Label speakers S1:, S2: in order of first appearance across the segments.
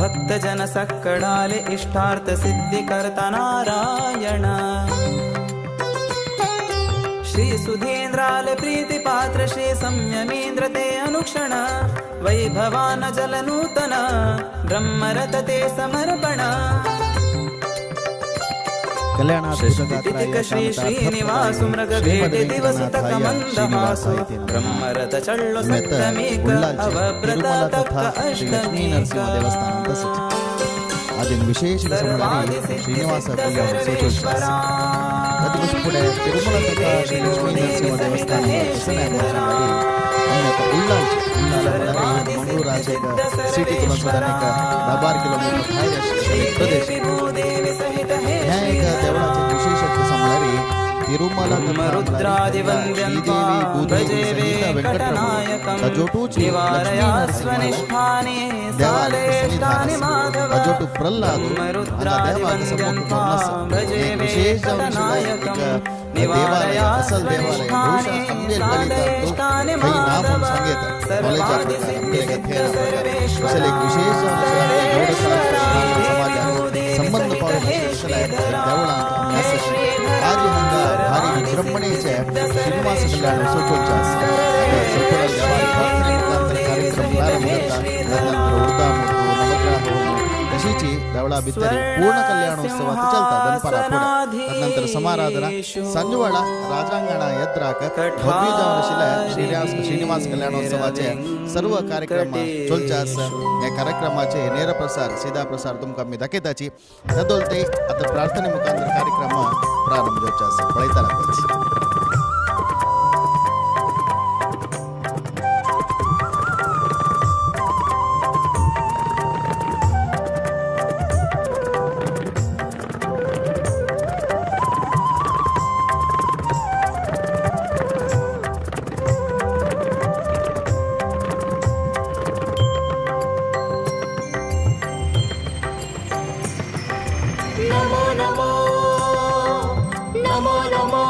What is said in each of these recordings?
S1: भक्तजन सक्कडाले इष्टार्थ सिद्धी करता नारायण। श्री सुधींद्राले प्रीति पात्र श्री संयमींद्र ते अनुक्षण वैभवान जल नूतन ब्रह्मरत ते समर्पण।
S2: कल्याणाद्भुतगात्राय
S1: श्री श्रीनिवासु मृगभेटे दिवसुतक मंदहासु ब्रह्मरथ चळ्ळु सप्तमीक अवव्रत तक अष्टमीक।
S2: आज विशेष श्रीनिवास तिरुमला तथा श्री लक्ष्मी नरसिंह देवस्थान मंगळूर सिटी 12 किलोमीटर प्रदेश ह्या एक देवळाचे विशेषत्व सांगणारी तिरुमला श्रीदेवी भूदेवी सहित वेंकटरमण अजोटूची लक्ष्मी नरसिंह देवालय अजोटू प्रल्हाद देवाक सम्मुख विशेष देवालय असल देवालय ಬಹುಶಃ ಅಂಬೇಲ್ ಕೈ ನಾಮ ಸಂಗೀತ ಕಾಲೇಜ್ ಅಸಲ್ एक विशेष ಸಮಾಜ ಸಂಬಂಧ ದೇವಳ आज ಹಂಗ ಭಾರಿ ವಿಜೃಂಭಣೆಚೆ ಶ್ರೀನಿವಾಸ ಕಲ್ಯಾಣ ಕಾರ್ಯಕ್ರಮ ಪ್ರಾರಂಭ ತದನಂತರ ಉರ್ದಾ ಮತ್ತು ನವಗ್ರಹ तशीची देवळा भितर पूर्ण कल्याणोत्सव चलता दनपारा फुडें। तदनंतर समाराधना संजवाडा राजांगणा यत्राक भव्य जावन आशिल्ले श्रीनिवास कल्याणोत्सवाचे सर्व कार्यक्रम चलचे आसा। ह्या कार्यक्रमाचे नेर प्रसार सीधा प्रसार तुमकां आमी दाखयताची। तदोलते आतां प्रार्थने मुखांतर कार्यक्रम प्रारंभ जावचे आसा। पळयता लागता।
S3: नमो नमो नमो नमो।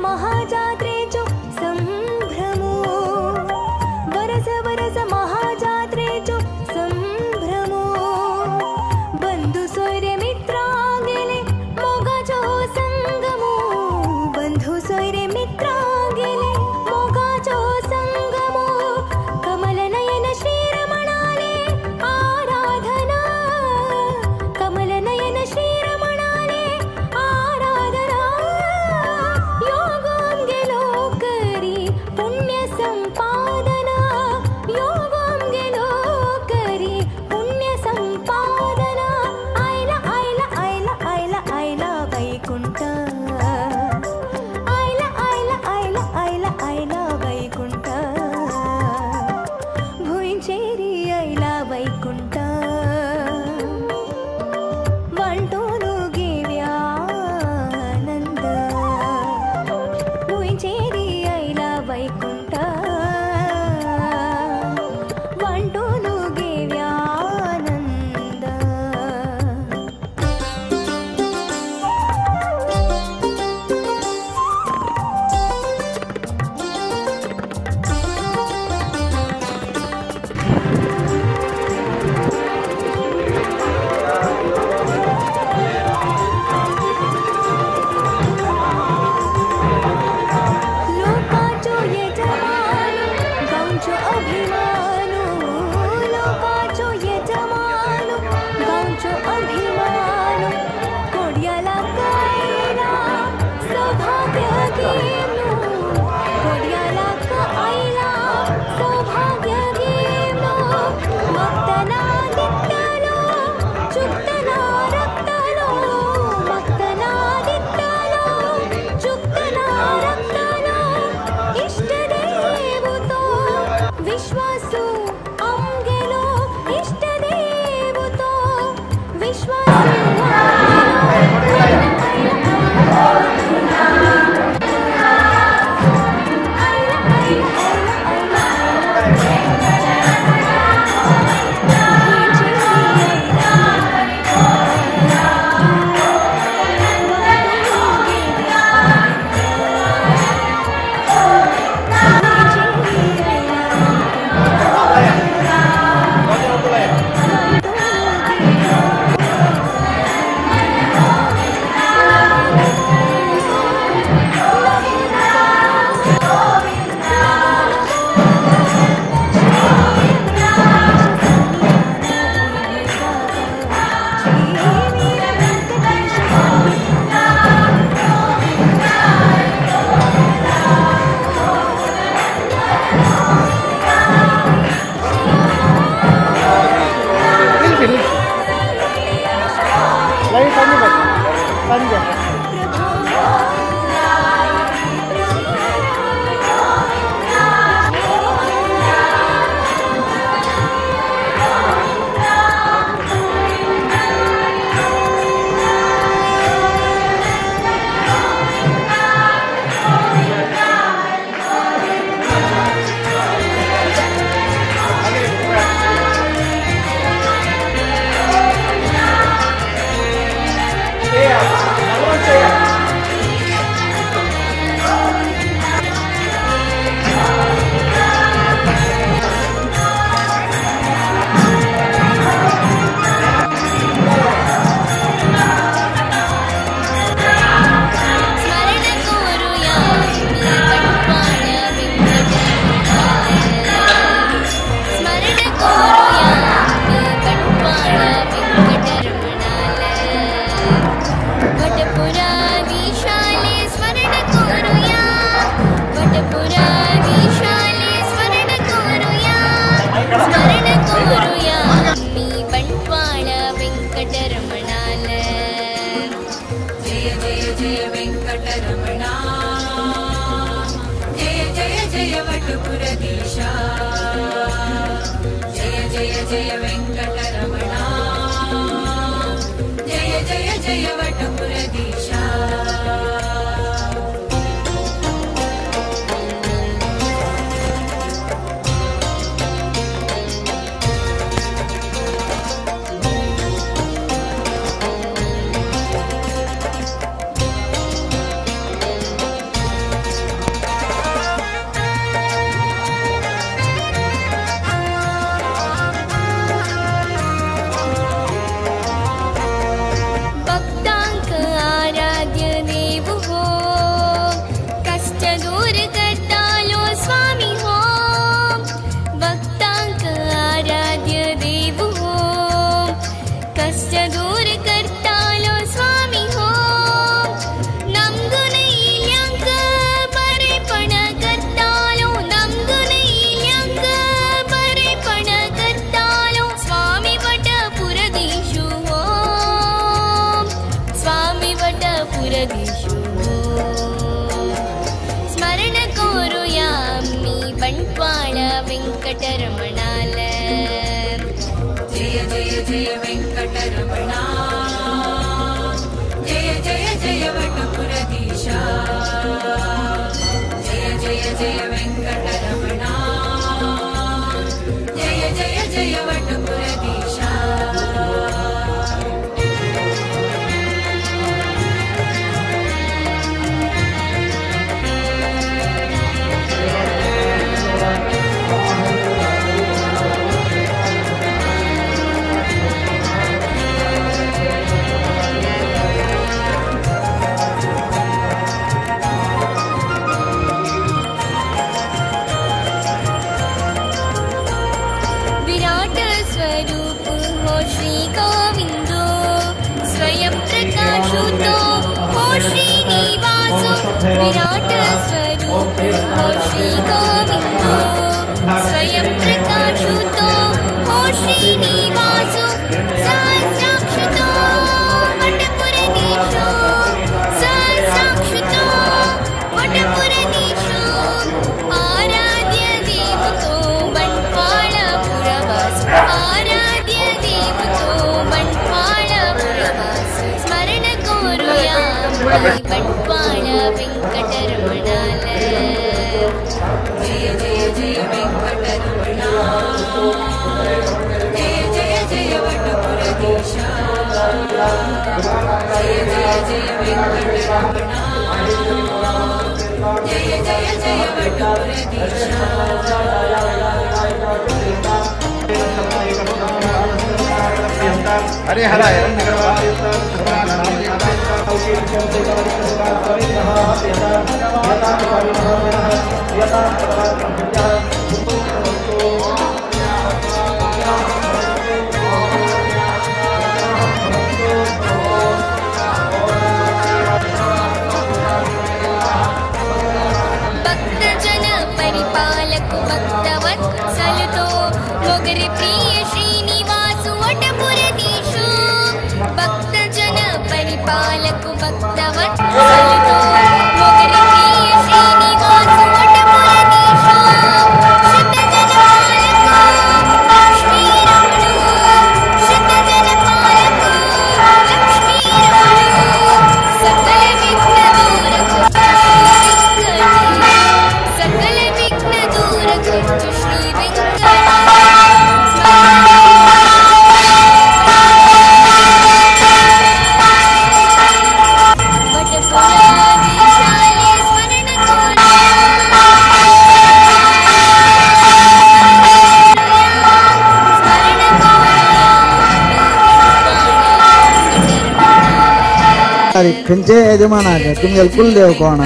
S3: महाजात्रेचो संभ्रमो वरस वरस महाजात्रेचो संभ्रमो बंधु सोयरे मित्रांगेले मोगाचो संगमो बंधु सोयरे मित्रांगेले मोगाचो संगमो कमल नयन श्रीरमणाले आराधना कमल नयन श्रीरमणाले आराधना योगं गेलो करी पुण्य संपादना योगं गेलो करी पुण्य संपादना आयला आयला आयला आयला आयला वैकुंठ आयला आयला आयला आयला आयला वैकुंठ भुंयचेरी आयला वैकुंठ वांटोनु घेव्या आनंद भुंयचेरी आयला वैकुंठ वांटोनु घेव्या आनंद. लोकाचो यजमानो गांवचो अभिमानो लोकाचो यजमानो गांवचो अभिमानो कोड्याला कायला सौभाग्य घेवनो कोड्याला कायला सौभाग्य घेवनो मागतना दितलो चुकतना रखतलो मागतना दितलो चुकतना रखतलो इष्ट देवतो विश्वासु आमगेलो इष्ट देवतो विश्वासु
S4: वटपुरधीशो स्मरण कोरुयामि बण्ट्वाळ वेङ्कटरमणाल
S5: जय जय जय वेङ्कटरमणा जय जय जय वटपुरधीशा जय जय जय वेङ्कटरमणा जय जय जय वटपुरधीशा।
S4: स्वरूप हो श्री गोविंदो स्वयं प्रकाशुतो हो श्रीनिवासो विराट स्वरूप हो श्री गोविंदो स्वयं प्रकाशुतो हो श्रीनिवासो सहस्राक्षुतो वटपुरधीशो सहस्राक्षुतो वटपुरधीशो आराध्य देवतो बण्ट्वाळपुरवास आराध्य देवतो बण्ट्वाळपुरवास स्मरण कोरुयामि बण्ट्वाळ वेङ्कटरमणाल
S5: जय जय जय वेङ्कटरमणा जय जय जय वटपुरधीशा जय जय जय वेङ्कटरमणा जय जय जय वटपुरधीशा।
S2: हरे हराय
S4: भक्तजन परिपालक भक्तवत्सलतो मोगरे प्रिय श्रीनिवासु वटपुरधीशो भक्तजन परिपालक भक्तवत्सलतो मोगरे प्रिय श्रीनिवासु वटपुरधीशो श्रुतजन पालक लक्ष्मीरमणो श्रुतजन पालक लक्ष्मीरमणो सकल विघ्न दूर सकल विघ्न दूर करचु श्री वेंकटेश।
S6: खंयचे यजमानाक तुमगेले कुलदेव कोण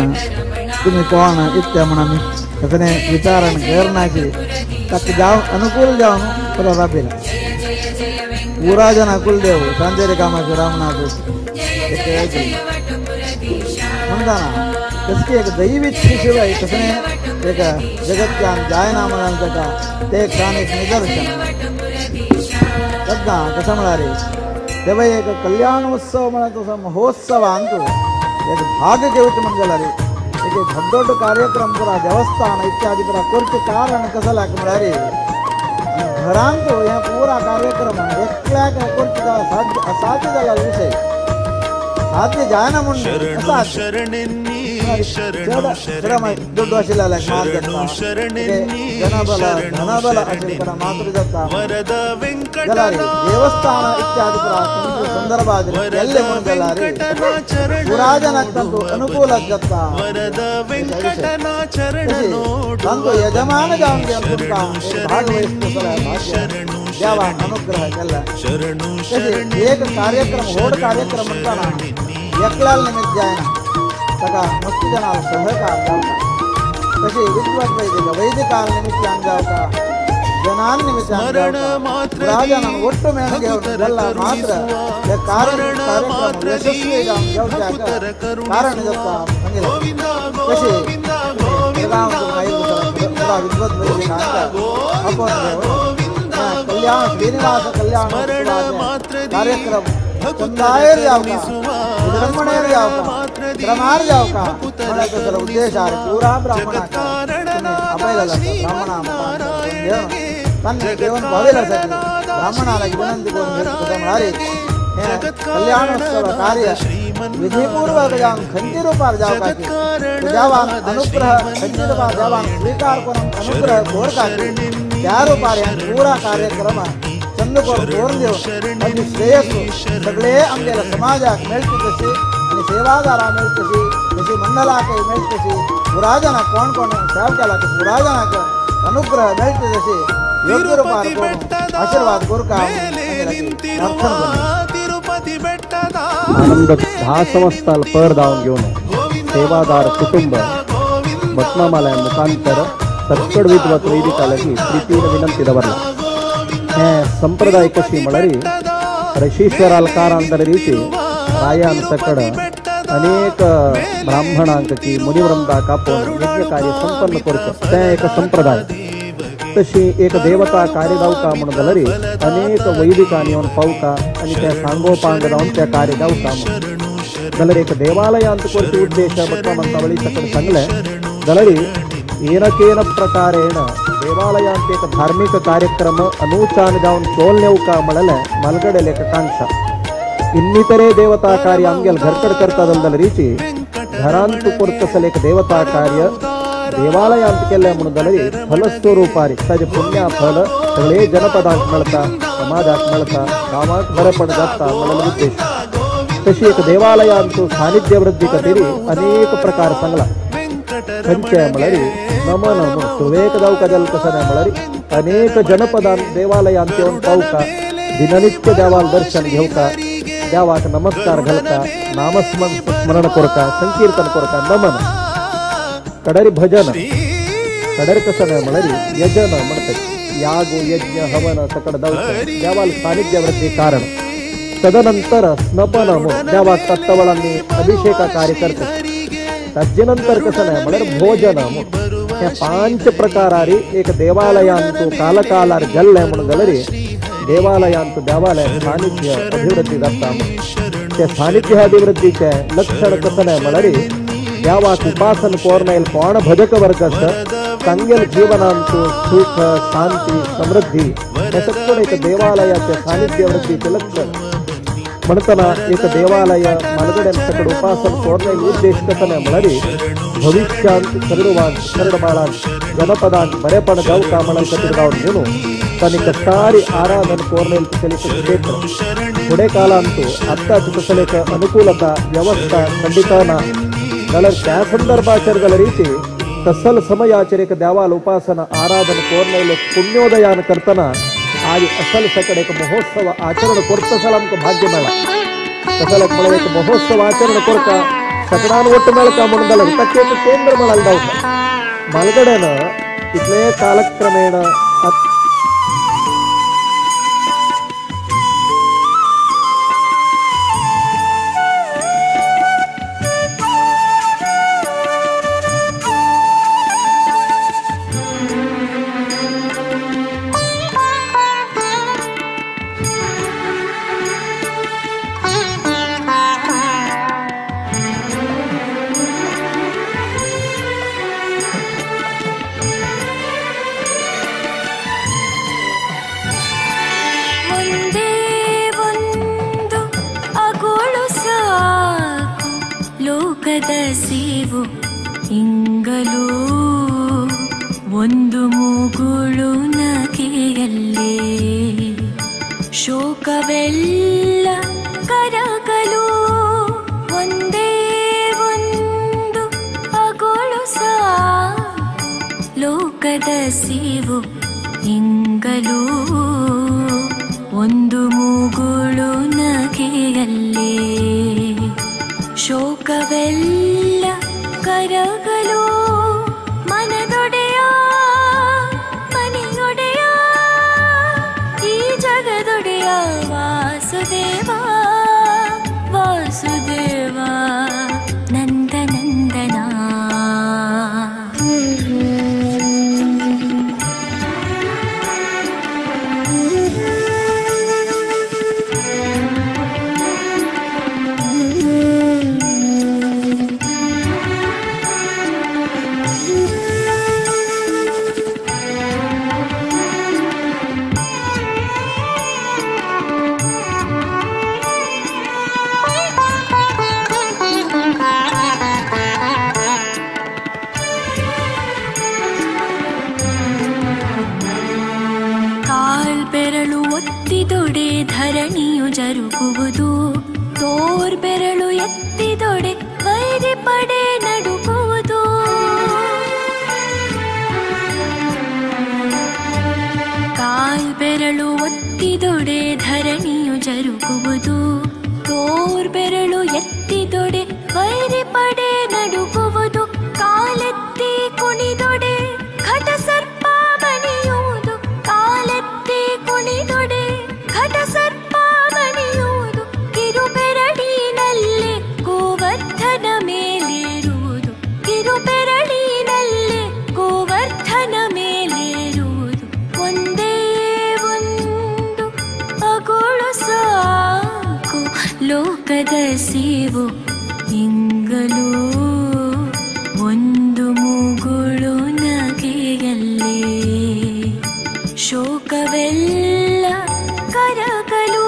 S6: तुमी कोण इतले म्हूण आमी कसलें विचारण करनाशी ताका जावन अनुकूल जावन पुरो राबिला पुरा जना कुलदेव सांजेरे कामाचो रामनाथ म्हणटा कसली एक दैवी शिवाय कसलें एक जगत्यान जायना म्हणून ताका ते एक एक निदर्शन सद्दां कशें म्हळ्यार तेव्हा एक कल्याण उत्सव म्हळ्यार तसो महोत्सवांत एक भाग घेवचें म्हण जाल्यार एक दೊಡ್ಡ ದೊಡ್ಡ कार्यक्रम पुरा देवस्थान इत्यादी पुरा करचें कारण कसो लाग म्हळ्यार घरांत हे पुरा कार्यक्रम एकल्याक करचें साध्य असाध्य जाला विशय साध्य जायना म्हूण ದುಡ್ಡು आशिल्ले ಜನಬಲ ಧನಬಲ आशिल्ले ಮಾತೃ जाता ದೇವಸ್ಥಾನ ಇತ್ಯಾದಿ ಸಂದರ್ಭ ಎಲ್ಲೆ ಮುಂದೆಲ್ಲಾರಿ ಪುರಾಜನಕ್ಕಂತೂ ಅನುಕೂಲ जाता ತಂದು ಯಜಮಾನ ಜಾವಂಗೆ ಅಂತ ಭಾಗವಹಿಸಿದ ಭಾಗ್ಯ ದೇವ ಅನುಗ್ರಹ ಎಲ್ಲ ಏಕ ಕಾರ್ಯಕ್ರಮ होड कार्यक्रम म्हणताना एकल्याल निमित्त जायना ताका मस्त जनाल सहकार जावता तशी विद्वत वैदिक वैदिकाल निमित्तान जावता जनान निमित्तान जावता ಒಟ್ಟು ಮೇಣಗೆ ಎಲ್ಲ ಮಾತ್ರ ಕಾರ್ಯಕ್ರಮ ಯಶಸ್ವಿ जावच्याक कारण जाता सांगिल्लें तशी विद्वत वैदिकांक आपोवन कल्याण श्रीनिवास कल्याण कार्यक्रम चंदायर जावता विजृंभणेर जावका क्रमार जावका म्हणल्यार तसलो उद्देश आहा पुरा ब्राह्मणाक आपयलेलो आसा ब्राह्मणा तांणी जेवण पावयलें आसा ब्राह्मणाक विनंती करून घेतली कसं म्हळ्यार हें कल्याणोत्सव कार्य विधिपूर्वक जावन खंती रुपार जावपाची देवान अनुग्रह खंती रुपार देवान स्वीकार करून अनुग्रह दवरपाची त्या रुपार हें पुरा कार्यक्रम चंद करून दवरून दिवन ताची श्रेयस सगळे आमगेल्या समाजाक मेळची तशी आनी सेवादारां मेळची तशी तशी मंडळाकय मेळची तशी पुराजनाक कोण कोण सेवा केला ते पुराजनाक अनुग्रह मेळची तशी योग्य रुपार करून आशीर्वाद करूका प्रार्थना करता.
S7: आनंद 10 संवस्थाल पर धावन घेवन सेवादार कुटुंब भटमामाल्या मुखांतर तक्कड विद्वत वैदिकालगी प्रीतीन विनंती दवरला. हे संप्रदाय कशी म्हळ्यार ऋषीश्वराल कारांतर रीती रायान सकड अनेक ब्राह्मणांक की मुनिवृंदाक आपोवन यज्ञ कार्य संपन्न करचें तें एक संप्रदाय. तशी एक देवता कार्य जावका म्हणून जाल्यार अनेक वैदिकांनी येवन पावता आनी ते सांगोपांग जावन ते कार्य जावता म्हणून जाल्यार एक देवालयांत करपी उद्देश भटमामंतावळी सकड सांगलें जाल्यार येनकेन प्रकारेण देवालयांत एक धार्मिक कार्यक्रम अनुचान जावन चोल नेवका म्हणलें मालगडे लेखकांक्षा. ಇನ್ನಿತರೆ ದೇವತಾ ಕಾರ್ಯ ಆಮ್ಗೆಲ್ घरकड करता जाल्यार रीची घरांत करतसले एक देवता कार्य देवालयांत केल्लें म्हणून जाल्यार फलस्वरूपारी ताजें पुण्य फल सगळे जनपदांक मेळटा, समाजाक मेळटा, गांवाक बरेपण जाता म्हणलेलो उद्देश. तशी एक देवालयांत सानिध्य वृद्धी खातीर अनेक प्रकार सांगला. खंयचे म्हळ्यार नमन म्हणून सुरवेक जावका जाल्यार कसं न्हय म्हळ्यार अनेक जनपदान देवालयांत येवन पावता, दिननित्य देवाल दर्शन घेवका, देवाक नमस्कार घालता, नामस्मरण स्मरण करता, संकीर्तन करता, नमन. कडरी भजन, कडरी कसं न्हय म्हळ्यार यजन म्हणतात, याग यज्ञ हवन सकड जावचें देवाल सानिध्य वृद्धी कारण. तदनंतर स्नपन म्हणून देवाक तत्तवळांनी अभिषेका कार्य करतात. ताजे नंतर कसं न्हय म्हळ्यार भोजन म्हणून हे 5 प्रकारारी एक देवालयांत कालकालार जाल्लें म्हणून जाल्यार देवालयांत देवालय सानिध्य अभिवृद्धी जाता. ते सानिध्य अभिवृद्धीचें लक्षण कसं न्हय म्हळ्यार देवाक उपासन कोरनायल कोण भजक वर्ग आसा तांगेल जिवनांत सुख शांती समृद्धी हे सगळें एक देवालयाचें सानिध्य वृद्धीचें लक्षण. म्हणटना एक देवालय मालगड्यान सकड उपासन कोरनायल उद्देश कसं न्हय म्हळ्यार भविष्यांत सरडवान सरडबाळान जनपदान बरेपण जावका म्हणून खातीर जावन घेवन तांणी कष्टारी आराधन कोरनेल तसलें क्षेत्र. फुडें कालांत आत्ताच तसलें अनुकूलता व्यवस्था खंडित ना जाल्यार त्या संदर्भाचेर जाल्यार रीती तसल समयाचेर एक देवाल उपासना आराधन कोरनेल पुण्योदयान करतना आज असल सकड एक महोत्सव आचरण करतसल आमकां भाग्य मेळ्ळां. तसल म्हळ्यार एक महोत्सव आचरण करता सकडान ಒಟ್ಟು मेळटा म्हणून जाल्यार ताका एक केंद्र म्हळ्यार जावता. मालगड्यान इतले कालक्रमेण
S5: ಸೇವು ಇಂಗಲೂ ಒಂದು ಮುಗುಳು ನಗೆಯಲ್ಲೇ ಶೋಕವೆಲ್ಲ ಕರಗಲು ಒಂದೇ ಒಂದು ಅಗೋಳು ಸಾಕು ಲೋಕದ ಸೇವು ಇಂಗಲೂ ಒಂದು ಮುಗುಳು ನಗೆಯಲ್ಲೇ ಶೋಕವೆಲ್ಲ ಕರಗಲು ಮನದೊಡೆಯ ಮನೆಯೊಡೆಯ ಈ ಜಗದೊಡೆಯ ವಾಸುದೇವ ವಾಸುದೇವ ನಂದನಂದನ. ಜರುಗುವುದು, ತೋರ್ಬೆರಳು ಎತ್ತಿದೊಡೆ ವೈರಿ ಪಡೆ ನಡುಗುವುದು. ಕಾಲ್ಬೆರಳು ಒತ್ತಿದೊಡೆ ಧರಣಿಯು ಜರುಗುವುದು, ತೋರ್ಬೆರಳು ಎತ್ತಿದೊಡೆ ವೈರಿ ಪಡೆ ನಡುಗುವುದು. ಕಾಲೆತ್ತಿ ಕುಣಿದೊಡೆ ಘಟ ಸರ್ಪ ಬಣಿಯುವುದು, ಕಾಲೆತ್ತಿ ಕುಣಿದೊಡೆ ಘಟ ಸರ್ಪ ಬಣಿಯುವುದು. ಕಿರುಬೆರಳಿನಲ್ಲೇ ಗೋವರ್ಧನ ಮೇಲೇರುವುದು, ಕಿರುಬೆರಳಿನಲ್ಲೇ ಗೋವರ್ಧನ ಮೇಲೇರುವುದು. ಒಂದೇ ಒಂದು ಅಗುಳು ಸಾಕು ಲೋಕದ ಸೇವು ಇಂಗಲೂ, ಒಂದು ಮುಗುಳು ನಗೆಯಲ್ಲೇ ಶೋಕವೆಲ್ಲ ಕರಗಲು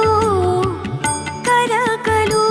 S5: ಕರಗಲು.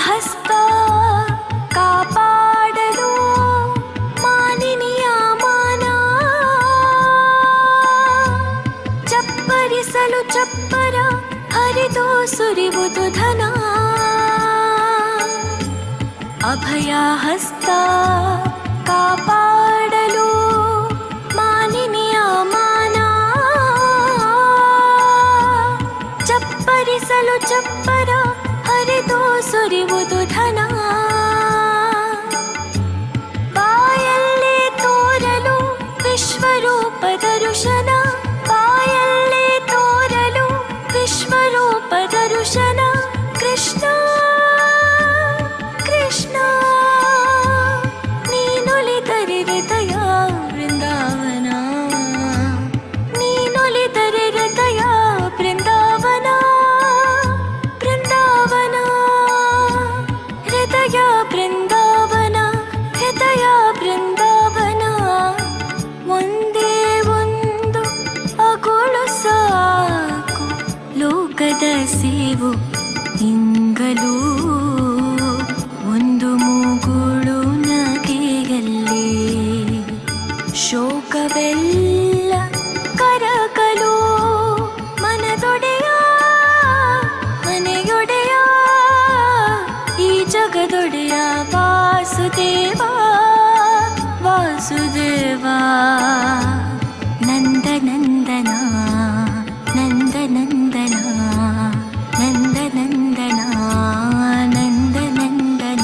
S5: ಹಸ್ತ ಕಾಪಾಡಲು ಮಾನಿನಿಯ ಮಾನ, ಚಪ್ಪರಿಸಲು ಚಪ್ಪರ ಹರಿದು ಸುರಿವುದು ಧನ. ಅಭಯ ಹಸ್ತ ಕಾಪಾಡಲು ಮಾನಿನಿಯ ಮಾನ, ಚಪ್ಪರಿಸಲು ಚಪ್ಪರ ಹರಿದು ಸುರಿವುದು ಧನ. ಬಾಯಲ್ಲೇ ತೋರಲು ವಿಶ್ವರೂಪ ದರುಶನ, ಬಾಯಲ್ಲೇ ತೋರಲು ವಿಶ್ವರೂಪ ದರುಶನ. ಕೃಷ್ಣ ಕೃಷ್ಣ ನೀನೊಲಿದರೆ ಹೃದಯ ಬೃಂದಾವನ, ನೀನೊಲಿದರೆ ಹೃದಯ ಬೃಂದಾವನ, ಬೃಂದಾವನ ಹೃದಯ ಬೃಂದಾವನ, ಹೃದಯ ಬೃಂದಾವನ. ಒಂದೇ ಒಂದು ಅಗುಳು ಸಾಕು ಲೋಕದ ಸೇವು ಇಂಗಲೂ, ಒಂದು ಮುಗುಳು ನಗೆಯಲ್ಲೇ ಶೋಕವೆಲ್ಲ ಕರಗಲು. ಮನದೊಡೆಯ ಮನೆಯೊಡೆಯ ಈ ಜಗದೊಡೆಯ ವಾಸುದೇವ ವಾಸುದೇವ. ನಂದನಂದನ ನಂದನಂದನ ನಂದನಂದನ ನಂದನಂದನ.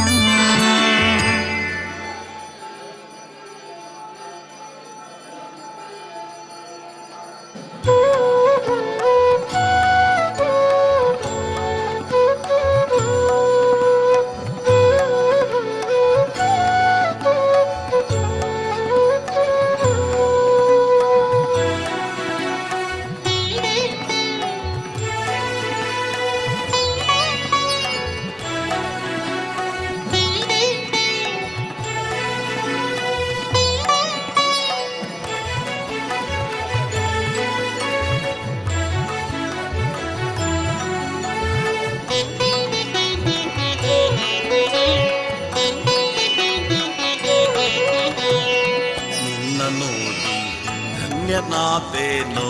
S8: ಧನ್ಯನಾದೇನೋ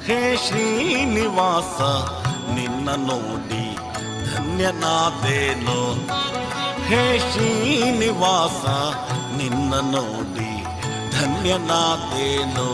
S8: ಹೇ ಶ್ರೀನಿವಾಸ, ನಿನ್ನ ನೋಡಿ ಧನ್ಯನಾದೇನೋ ಹೇ ಶ್ರೀನಿವಾಸ, ನಿನ್ನ ನೋಡಿ ಧನ್ಯನಾದೇನೋ.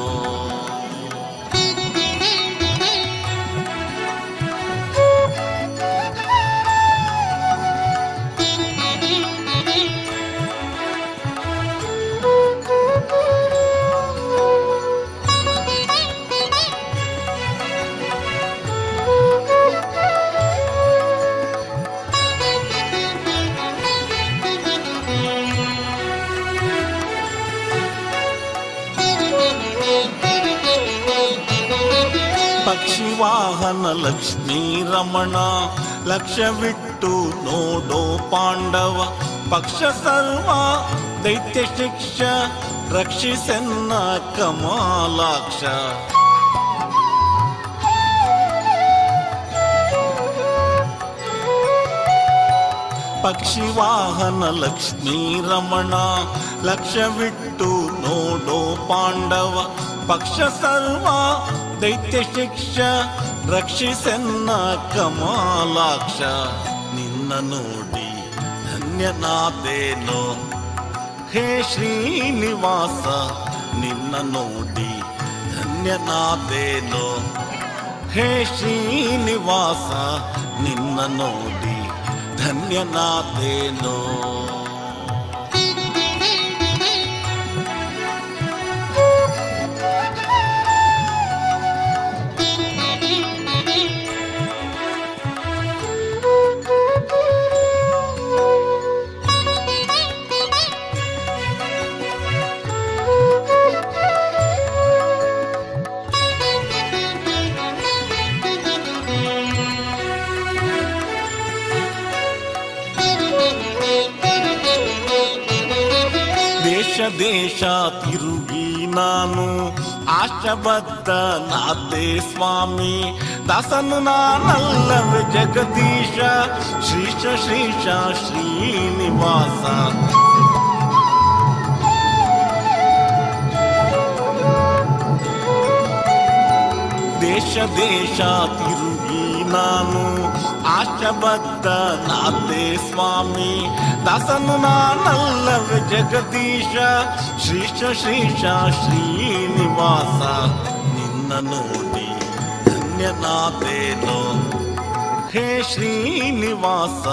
S8: ಪಕ್ಷಿವಾಹನ ಲಕ್ಷ್ಮೀ ರಮಣ ಲಕ್ಷ್ಯವಿಟ್ಟು ನೋಡೋ ಪಾಂಡವ ಪಕ್ಷ ಸರ್ವ ದೈತ್ಯ ಶಿಕ್ಷ ರಕ್ಷಿಸೆನ್ನ ಕಮಲಾಕ್ಷ. ಪಕ್ಷಿವಾಹನ ಲಕ್ಷ್ಮೀ ರಮಣ ಲಕ್ಷ್ಯವಿಟ್ಟು ನೋಡೋ ಪಾಂಡವ ಪಕ್ಷ ಸರ್ವ ದೈತ್ಯ ಶಿಕ್ಷ ರಕ್ಷಿಸೆನ್ನ ಕಮಲಾಕ್ಷ. ನಿನ್ನ ನೋಡಿ ಧನ್ಯನಾದೇನೋ ಹೇ ಶ್ರೀನಿವಾಸ, ನಿನ್ನ ನೋಡಿ ಧನ್ಯನಾದೇನೋ ಹೇ ಶ್ರೀನಿವಾಸ, ನಿನ್ನ ನೋಡಿ ಧನ್ಯನಾದೇನೋ. ದೇಶ ತಿರುಗಿ ನಾನು ಆಶಬದ್ಧನಾದೆ ಸ್ವಾಮಿ, ದಾಸನು ನಾನಲ್ಲವೇ ಜಗದೀಶ ಶ್ರೀಶ ಶ್ರೀಶ ಶ್ರೀನಿವಾಸ. ದೇಶ ದೇಶ ತಿರುಗಿ ನಾನು ಆಶಬದ್ಧನಾದೆ ಸ್ವಾಮಿ, ದಾಸನು ನಾನಲ್ಲವೇ ಜಗದೀಶ ಶ್ರೀಶ ಶ್ರೀಶ ಶ್ರೀನಿವಾಸ. ನಿನ್ನ ನೋಡಿ ಧನ್ಯನಾದೇನೋ ಹೇ ಶ್ರೀನಿವಾಸ,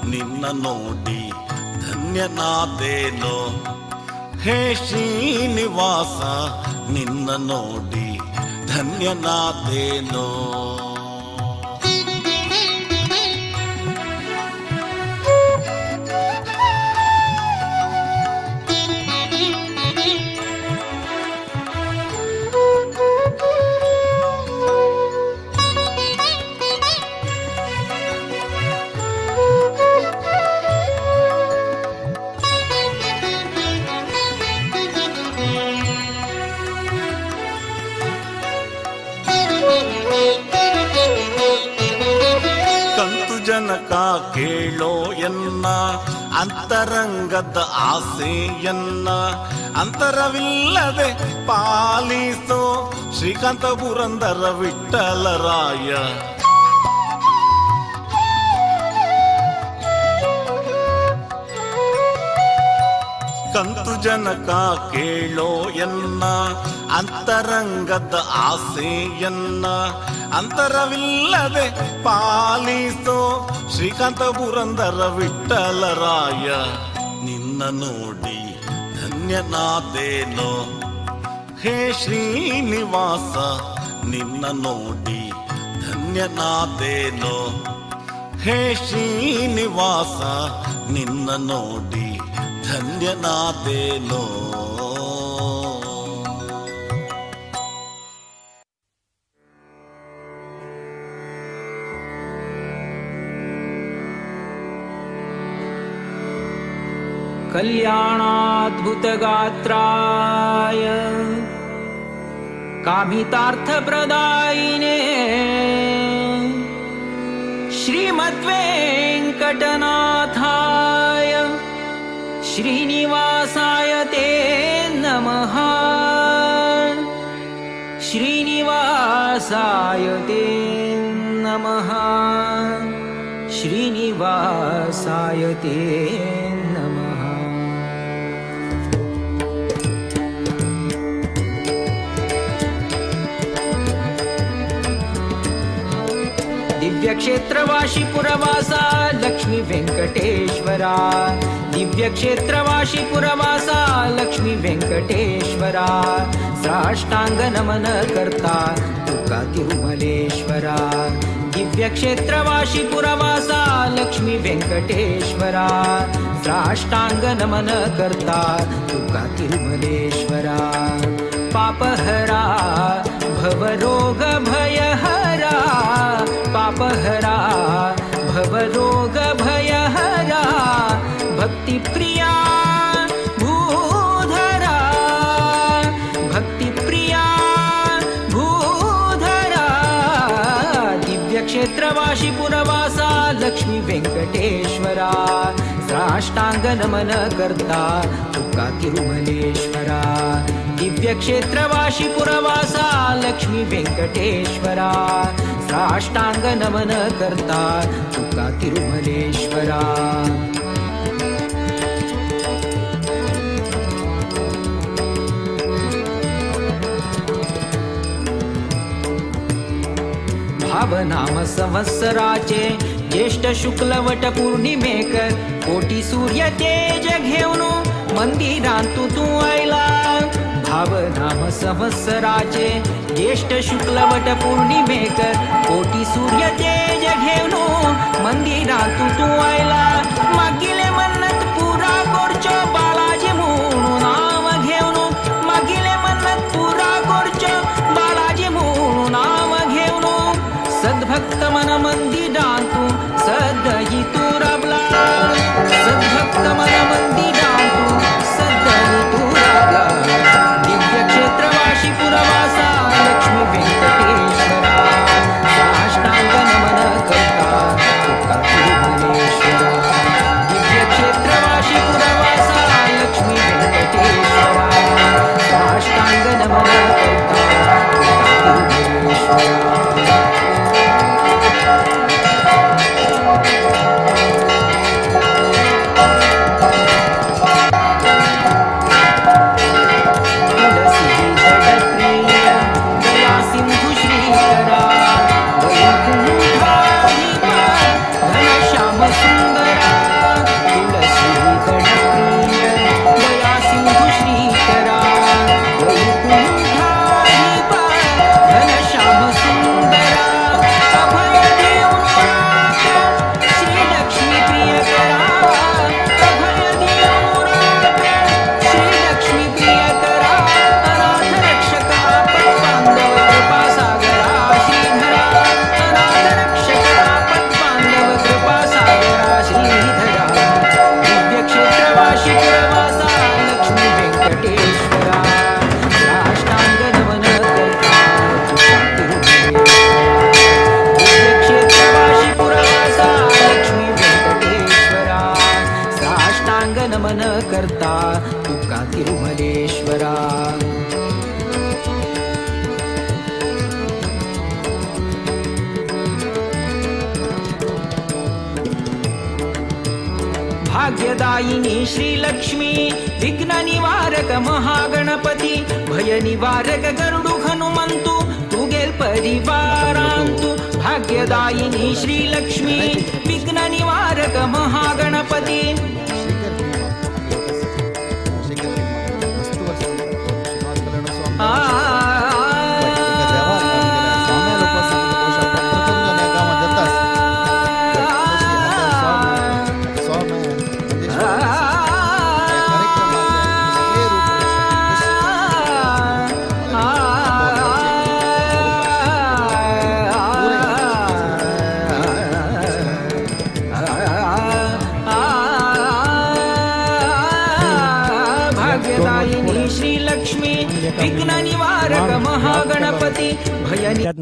S8: ನಿನ್ನ ನೋಡಿ ಧನ್ಯನಾದೇನೋ ಹೇ ಶ್ರೀನಿವಾಸ, ನಿನ್ನ ನೋಡಿ ಧನ್ಯನಾದೇನೋ. ಜನಕ ಕೇಳೋ ಎನ್ನ ಅಂತರಂಗದ ಆಸೆಯನ್ನ ಅಂತರವಿಲ್ಲದೆ ಪಾಲಿಸೋ ಶ್ರೀಕಾಂತ ಪುರಂದರ ವಿಠಲರಾಯ. ಕಂತು ಜನಕ ಕೇಳೋ ಎನ್ನ ಅಂತರಂಗದ ಆಸೆಯನ್ನ ಅಂತರವಿಲ್ಲದೆ ಪಾಲಿಸೋ ಶ್ರೀಕಾಂತ ಪುರಂದರ ವಿಠಲರಾಯ. ನಿನ್ನ ನೋಡಿ ಧನ್ಯನಾದೇನೋ ಹೇ ಶ್ರೀನಿವಾಸ, ನಿನ್ನ ನೋಡಿ ಧನ್ಯನಾದೇನೋ ಹೇ ಶ್ರೀನಿವಾಸ, ನಿನ್ನ ನೋಡಿ ಧನ್ಯನಾದೇನೋ.
S1: कल्याणाद्भुतगात्राय कामितार्थप्रदायिने श्रीमद्वेङ्कटनाथाय श्रीनिवासाय ते नमः. श्रीनिवासाय ते नमः. श्रीनिवासाय ते नमः. दिव्यक्षेत्रवासी पुरवासा लक्ष्मी वेंकटेश्वरा, दिव्यक्षेत्रवासी पुरवासा लक्ष्मी वेंकटेश्वरा, साष्टांग नमन करता तुका तिरुमलेश्वरा. दिव्यक्षेत्रवासी पुरवासा लक्ष्मी वेंकटेश्वरा, साष्टांग नमन करता तुका तिरुमलेश्वरा. पापहरा भवरोग भयहरा, दिव्यक्षेत्रवासी पुरवासा लक्ष्मी वेंकटेश्वरा साष्टांग नमन करता तुका तिरुमलेश्वरा दिव्यक्षेत्रवासी पुरवासा लक्ष्मी वेंकटेश्वरा साष्टांग नमन करता तुका तिरुमलेश्वरा। भावनाम संवत्सराचे ज्येष्ठ शुक्ल वट पौर्णिमेक कोटी सूर्य तेज घेऊन मंदिरांतु तू आयला। भावनाम संवत्सराचे ज्येष्ठ शुक्ल वट पौर्णिमेक कोटी सूर्य तेज घेऊन मंदिरांतु तू आयला। मागिले मन्नत पुरा करचो बालाजी म्हणून नाव घेऊन मागिले मन्नत पुरा करचो बालाजी म्हणून नाव घेऊन सद्भक्त मन मंदिरांतु सदयी तू राबला सद्भक्त मन मंदिरांतु सदयी तू राबला दिव्यक्षेत्रवासी पुरवासा लक्ष्मी वेंकटेश्वरा साष्टांग नमन करता तुका तिरुमलेश्वरा दिव्यक्षेत्रवासी पुरवासा लक्ष्मी वेंकटेश्वरा साष्टांग नमन करता तुका तिरुमलेश्वरा। भाग्यदायिनी श्रीलक्ष्मी विघ्न निवारक महागणपती भय निवारक गरुडु हनुमंतु तुगेल परिवारांतु भाग्यदायिनी श्रीलक्ष्मी विघ्न निवारक महागणपती।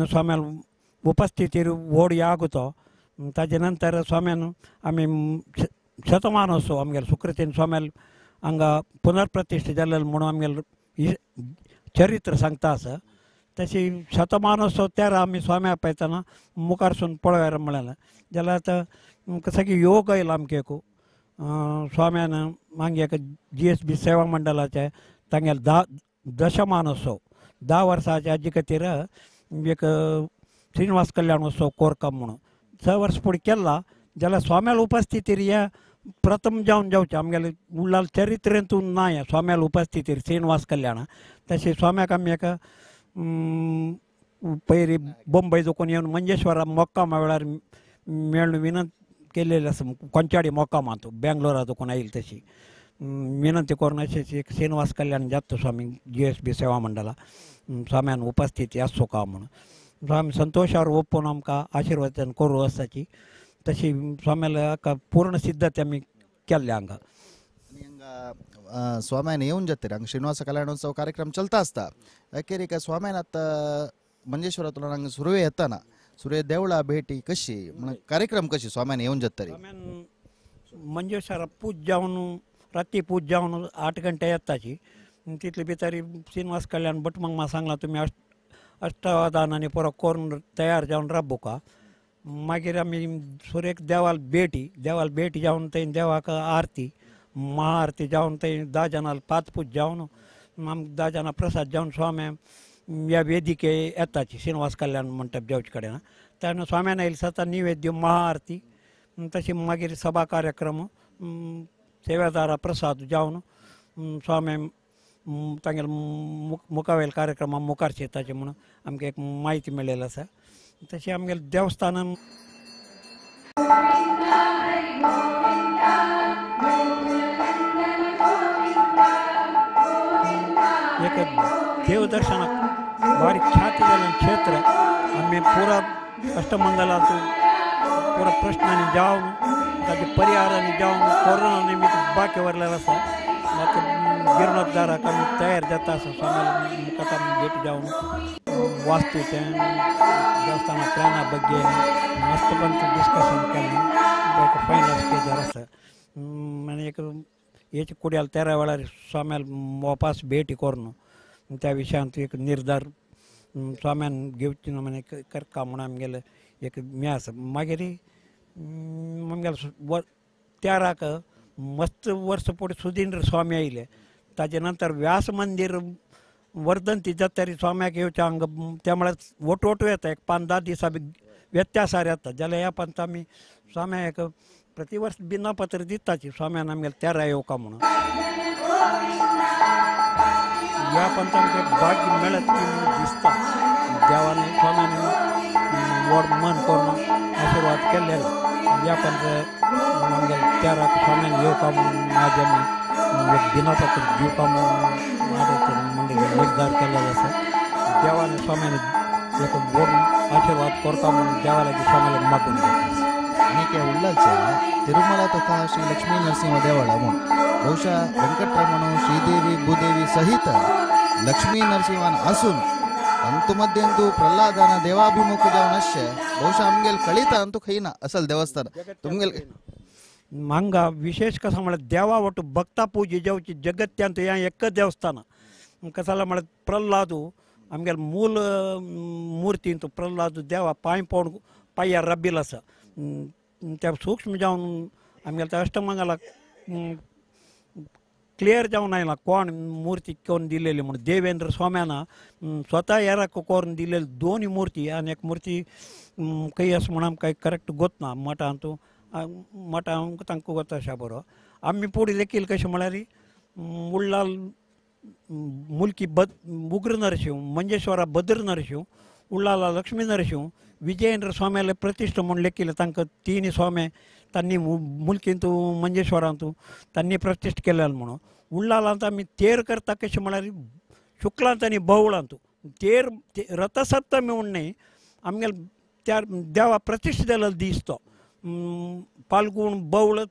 S9: स्वाम्यान उपस्थितीर व्हड याग होतो ताजे नंतर स्वाम्यान आमी शतमानोत्सव आमगेले सुकृतीन स्वाम्याल हांगा पुनर्प्रतिष्ठा जाल्ले म्हणून आमगेले चरित्र सांगता आसा तशी शतमानोत्सव तेरा आमी स्वाम्या पळयतना मुखारसून पळोवया म्हणलें जाल्यार आतां सगळी योग आयला आमगे स्वाम्यान मागीर GSB सेवा मंडळाचे तांगेले दशमानोत्सव 10 वर्साच्या हाजे खातीर एक श्रीनिवास कल्याणोत्सव कोरका म्हणून 6 वर्स फुडें केला जाल्यार स्वाम्याल उपस्थितीर हे प्रथम जावन जावचें आमगेले उरलाल चरित्रेंतून ना हें स्वाम्याल उपस्थितीर श्रीनिवास कल्याण तशें स्वाम्याक आमी एका पयरी बंबय जोकून येवन मंजेश्वरा मोक्कामा वेळार मेळून विनंती केलेली आसा कोंचाडी मोक्कामांत बेंगलोरा जोकून आयली तशी विनंती करून अशें एक श्रीनिवास कल्याण जाता स्वामी GSB सेवा मंडळा स्वाम्यान उपस्थिती आसचो का म्हणून स्वामी संतोषावर ओपून आमकां आशिर्वचन करूं आसाची तशी स्वाम्याला पूर्ण सिद्धते आमी केल्ले हांगा।
S2: आनी हांगा स्वाम्यान येवन जातरी हांगा श्रीनिवास कल्याणोत्सव कार्यक्रम चलता आसता अखेर एका स्वाम्यान आतां मंजेश्वरांतल्यान हांगा सुरवे येतना सुरे देवळा भेटी कशी म्हण कार्यक्रम कशी स्वाम्यान येवन जातरी
S9: स्वाम्यान मंजेश्वरा पूज जावन राती पूज जावन 8 घंटे येताची तितले भितर श्रीनिवास कल्याण भट मामा सांगला तुमी अष्टावधान आनी पुरो करून तयार जावन राबोका. मागीर आमी सुरेक देवाल भेटी जावन थंय देवाक आरती महाआरती जावन थंय 10 जाणां 5 पूज जावन आम 10 जाणां प्रसाद जावन स्वामी ह्या वेदिके येताची श्रीनिवास कल्याण मंटप जेवचे कडेन तेन्ना स्वाम्यान आयले सता निवेद्य महाआरती तशी मागीर सभा कार्यक्रम सेवेदारा प्रसाद जावन स्वामी तांगेले मुखावेल कार्यक्रमा मुखार शेताचे म्हणून आमकां एक म्हायती मेळ्ळेली आसा. तशें आमगेले देवस्थानान एक देवदर्शनाक बारीक ख्याती जाल्लें क्षेत्र आमी पुरा अष्टमंगलांत पुरा प्रश्नांनी जावन ताजे परिहारांनी जावन कोरोना निमित्त बाकी उरलेलो आसा. मात जीर्णोद्धाराक आमी तयार जाता आसा स्वाम्याला मुखार आमी भेट जावन वास्तूचें देवस्थाना प्लॅना ಬಗ್ಗೆ मस्तपण डिस्कशन केलें एक फायनल स्टेजार आसा. आनी एक हेचे कुड्याल 13 वेळार स्वाम्याल वापस भेटी करून त्या विशयांत एक निर्धार स्वाम्यान घेवची ना म्हणजे करका म्हणून आमगेलें एक हें आसा. मागीर आमगेले तेराक मस्त वर्स फुडें सुधींद्र स्वामी आयले ताजे नंतर व्यास मंदिर वर्धंती जाता स्वाम्याक येवचें हांगा त्या म्हळ्यार वटवटू येता एक 5-10 दिसां बी व्यत्यासार येता जाल्यार ह्या पंत आमी स्वाम्याक प्रतिवर्स बिनापत्र दिताची स्वाम्यान आमगेले 13 येवका म्हणून ह्या पंत आमकां भाग्य मेळत की म्हणून दिसता. देवान स्वाम्यान व्हड मन करून आशिर्वाद केल्ले ह्या पंत आमगेले 13 स्वाम्यान येवका म्हणून आज आमी एक बिनापत्र दिवपा म्हणून मंडळी निर्धार केलेलो आसा. देवान स्वाम्यान एक व्हड आशिर्वाद करता म्हणून देवा लागीं स्वाम्याला मागून घेता.
S2: आनी उल्लालच्या तिरुमला तथा श्री लक्ष्मी नरसिंह देवळ म्हूण ಬಹುಶಃ ವೆಂಕಟರಮಣ ಶ್ರೀದೇವಿ ಭೂದೇವಿ ಸಹಿತ ಲಕ್ಷ್ಮೀ ನರಸಿಂಹನ ಆसून अंतु मध्यंतु प्रल्हादನ ದೇವಾಭಿಮುಖ जावन ಬಹುಶಃ आमगेल कळीता अंतु खंय ना असल देवस्थान तुमगेल
S9: हांगा विशेष कसं म्हळ्यार देवा वटू भक्ता पूजे जेवची जगत्यांत हें एकच देवस्थान कसं जालां म्हळ्यार प्रल्हादू आमगेले मूल मुर्तींत प्रल्हाद देवा पांय पडून पांयार रब्बील आसा त्या सूक्ष्म जावन आमगेले त्या अष्टमंगलाक क्लियर जावन आयला कोण मूर्ती कोण दिलेली म्हणून देवेंद्र स्वाम्यान स्वता येराक करून दिलेली दोन मूर्ती आनी एक मूर्ती खंय आसा म्हणून आमकां करेक्ट गोत ना मठांत मठां तांकां गोत अशा बरो आमी फुडें लेखील कशें म्हळ्यार उल्लाल मुलकी उग्र नरशिंव मंजेश्वरा भद्र नरशिंव उल्लाला लक्ष्मी नरशिंव विजयेंद्र स्वाम्याले प्रतिष्ठा म्हूण लेखिल्लें तांकां तीन स्वामे तांणी मुलकींत मंजेश्वरांत तांणी प्रतिष्ठा केलें म्हणून उल्लालांत आमी तेर करता कशें म्हळ्यार शुक्लांत आनी बवळांत तेर रथसप्तमी म्हूण न्ही आमगेले त्या देवा प्रतिष्ठा जाल्लो दीस तो फाल्गून बवळ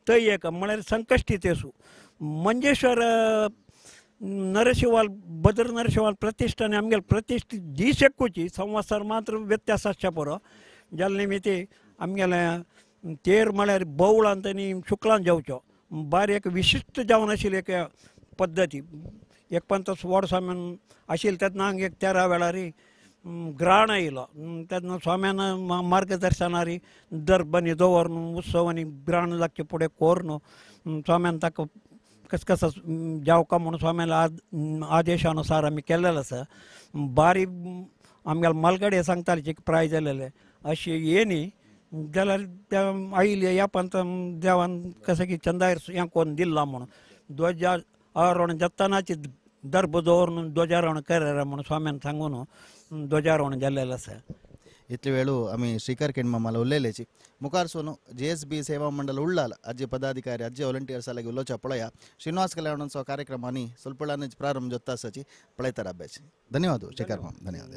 S9: थंय एक म्हळ्यार संकश्टी तेसू मंजेश्वर नरशिवाल भद्र नरशिवाल प्रतिष्ठा आनी आमगेले प्रतिष्ठा दीस एकूची संवत्सर मात्र व्यत्यास आसच्या पुरो जाल्ले निमित्ते आमगेले तेर म्हळ्यार बवळांत आनी शुक्लांत जेवचो बार एक विशिश्ट जावन आशिल्ली एक पद्दती एक पंत व्हड स्वाम्यान आशिल्लें तेन्ना हांगा एक 13 वेळार ग्रहण आयलो तेन्ना स्वाम्यान मार्गदर्शनार दर्बनी दवरून उत्सव आनी ग्रहण लागचे फुडें करून स्वाम्यान ताका कस कसं जावका म्हणून स्वाम्याला आदेशानुसार आमी केलेलो आसा. बारी आमगेले मालगाडे सांगताले जे प्राय जालेले अशें हें न्ही जाल्यार त्या आयले ह्या पंत देवान कशें की चंदायर हें करून दिल्ला म्हणून ध्वजा आरोहण जातानाची दर्भ दवरून ध्वजारोहण कर म्हणून स्वाम्यान सांगून ध्वजारोहण जाल्लेलें आसा.
S2: इतले वेळू आमी श्रीकर केणमामाला उलयलेची मुखार सोनू जे एस बी सेवा मंडळ उल्लाल अज्जे पदाधिकारी अज्जे व्हॉलंटियर्स लागी उलोवच्या पळया श्रीनिवास कल्याणोत्सव कार्यक्रमांनी ಸ್ವಲ್ಪ ಪ್ರಾರಂಭ ಜೊತ್ತಾಸಚಿ ಪಳೈತಾರ ಅಭ್ಯಾಸ. ಧನ್ಯವಾದ ಶ್ರೀಕರ್ ಮಾಮ, ಧನ್ಯವಾದ.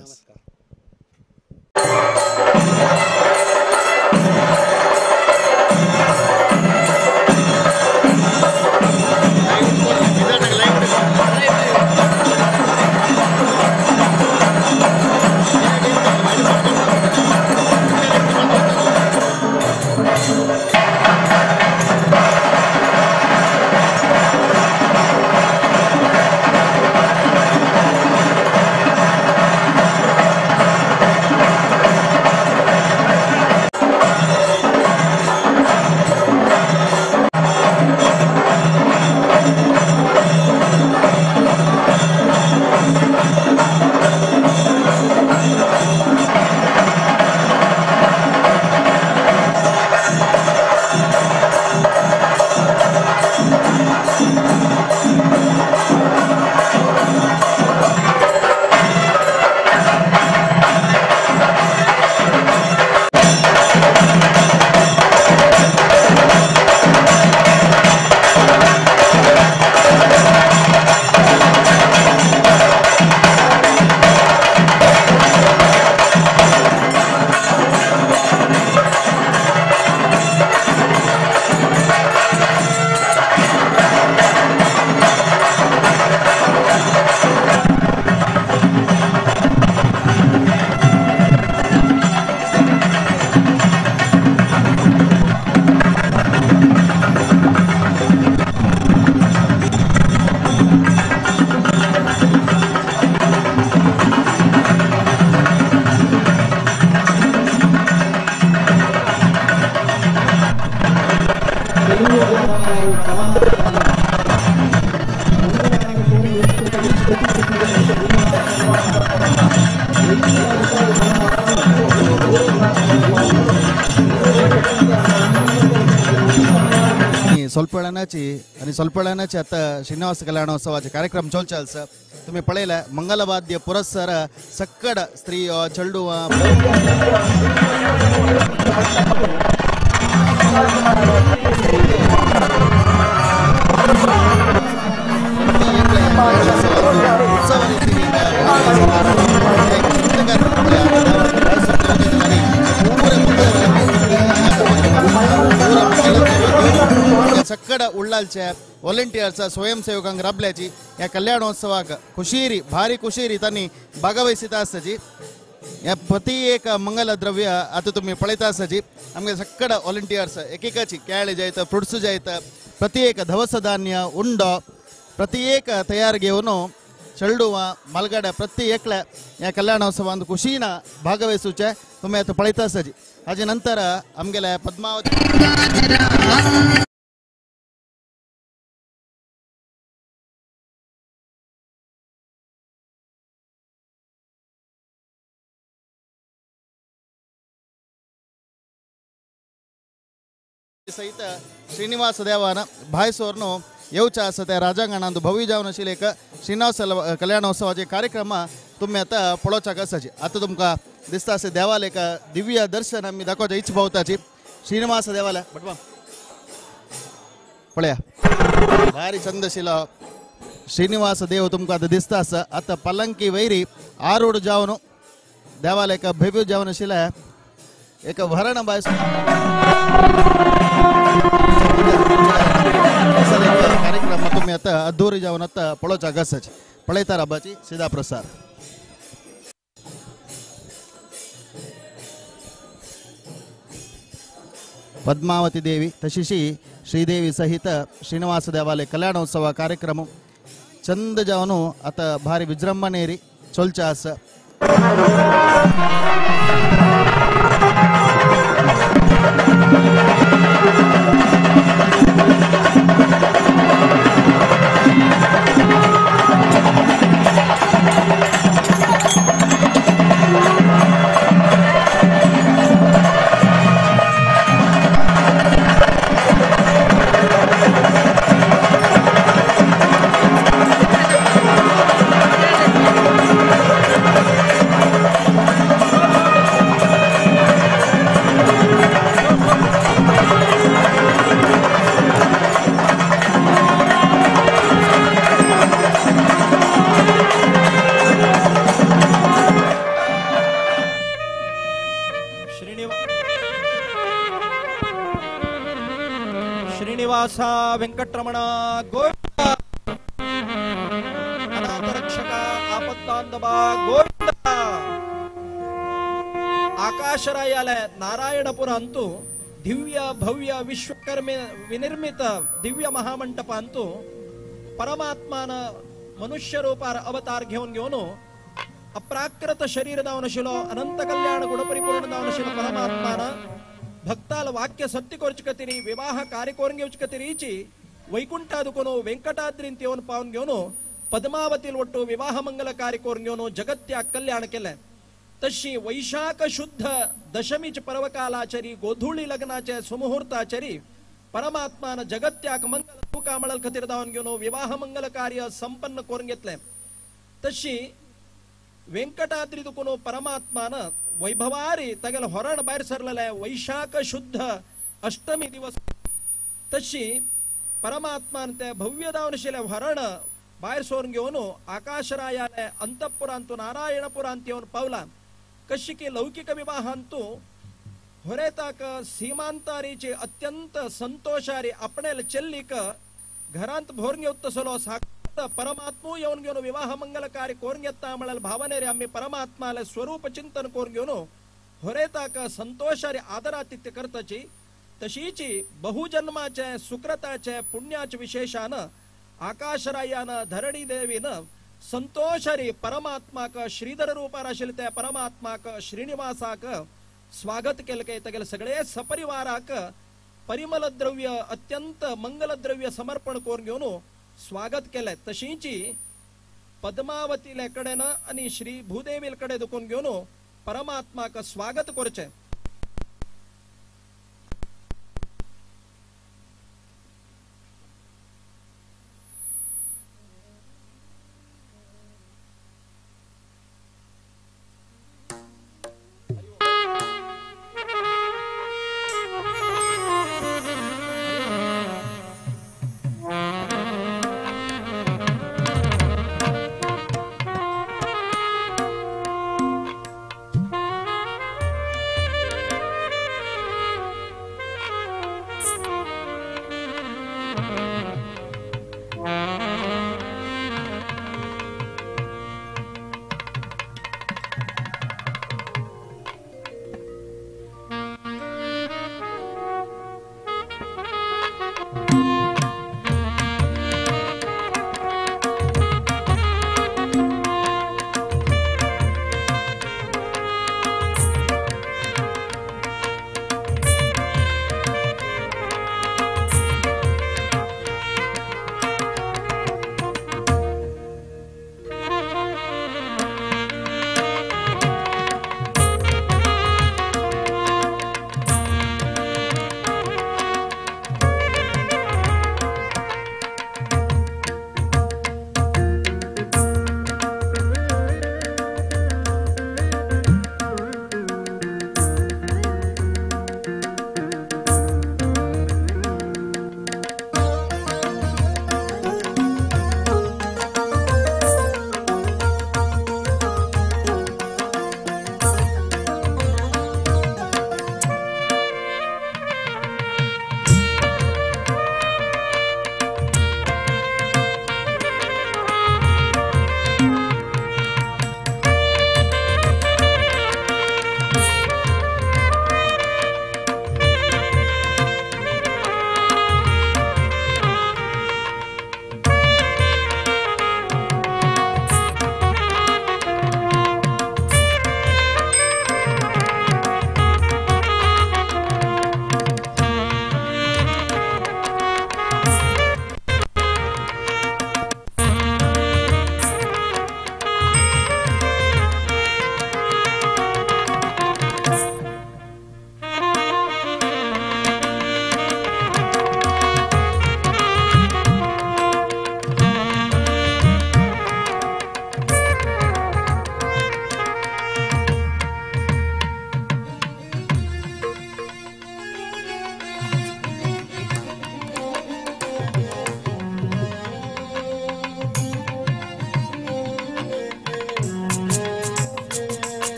S2: ಸ್ವಲ್ಪ वेळानाची आणि ಸ್ವಲ್ಪ वेळानाची आता श्रीनिवास कल्याणोत्सवाचे कार्यक्रम चोलचाल सर तुम्ही पळयला मंगलवाद्य पुरस्सर सक्कड स्त्री चेडुवा सक्कड उल्लालचे व्हॉलंटियर्स स्वयंसेवकांक राबल्याची ह्या कल्याणोत्सवाक खुशीरी भारी खुशीरी तांणी भागवहिता आसताची ह्या प्रति एक मंगल द्रव्य आतां तुमी पळयता आसताची आमगे सक्कड व्हॉलंटियर्स एकेकाची केळे जायत फ्रुट्स जायत प्रति एक धवस धान्य उंडो प्रति एक तयार घेवन चेडुवा मलगड्या प्रति एकल्या ह्या कल्याणोत्सवांत खुशीन भागवहिसूचे तुमी आतां पळयता आसताची. हाजे नंतर आमगेले पद्मावती सहित श्रीनिवास देवान भायसोरನು येवचा आसा त्या राजांगणांत भव्य जावन आशिल्लें एक श्रीनिवास कल्याणोत्सवाचे कार्यक्रम तुमी आतां पळोवच्याक आसाची. आतां तुमकां दिसता आसा देवाले एक दिव्य दर्शन आमी दाखोवच्या इच्छ भोवताची श्रीनिवास देवालय भटमा पळया भारी चंद आशिल्लो श्रीनिवास देव तुमकां आतां दिसता आसा. आतां पलंकी वैरी आरूढ जावन देवालय एक भव्य जावन आशिल्लें एक भरण बाय कार्यक्रम तुम्ही आता अद्धूरी जावन आता पळोवच्याक आसाची. पळयता राबाची सीधा प्रसार. पद्मावती देवी तशीशी श्रीदेवी सहित श्रीनिवास देवालय कल्याणोत्सव कार्यक्रम चंद जावन आता भारी विजृंभणेरी चोलचा आसा.
S10: श्रीनिवास वेंकटरमण गोविंद अनाथरक्षक आपद्बांधव गोविंद. आकाशरायाले नारायणपुರ ಅಂತೂ ದಿವ್ಯ ಭವ್ಯ ವಿಶ್ವಕರ್ಮ ವಿನಿರ್ಮಿತ ದಿವ್ಯ ಮಹಾಮಂಟಪ ಅಂತೂ ಪರಮಾತ್ಮನ ಮನುಷ್ಯ ರೂಪಾರ ಅವತಾರ घेऊन घेऊन ಅಪ್ರಾಕೃತ ಶರೀರದವನಶಿಲೋ ಅನಂತ ಕಲ್ಯಾಣ ಗುಣಪರಿಪೂರ್ಣದವನಶಿಲ ಪರಮಾತ್ಮನ ಭಕ್ತಾಲ ವಾಕ್ಯ ಸತ್ಯ ಕೊರ್ಚಕತಿರಿ ವಿವಾಹ ಕಾರ್ಯಕೋರಂಗೆ ಉಚ್ಕತಿರೀಚಿ ವೈಕುಂಠಾದುಕೊನು ವೆಂಕಟಾದ್ರಿಂತಿಯವನು ಪಾವನ್ಗೆವನು ಪದ್ಮಾವತಿಲ್ ಒಟ್ಟು ವಿವಾಹ ಮಂಗಲ ಕಾರ್ಯಕೋರಂಗೆವನು ಜಗತ್ಯ ಕಲ್ಯಾಣಕ್ಕೆಲ್ಲ ತಶಿ ವೈಶಾಖ ಶುದ್ಧ ದಶಮಿಚ ಪರ್ವಕಾಲಾಚರಿ ಗೋಧೂಳಿ ಲಗ್ನಾಚೆ ಸುಮುಹೂರ್ತಾಚರಿ ಪರಮಾತ್ಮನ ಜಗತ್ಯಾಕ ಮಂಗಲ ತೂಕಾಮಳಲ್ ಖತಿರದವನ್ಗೆವನು ವಿವಾಹ ಮಂಗಲ ಕಾರ್ಯ ಸಂಪನ್ನ ಕೋರಂಗೆತ್ಲೆ ತಶಿ ವೆಂಕಟಾದ್ರಿದುಕೊನು ಪರಮಾತ್ಮನ ವೈಭವಾರಿ ತಗಲ ಹೊರಣ ಬಾಯ್ರ್ सरलेले वैशाख शुद्ध अष्टमी दिवस तशी परमात्मान ते भव्य दावनशिले हरण भायर सोरून घेवन आकाशरायाले अंतपुरांतू नारायणपुरांत येवन पावला. कशी की लौकिक विवाहांतू होरेताक सीमांतारीची अत्यंत संतोषारी आपणेल चेल्लीक घरांत भोरून घेवत तसलो साक्षात परमात्मू येवन घेवन विवाह मंगल कार्य कोरून घेता म्हळ्यार भावनेरे आम्ही परमात्माले स्वरूप चिंतन कोरून घेवन होरेताक संतोषारी आदरातिथ्य करताची तशीची बहुजन्माचे सुकृताचे पुण्याचे विशेषान आकाशरायान धरणी देवीन संतोषारी परमात्माक श्रीधर रूपार आशिल्ले त्या परमात्माक श्रीनिवासाक स्वागत केले काय तगेले सगळे सपरिवाराक परिमल द्रव्य अत्यंत मंगल द्रव्य समर्पण करून घेवन स्वागत केलें. तशींची पद्मावतीले कडेन आनी श्री भूदेवी कडेन दुखून घेवन परमात्माक स्वागत करचें.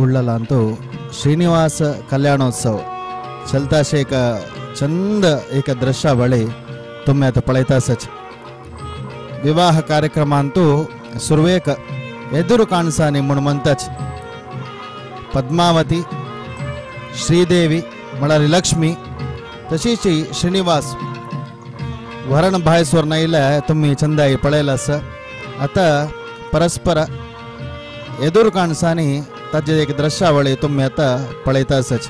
S2: ಉಳ್ಳಲ ಅಂತೂ ಶ್ರೀನಿವಾಸ ಕಲ್ಯಾಣೋತ್ಸವ ಚಲ್ತಾಶೆ ಏಕ ಚಂದ ಏಕ ದೃಶ್ಯಾವಳಿ ತುಮ್ಮೆ ಆತ ಪಳೈತಾ ಸಚ್ ವಿವಾಹ ಕಾರ್ಯಕ್ರಮ ಅಂತೂ ಸುರ್ವೇಕ ಎದುರು ಕಾಣಿಸಾನಿ ಮುಣ್ಮಂತಚ್ ಪದ್ಮಾವತಿ ಶ್ರೀದೇವಿ म्हळ्यार लक्ष्मी तशीच श्रीनिवास वरण भायस्वर नायले तुमी चंदाई पळयला आसा. आतां परस्पर एदूर काणसांनी ताजे एक दृश्यावळी तुमी आतां पळयता आसाच.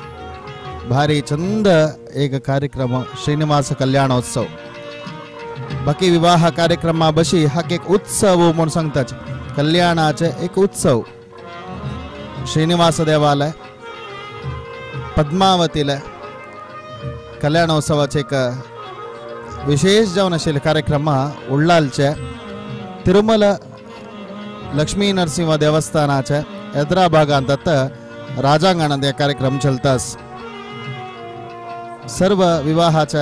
S2: भारी चंद एक कार्यक्रम श्रीनिवास कल्याणोत्सव बाकी विवाह कार्यक्रमा बशी हा एक उत्सव म्हणून सांगताच कल्याणाचे एक उत्सव श्रीनिवास देवालय पद्मावतीला कल्याणोत्सवाचे एक विशेष जावन आशिल्ले कार्यक्रम उल्लालचे तिरुमल लक्ष्मी नरसिंह देवस्थानाचे एद्रा भागांत राजांगणांत हे कार्यक्रम चलतास. सर्व विवाहाच्या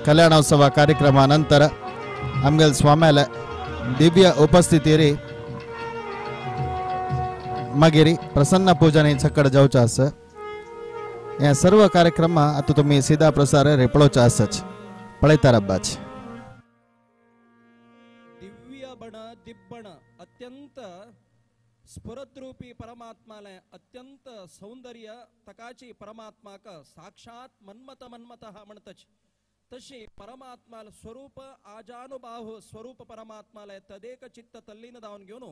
S2: कल्याणोत्सव कार्यक्रमानंतर आमगेल स्वाम्याला दिव्य उपस्थिती मागीर प्रसन्न पूजन सकड जावचें आसा. हे सर्व कार्यक्रम आता तुम्ही सीधा प्रसार रेपळोवचो आसाच पळयता रब्बाच.
S10: दिव्य बण दिब्बण अत्यंत स्फुरद्रूपी परमात्माले अत्यंत सौंदर्य तकाची परमात्माक साक्षात मन्मत मन्मतः म्हणतच तशी परमात्माल स्वरूप आजानुबाहु स्वरूप परमात्माले तदेक चित्त तल्लीन दावन घेवन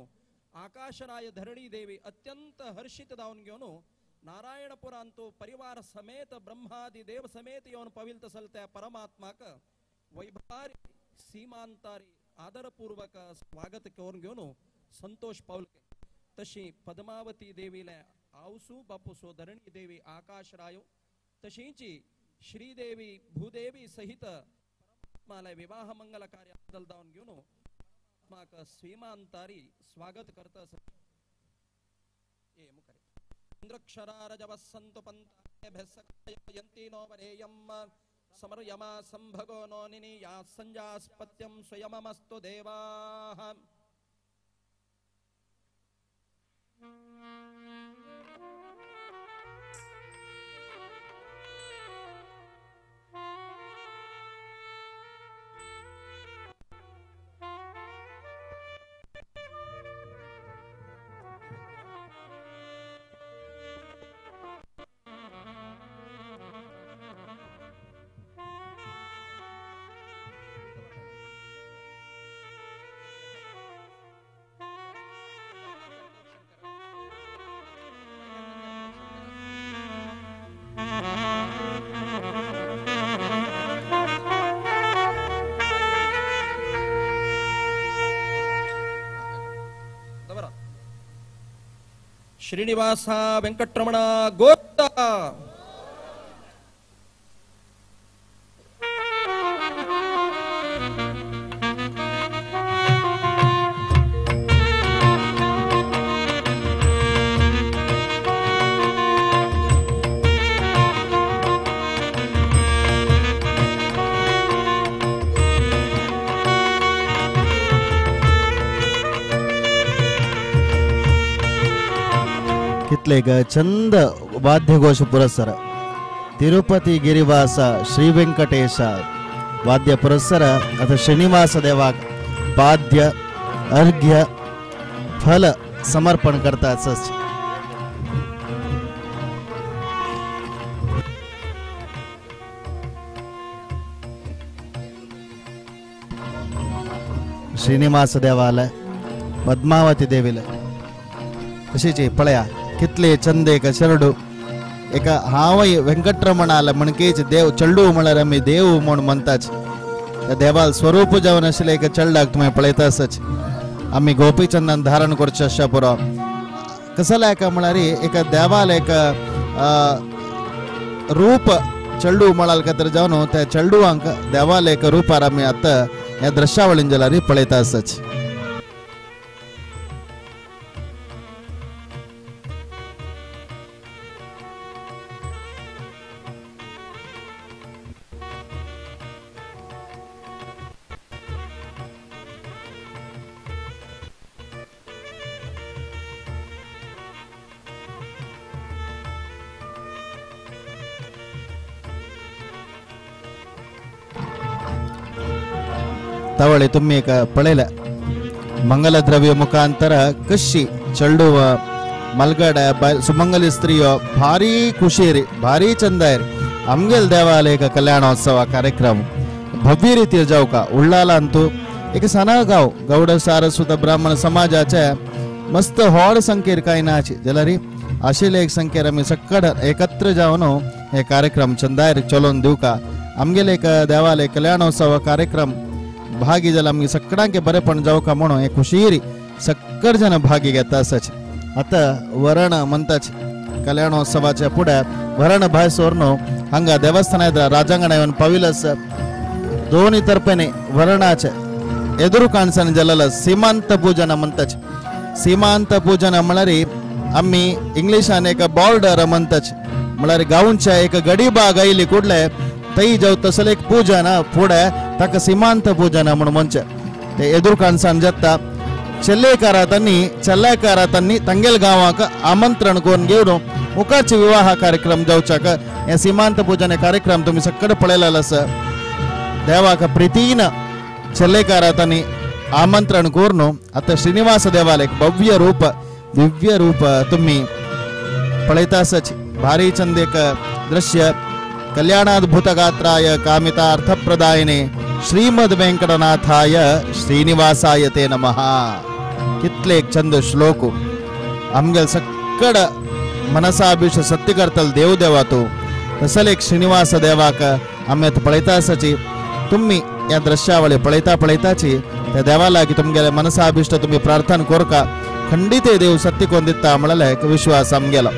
S10: आकाशराय धरणी देवी अत्यंत हर्षित दावन घेवन नारायणपुरांतु परिवार समेत ब्रह्मादि देव समेत येवन पविल तसल त्या परमात्माक वैभारी सीमांतारी आदरपूर्वक स्वागत करून घेवन संतोष पावले. तशी पद्मावती देवीले आवसू बापूसो धरणी देवी आकाशरायो तशीची श्रीदेवी भूदेवी सहित परमात्माला विवाह मंगल कार्य बदल दावन घेवन परमात्माक सीमांतारी स्वागत करत. चंद्रक्षरारजवसन्तु पन्थाभ्यः नो वरेयं समर्यमा संभगो नो निनीया संजास्पत्यं स्वयममस्तु देवाः. श्रीनिवास वेंकटरमण गोविंद.
S2: कितले चंद वाद्यघोष पुरस्सर तिरुपति गिरिवास श्री वेंकटेश वाद्य पुरस्सर अथ श्रीनिवास देवाक पाद्य अर्घ्य फल समर्पण करतात. श्रीनिवास देवालय पद्मावती देवीला तशीच पळया कितले चंद एक चरडू एका हांवय वेंकटरमणाला म्हणकेच देव चेडू म्हळ्यार आमी देव म्हूण म्हणटाच त्या देवाल स्वरूप जावन आशिल्लें एका चेडल्याक तुमी पळयता आसच. आमी गोपीचंदन धारण करचें आसच्या पुरो कसल्या एका म्हळ्यार एका देवाल एक रूप चेडू म्हळ्यार खातीर जावन त्या चेडवांक देवाल एक रुपार आमी आतां ह्या दृश्यावळीन जाल्यार पळयता आसच. तवळे तुम्ही एक पळयला मंगलद्रव्य मुखांतर कशी चेडूव मलगड सुमंगली स्त्रियो भारी खुशीर भारी चंदायर आमगेल देवालय कल्याणोत्सव कार्यक्रम भव्य रीतीर जावका उल्लाला अंतू एक सना गांव गौड सारस्वत ब्राह्मण समाजाचे मस्त होड संख्येर कांय नाची जाल्यार आशिल्ले एक संख्येर आमी सक्कड एकत्र जावन हे कार्यक्रम चंदायर चलोवन दिवका. आमगेले एक देवालय कल्याणोत्सव कार्यक्रम भागी जाल्यार आमगे सगळ्यांक बरेपण जावका म्हणून हे खुशीरी सक्कड जण भागी घेता आसाच. आतां वरण म्हणटाच कल्याणोत्सवाच्या फुडें वरण भायर सरून हांगा देवस्थाना राजांगणा येवन पाविल आसा. दोन्ही तर्फेने वरणाचे एदुरू काणसान जालेलो सीमांत पूजन म्हणटाच. सीमांत पूजन म्हळ्यार आमी इंग्लिशान एक बॉर्डर म्हणटाच, म्हळ्यार गांवच्या एक गडी बाग आयली कुडले थंय जावं तसलें एक पूजन फुडें ताका सीमांत पूजन म्हूण म्हणचें. ते एदुरू काणसान जाता. चेल्लेकारातांनी तांगेल गांवाक आमंत्रण करून घेवन मुखाचे विवाह कार्यक्रम जावच्याक हे सीमांत पूजन कार्यक्रम तुमी सगळे पळयलेलो आसा. देवाक प्रितीन चेल्लेकारातांनी आमंत्रण करून आतां श्रीनिवास देवालय भव्य रूप दिव्य रूप तुम्ही पळयता आसाच. भारी चंद एक दृश्य. कल्याणाद्भुत गात्राय कामितार्थप्रदायिने श्रीमद वेंकटनाथाय श्रीनिवासाय ते नमः. कितले एक चंद श्लोक आमगेल सक्कड मनसाभिष सत्य करतल देव देवा तूं तसले एक श्रीनिवास देवाक आमी आतां पळयता आसाची. तुम्ही ह्या दृश्यावळी पळयता पळयताची त्या देवा लागीं तुमगेले मनसाभिष्ट तुमी प्रार्थना कोरका खंडित देव सत्य कोण दिता म्हणलें एक विश्वास आमगेलो.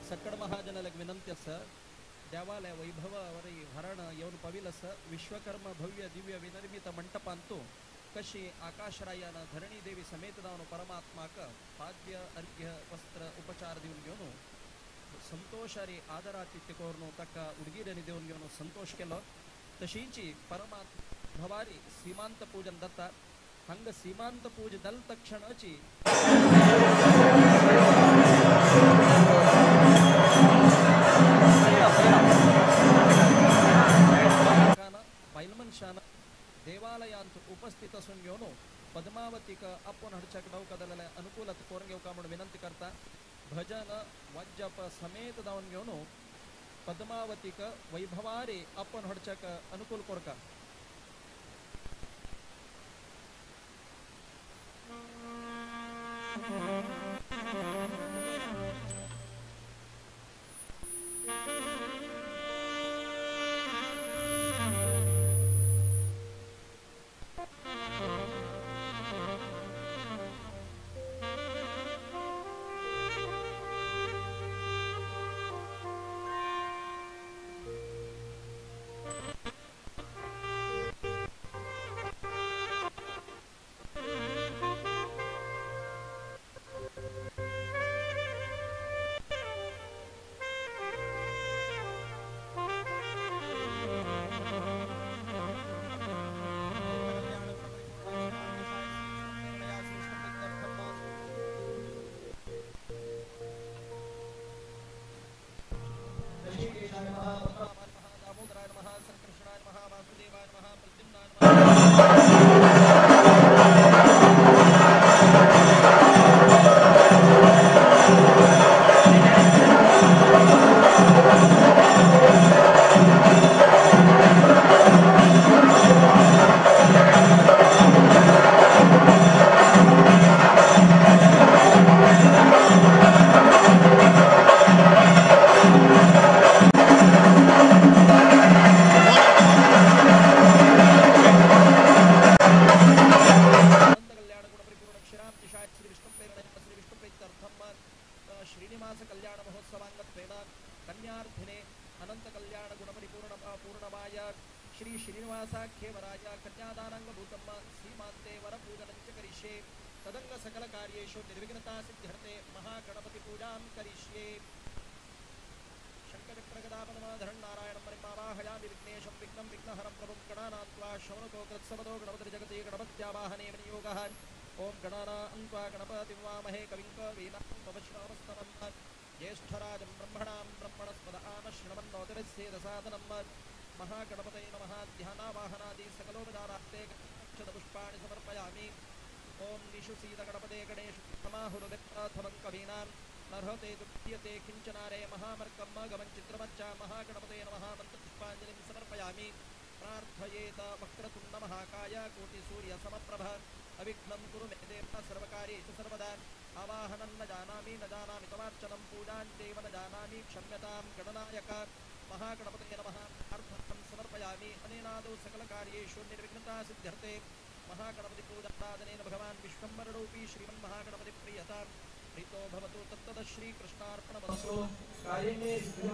S10: सक्कड महाजनालक विनंती आसा देवालय वैभव वरी हरण येवन पाविल आसा. विश्वकर्म भव्य दिव्य विनिर्मित मंटपांतु कशी आकाशरायान धरणी देवी समेत जावन परमात्माक पाद्य अर्घ्य वस्त्र उपचार दिवन घेवन संतोषारी आदरातिथ्य करून ताका उडगिऱ्यांनी दिवन घेवन संतोष केलो. तशींची परमात्मा भवारी सीमांत पूजन दत्ता. हांगा सीमांत पूज दल तक्षणाची बायलमनशान देवालयांत उपस्थित असून घेवन पद्मावतीक आपोवन हाडच्याक डौका अनुकूलत कोरून घेवका म्हूण विनंती करता. भजन वाज्यप समेत जावन घेवन पद्मावतीक वैभवारी आपोवन हाडच्याक अनुकूल कोरका.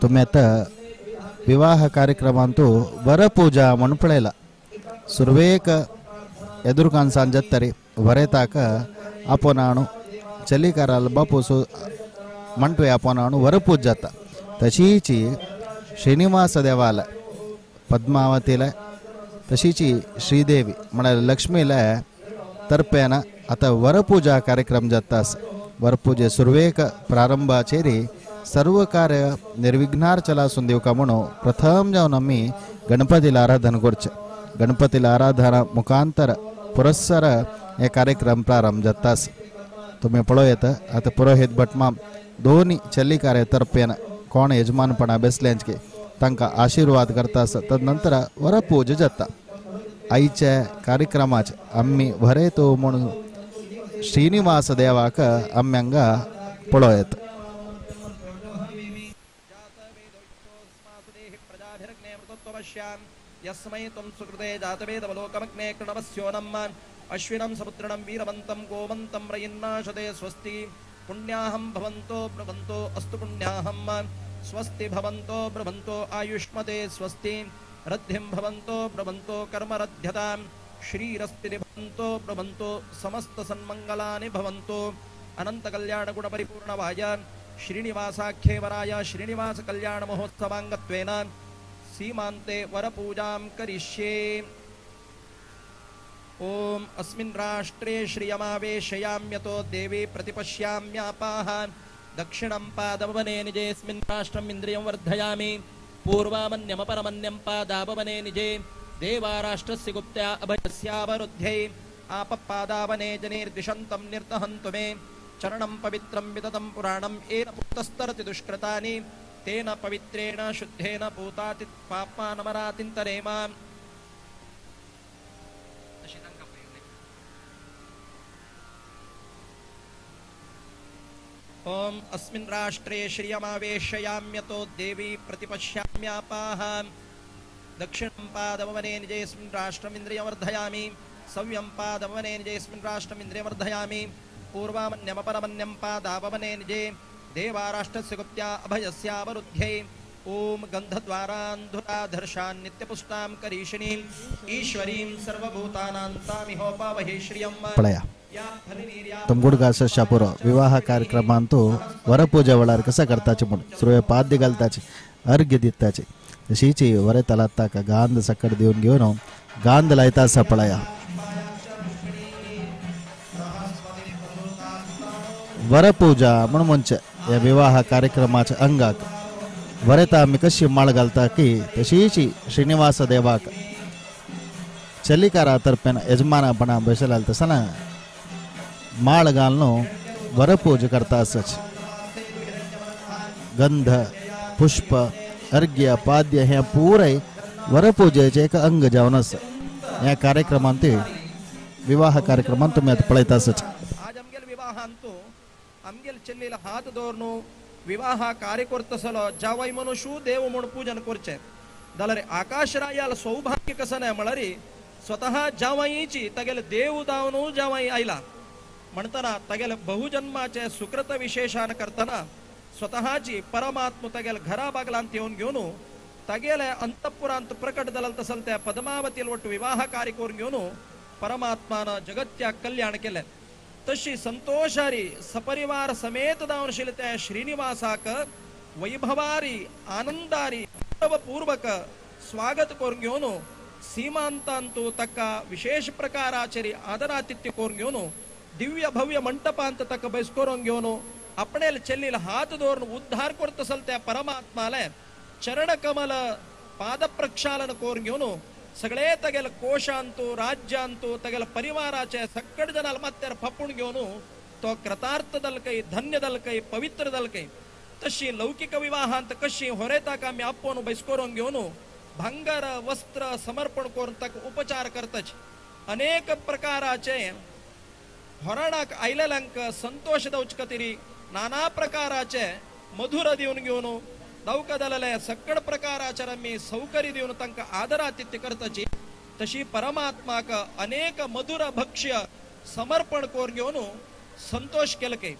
S2: तुम्ही आता विवाह कार्यक्रमांतू वरपूजा म्हणून पळयला. सुरवेक एदुरकान जत्तरी वरेताक आपोनाणू चलीकाराल बापूस म्हणतोय आपोनाणू वरपूज जाता. तशीची श्रीनिवास देवाला पद्मावतीला तशीची श्रीदेवी म्हणाले लक्ष्मीला तर्पेन आता वरपूजा कार्यक्रम जातास. वरपूजे सुरवेक प्रारंभाचेरी सर्व कार्य निर्विघ्नार चलासून दिवका म्हणून प्रथम जावन आमी गणपतीला आराधन करचें. गणपतीला आराधना मुखांतर पुरस्सर हे कार्यक्रम प्रारंभ जातास. तुमी पळोवं येता आतां पुरोहीत भटमाम दोनी चलीकार्य तर्पेन कोण यजमानपणा बेसल्यांचे तांकां आशिर्वाद करता. तदनंतर वरपूज जाता. आयच्या कार्यक्रमाचे आमी वरेतो म्हणून श्रीनिवास देवाक आमी हांगा पळोवं येता.
S10: यस्मै त्वं सुकृते जातवेदवलोकमग्ने कृणवस्योनम् अश्विनं समुद्रणं वीरवन्तं गोमन्तं रयिन्नाशते स्वस्ति पुण्याहं भवन्तो ब्रुवन्तो अस्तु पुण्याहं स्वस्ति भवन्तो ब्रुवन्तो आयुष्मते स्वस्ति रद्धिं भवन्तो ब्रुवन्तो कर्मरध्यतां श्रीरस्ति भवन्तो ब्रुवन्तो समस्त सन्मङ्गलानि भवन्तो अनन्तकल्याणगुणपरिपूर्णवाय श्रीनिवासाख्येवराय श्रीनिवासकल्याणमहोत्सवाङ्गत्वेन सीमान्ते वरपूजां करिष्ये. ॐ अस्मिन् राष्ट्रे श्रियमावेशयाम्यतो देवी प्रतिपश्याम्यापाः दक्षिणं पादवने निजेऽस्मिन् राष्ट्रम् इन्द्रियं वर्धयामि पूर्वामन्यमपरमन्यं पादावने निजे देवाराष्ट्रस्य गुप्त्या अभयस्यावरुध्ये आपपादावने जनेर्द्विषन्तं निर्दहन्तु मे चरणं पवित्रं विततं पुराणं येन पुत्तस्तरति दुष्कृतानि तेन पवित्रेण शुद्धेन पूताति पापानमरातिन्तरेम. ॐ अस्मिन् राष्ट्रे श्रियमावेशयाम्यतो देवी प्रतिपश्याम्यापाः दक्षिणं पादवने निजेऽस्मिन् राष्ट्रमिन्द्रियवर्धयामि सव्यं पादवने निजेऽस्मिन् राष्ट्रमिन्द्रियवर्धयामि पूर्वामन्यमपरमन्यं पादावने निजे देवाराष्ट्रस्य गुप्त्या अभयस्यावरुध्ये ॐ गन्धद्वारान्धुराधर्षान् नित्यपुष्टां करीषिणीम् ईश्वरीं सर्वभूतानां तामिहोपावहे श्रियम्.
S2: पळया तुमगुडगास शापुरो विवाह कार्यक्रमांतू वरपूजा वेळार कसं करताचे म्हणून सुरवे पाद्य घालताचे अर्घ्य दिताचे तशीची वरे तलाताका गांध सकट दिवन घेवन गांध लायता आसा पळया. वरपूजा म्हणून म्हणचे या विवाह कार्यक्रमाच्या अंगाक वरेता आमी कशी माळ घालता की तशीच श्रीनिवास देवाक चलिकारा तर्पेन यजमानापणा बसला तसना माळ घालून वरपूज करता आसच. गंध पुष्प अर्घ्य पाद्य हे पुराय वरपूजेचे एक अंग जावन आसा. ह्या कार्यक्रमांत विवाह कार्यक्रमांत तुमी आतां पळयता आसच.
S10: आज आमगेल विवाहांतू आमगेल चेल्लीला हात दवरून विवाह कार्य करतसलो जावय मनुष्य देव म्हूण पूजन करचें जाल्यार आकाशरायाल सौभाग्य कसं नाही म्हळ्यार स्वतः जावईची तागेले देव जावन जावई आयला म्हणटना तागेले बहुजन्माचे सुकृत विशेषान करतना स्वतःची परमात्म तागेले घरा बागलांत येवन घेवन तागेले अंतपुरांत प्रकट जाल तसल त्या पद्मावतील ಒಟ್ಟು विवाह कार्य करून घेवन परमात्मान जगत्या कल्याण केलें. तशी संतोषारी सपरिवार समेत जावन त्या श्रीनिवासाक वैभवारी आनंदारी पूर्वक स्वागत करून घेवन सीमांतांतू तक्का विशेष प्रकाराचेरी आदरातिथ्य करून घेवन दिव्य भव्य मंटपांत तक बैस करून घेवन आपणेल चेल्लील हात दवरून उद्धार करतसल त्या परमात्माले चरणकमल पाद प्रक्षालन करून घेवन सगळे तगेल कोशांतू राज्यांतू तगेल परिवाराचे सक्कड जनाल मात्यार फपून घेवन तो कृतार्थ दलकय धन्य दलकय पवित्र दलकय. तशी लौकिक विवाहांत कशी होरेताक आमी आपोवन बैस करून घेवन भांगर वस्त्र समर्पण करून ताका उपचार करतच अनेक प्रकाराचे होरणाक आयलेल्यांक संतोष दिवचे खातीर नाना प्रकाराचे मधुर दिवन घेवन दवका जालेले सक्कड प्रकाराचेर आमी सौकर्य दिवन तांकां आदरातिथ्य करताची तशी परमात्माक अनेक मधुर भक्ष्य समर्पण करून घेवन संतोष केले काय.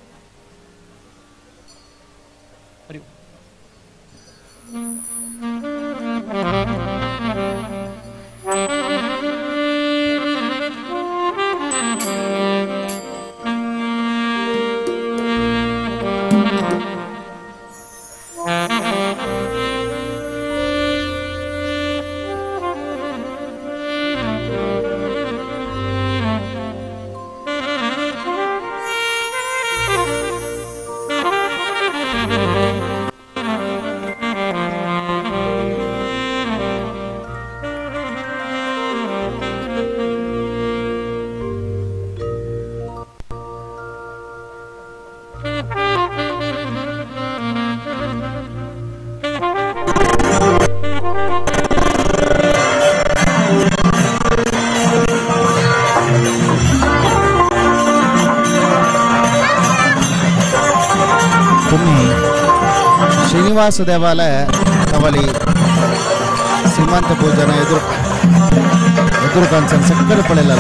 S2: श्रीनिवास देवालय तवली सीमांत पूजन एದುರು ಸಕ್ಕರೆ ಪಡೆಯಲ್ಲ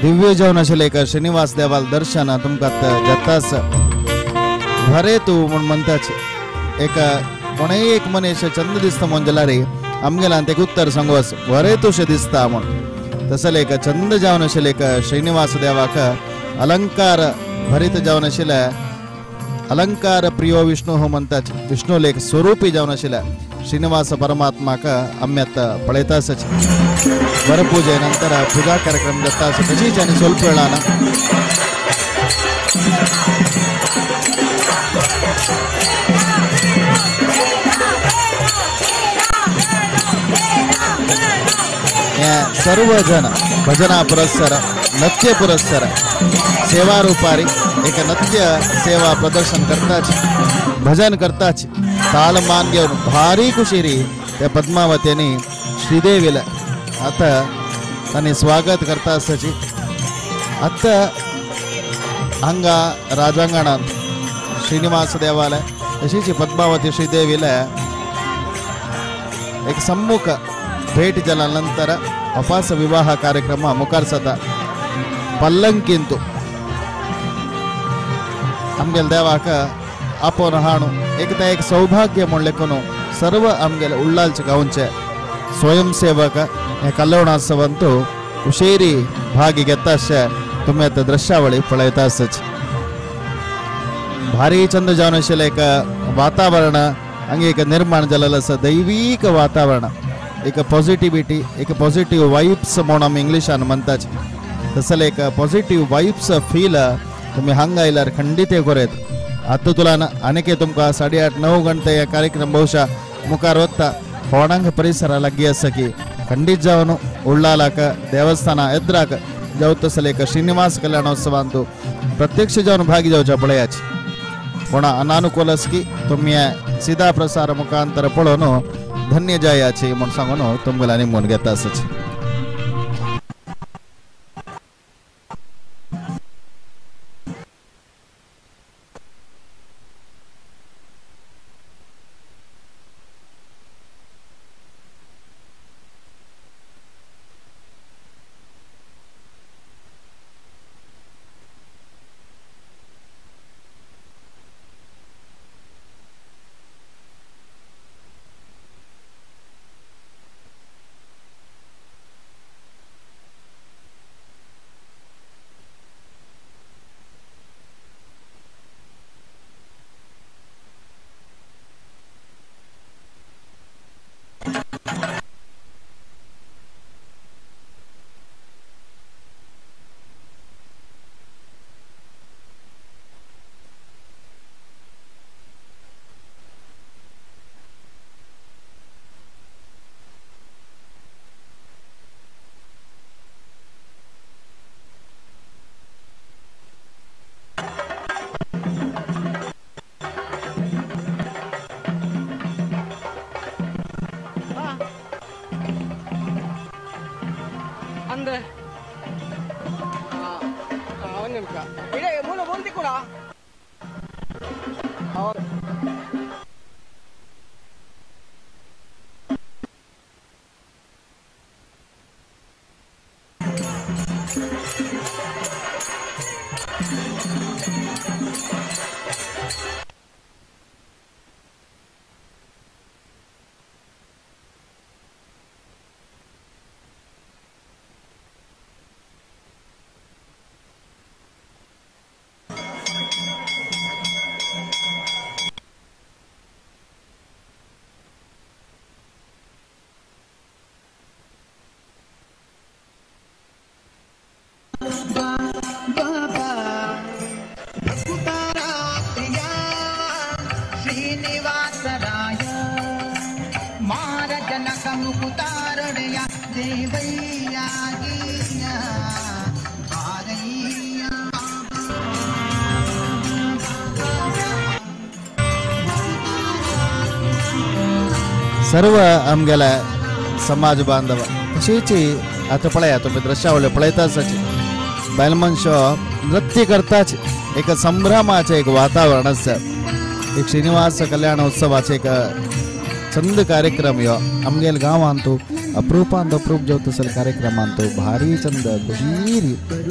S2: दिव्य जेवण आशिल्लें एक श्रीनिवास देवाल दर्शन तुमकां जाताच भरे तूं म्हूण म्हणटाच एक कोणेय एक मनीस चंद दिसता म्हूण जाल्यार आमगेल्यान एक उत्तर सांगू आस बरें तुशें दिसता म्हूण. तसलें एक चंद जावन आशिल्लें एक श्रीनिवास देवाक अलंकार भरीत जावन आशिल्लें अलंकार प्रियो विष्णु हो म्हणटाच विष्णुलेख स्वरूपी जावन आशिल्लें श्रीनिवास परमात्माक आमी आतां पळयता आसाच. वरपूजे नंतर पूजा कार्यक्रम जाता आसा तशीच आनी स्वल्प वेळान सर्व जन भजना पुरस्सर नृत्य पुरस्सर सेवा रूपारी एक नृत्य सेवा प्रदर्शन करताच भजन करताच ताल मान घेवन भारी खुशीरी त्या पद्मावतींनी श्रीदेवीला आता तांणी स्वागत करता आसची. आतां हांगा राजांगणांत श्रीनिवास देवालय तशीच पद्मावती श्रीदेवीला एक सम्मुख भेट जाल्या नंतर अपास विवाह कार्यक्रम मुखार जाता. पल्लंकींतू आमगेले देवाक आपोवन हाणू एक तें एक सौभाग्य म्हूण लेखून सर्व आमगेले उल्लालचे गांवचे स्वयंसेवक हे कल्लोणात्सवांतू हुशेरी भागी घेता अशें तुमी आतां दृश्यावळी पळयता आसच. भारी चंद जावन आशिल्लें एक वातावरण हांगा एक निर्माण जालेलें आसा दैवीक वातावरण एक पॉझिटिविटी एक पॉझिटिव्ह वायब्स म्हणून आमी इंग्लिशान म्हणटाच तसलें एक पॉझिटिव्ह वायब्स फील तुमी हांगा आयल्यार खंडीत करूं येता. आतां तुला आनीक तुमकां 8:30 9 घंटे हे कार्यक्रम ಬಹುಶಃ मुखार वता. होणांग परिसरा लागीं आसा की खंडीत जावन उल्लालाक देवस्थाना एद्राक जावं तसले एक श्रीनिवास कल्याणोत्सवांतु प्रत्यक्ष जावन भागी जावच्या पळयाची कोणा अनानुकूल आसा की तुमी सीधा प्रसार मुखांतर पळोवन धन्य जायाची म्हूण सांगून तुमगेल्यानी म्हूण घेता आसाची. सर्व आमगेल्या समाज बांधव तशीच आतां पळया तुमी दृश्यावळी पळयता आसाची बायल मनशां नृत्य करताच एक संभ्रमाचें एक वातावरण आसा. एक श्रीनिवास कल्याण उत्सवाचें एक चंद कार्यक्रम ह्यो आमगेल्या गांवांत अप्रुपांत अप्रूप जावं तसले कार्यक्रमांत भारी चंद खुशीर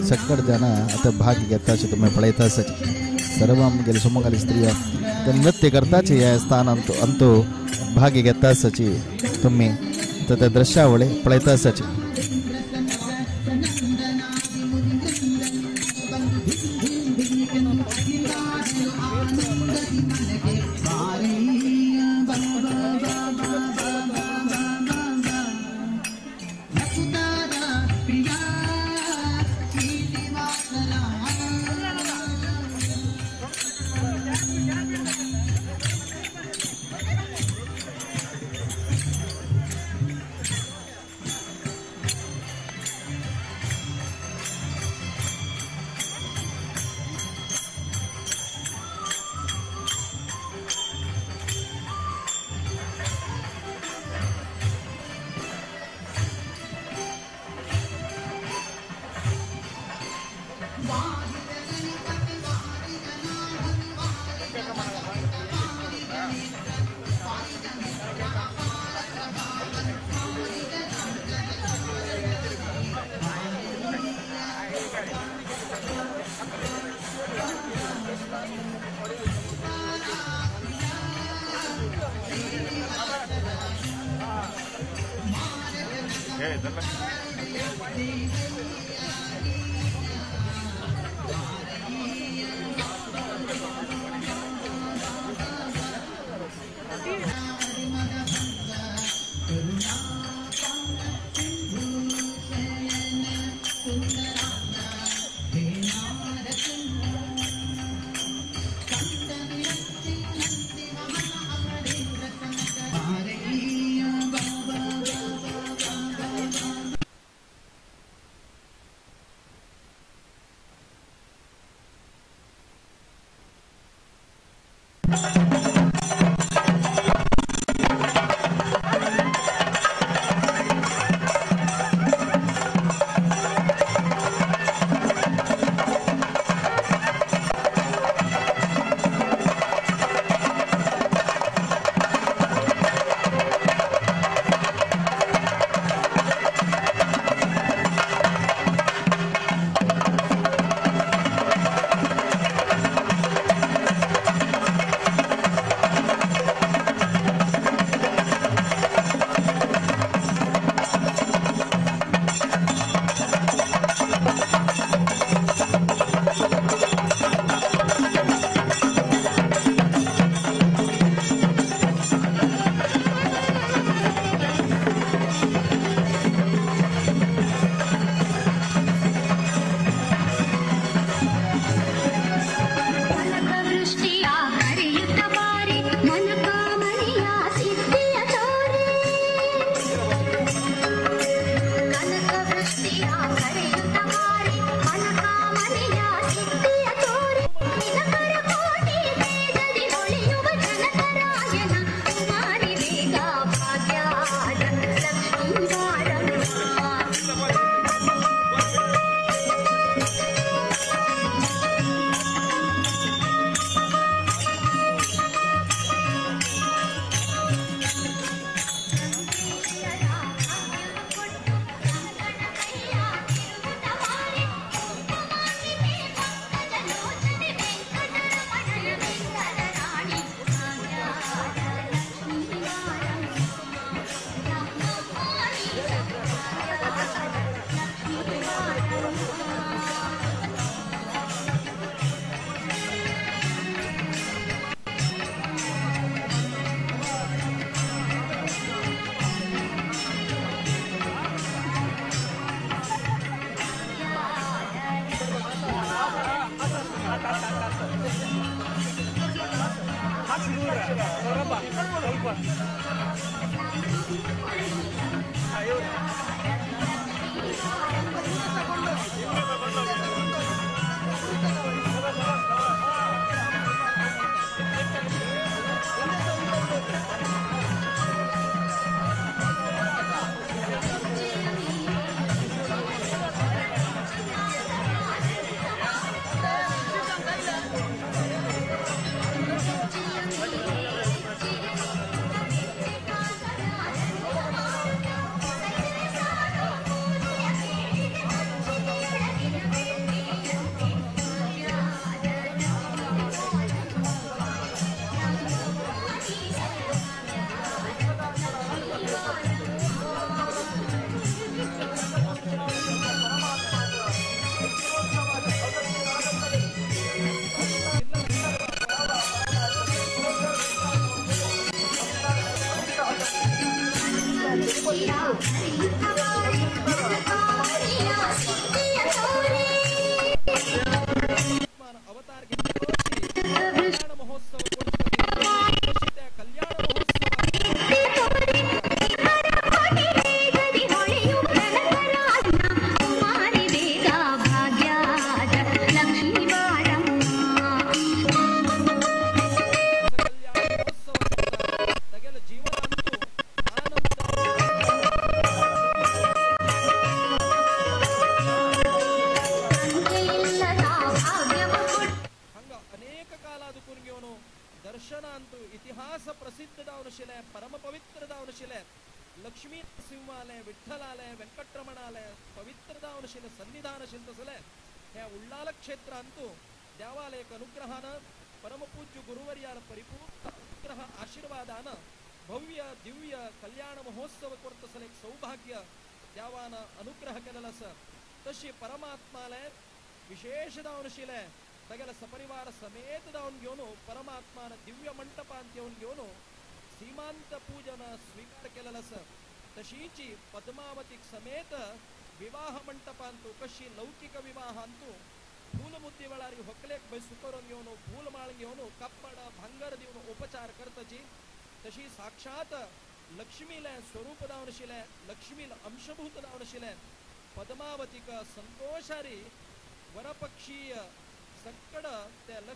S2: सगळे जाणां आतां भाग घेता अशें तुमी पळयता आसाची. सर्व आमगेले सुमंगली स्त्रियो नृत्य करताच ह्या स्थानांत अंतू भागी घेता आसाची तुमी आतां त्या दृश्यावळी पळयता आसाची.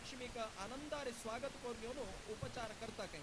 S10: श्रीलक्ष्मीक आनंदारे स्वागत करून घेवन उपचार करता काय.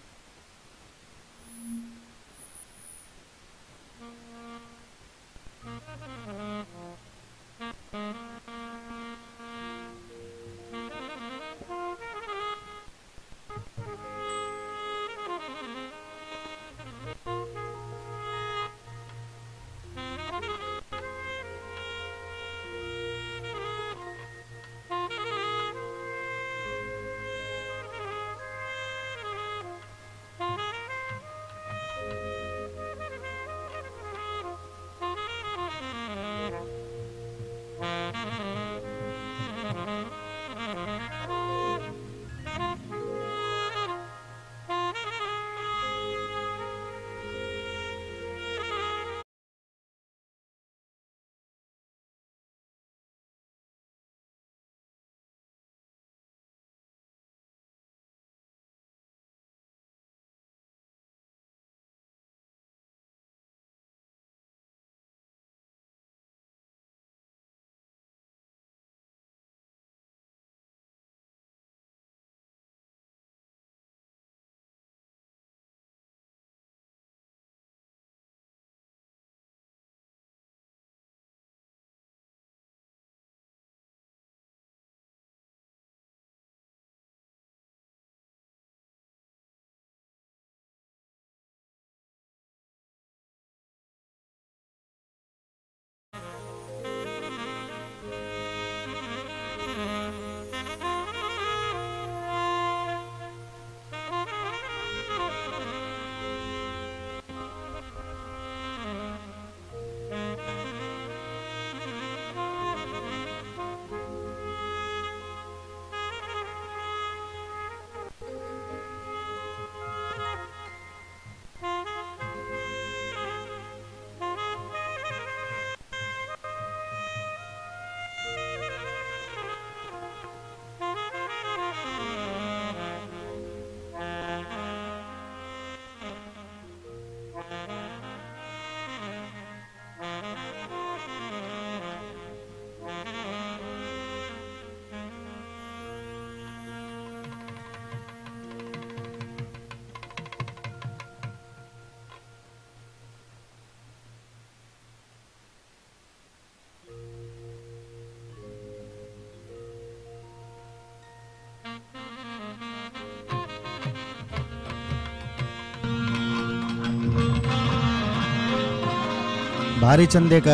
S2: भारी चंदेक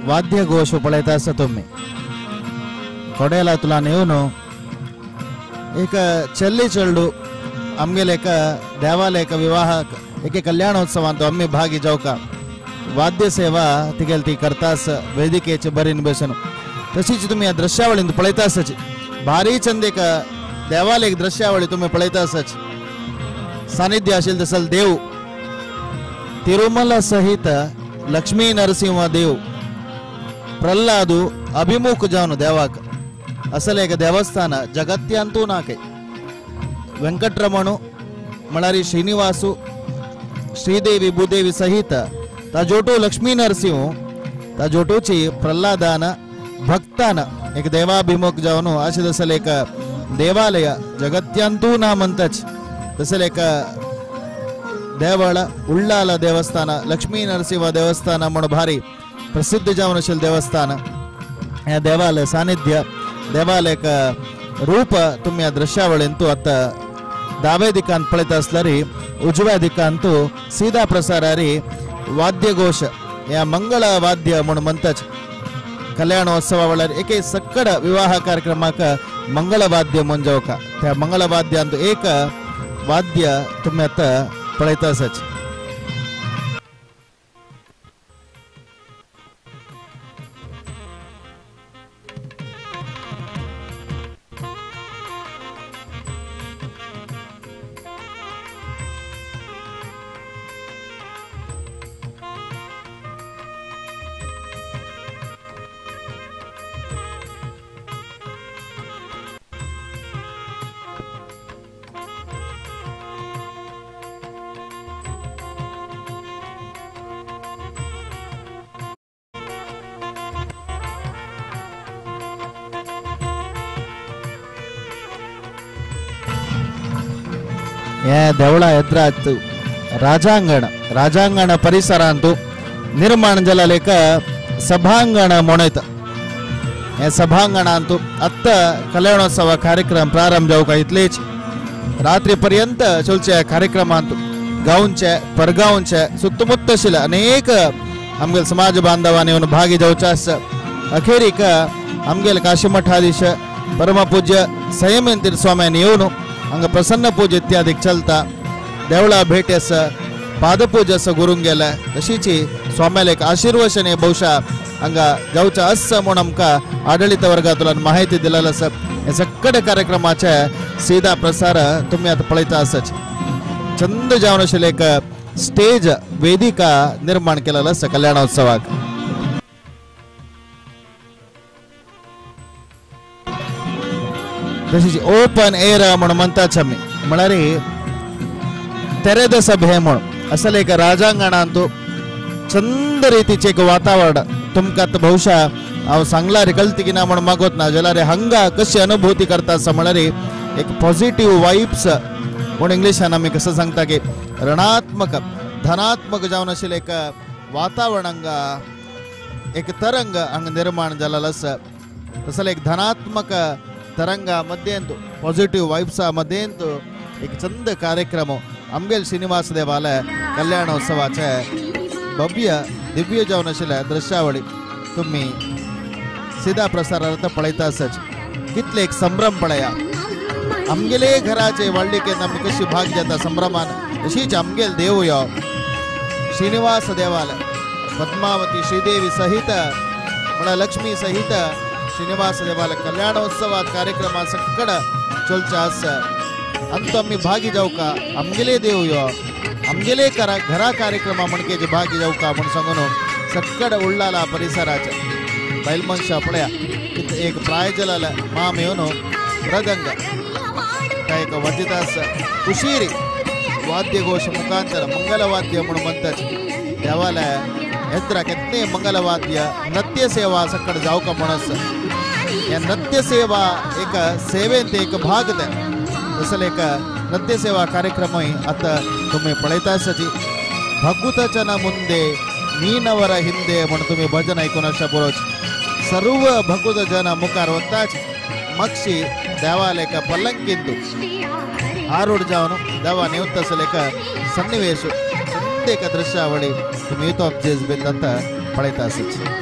S2: वाद्यघोष पळयता आसा तुमी. कोडेला तुला येवन एक चल्ली चेडू आमगेले एक देवालय विवाह एके कल्याणोत्सवांत आमी भागी जावका वाद्य सेवा तिगेल ती करतास वेदिकेचे बरीन बसून. तशीच तुमी ह्या दृश्यावळींत पळयता आसाची. भारी चंदेक देवालय दृश्यावळी तुमी पळयता आसाची. सानिध्य आशिल्लें तसल देव तिरुमला सहित लक्ष्मी नरसिंह देव प्रल्हादू अभिमुख जावन देवाक असल एक देवस्थान जगत्यांतू नाके. वेंकटरमणू म्हळ्यार श्रीनिवासू श्रीदेवी भूदेवी सहित ताजोटू लक्ष्मी नरसिंह ताजोटूची प्रल्हादान भक्तान एक देवाभिमुख जावन अशें तसल एक देवालय जगत्यांतू ना म्हणटाच तसल एक देवळ उल्लाल देवस्थान लक्ष्मी नरसिंह देवस्थान म्हणून भारी प्रसिद्ध जावन आशिल्लें देवस्थान. ह्या देवालय सानिध्य देवालयक रूप तुमी ह्या दृश्यावळींतू आतां दावे दिकान पळयता आसल्यार उजव्या दिकांतू सीधा प्रसारारी वाद्यघोष ह्या मंगळ वाद्य म्हणून म्हणटाच. कल्याणोत्सवा वेळार एके सक्कड विवाह कार्यक्रमाक मंगळवाद्य म्हूण जावका त्या मंगळवाद्यांत एक वाद्य तुमी आतां पळयता आसाच. हे देवळा येत्रात राजांगण राजांगण परिसरांतु निर्माण जाल्लें एक सभांगण म्हणत हे सभांगणांतु आत्त कल्याणोत्सव कार्यक्रम प्रारंभ जावंक इतलेच रात्री पर्यंत चलचे कार्यक्रमांतु गांवचे परगांवचे सुत्तमुत्त आशिल्ले अनेक आमगेले समाज बांधवांनी येवन भागी जावचे आसा. अखेरीक आमगेले काशी मठाधीश परमपूज्य संयमेंद्र स्वाम्यांनी येवन हांगा प्रसन्न पूजा इत्यादी चलता. देवळा भेट आसा, पादपूजा आसा गुरूंक गेले तशीच स्वाम्याले एक आशीर्वचन बहुशा हांगा जावचें आसा म्हूण आमकां आडळीत वर्गांतल्यान माहिती दिलेली आसा. हे सगळे कार्यक्रमाचे सीधा प्रसार तुमी आतां पळयता आसाच. चंद जावन आशिल्लें एक स्टेज वेदिका निर्माण केलेलो आसा कल्याणोत्सवाक. तशीच ओपन एअर म्हूण म्हणटात आमी, म्हळ्यार तेरेद सभे म्हूण असले एक राजांगणांतु चंद रितीचें एक वातावरण तुमकां आतां बहुशा हांव सांगल्यार कळटा की ना म्हूण मागोत ना जाल्यार हांगा कशी अनुभूती करता आसा म्हळ्यार एक पॉझिटीव वायब्स म्हूण इंग्लिशान आमी कसं सांगता की ऋणात्मक धनात्मक जावन आशिल्लें एक वातावरण हांगा एक तरंग हांगा निर्माण जालेलो आसा. तसलें एक धनात्मक तरंगा मध्येंतु पॉझिटीव वायब्सा मध्येंतु एक चंद कार्यक्रम आमगेल श्रीनिवास देवालय कल्याणोत्सवाचे भव्य दिव्य जावन आशिल्ल्या दृश्यावळी तुमी सीधा प्रसारार्थ पळयता आसाच. कितले एक संभ्रम पळया आमगेले घराचे व्हडलिकेन आमी कशी भाग घेता संभ्रमान, तशीच आमगेल देव यो श्रीनिवास देवालय पद्मावती श्रीदेवी सहित म्हळ्यार लक्ष्मी सहित श्रीनिवास देवालय कल्याणोत्सवात कार्यक्रमा सगळं चलचे आसा. अंत आमी भागी जावका आमगेले देव यो आमगेले घरा कार्यक्रमा म्हणके भागी जावका म्हूण सांगून सगळं उल्लाला परिसराचे बैल मनशां पळया एक प्राय जालें माम येवन मृदंग एक वाजित आसा. कुशीरी वाद्यघोश मुखांतर मंगलवाद्य म्हूण म्हणटात देवालय येत्रा केतने मंगलवाद्य नृत्य सेवा सगळं जावका म्हूण आसा. ह्या नृत्य सेवा एक सेवेंत एक भाग ते तसले एक नृत्य सेवा कार्यक्रमूय आतां तुमी पळयता आसाची. भगवताच्या मुंदे नीनवರ ಹಿಂದೆ म्हूण तुमी भजन आयकून आसा बरोच सर्व भगवत जन मुखार वताच मक्षी देवालयक पल्लंकींतु आरूढ जावन देवा नेवता एक सन्निवेश एक दृश्यावळी तुमी युथ ऑफ जेज बीन आतां पळयता आसाची.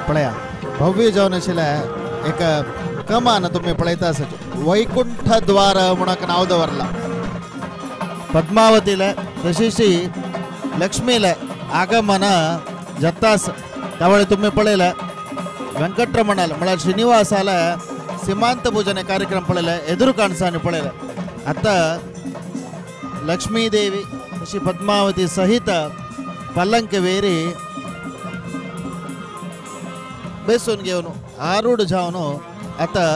S2: पळया भव्य जावन आशिल्लें एक कमान तुमी पळयता आसत. वैकुंठ द्वार म्हूण नांव दवरलां. पद्मावतीले तशीशी लक्ष्मीले आगमन जत्तास त्यावेळी तुम्ही पळयले वेंकटरमणाले म्हळ्यार श्रीनिवासाले सीमांत पूजन कार्यक्रम पळयले एदुरू काणसांनी पळयले. आतां लक्ष्मी देवी तशी पद्मावती सहित पलंक वेरी बेसून घेवन आरूढ जावन आतां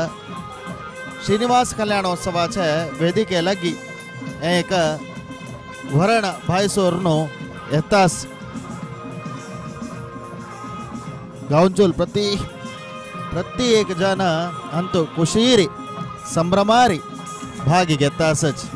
S2: श्रीनिवास कल्याणोत्सवाचे वेदिके लागी एक वरण भायसोरनु येतास गांवचोल प्रति प्रति एक जन अंतु कुशीरी संभ्रमारी भागी घेतासच.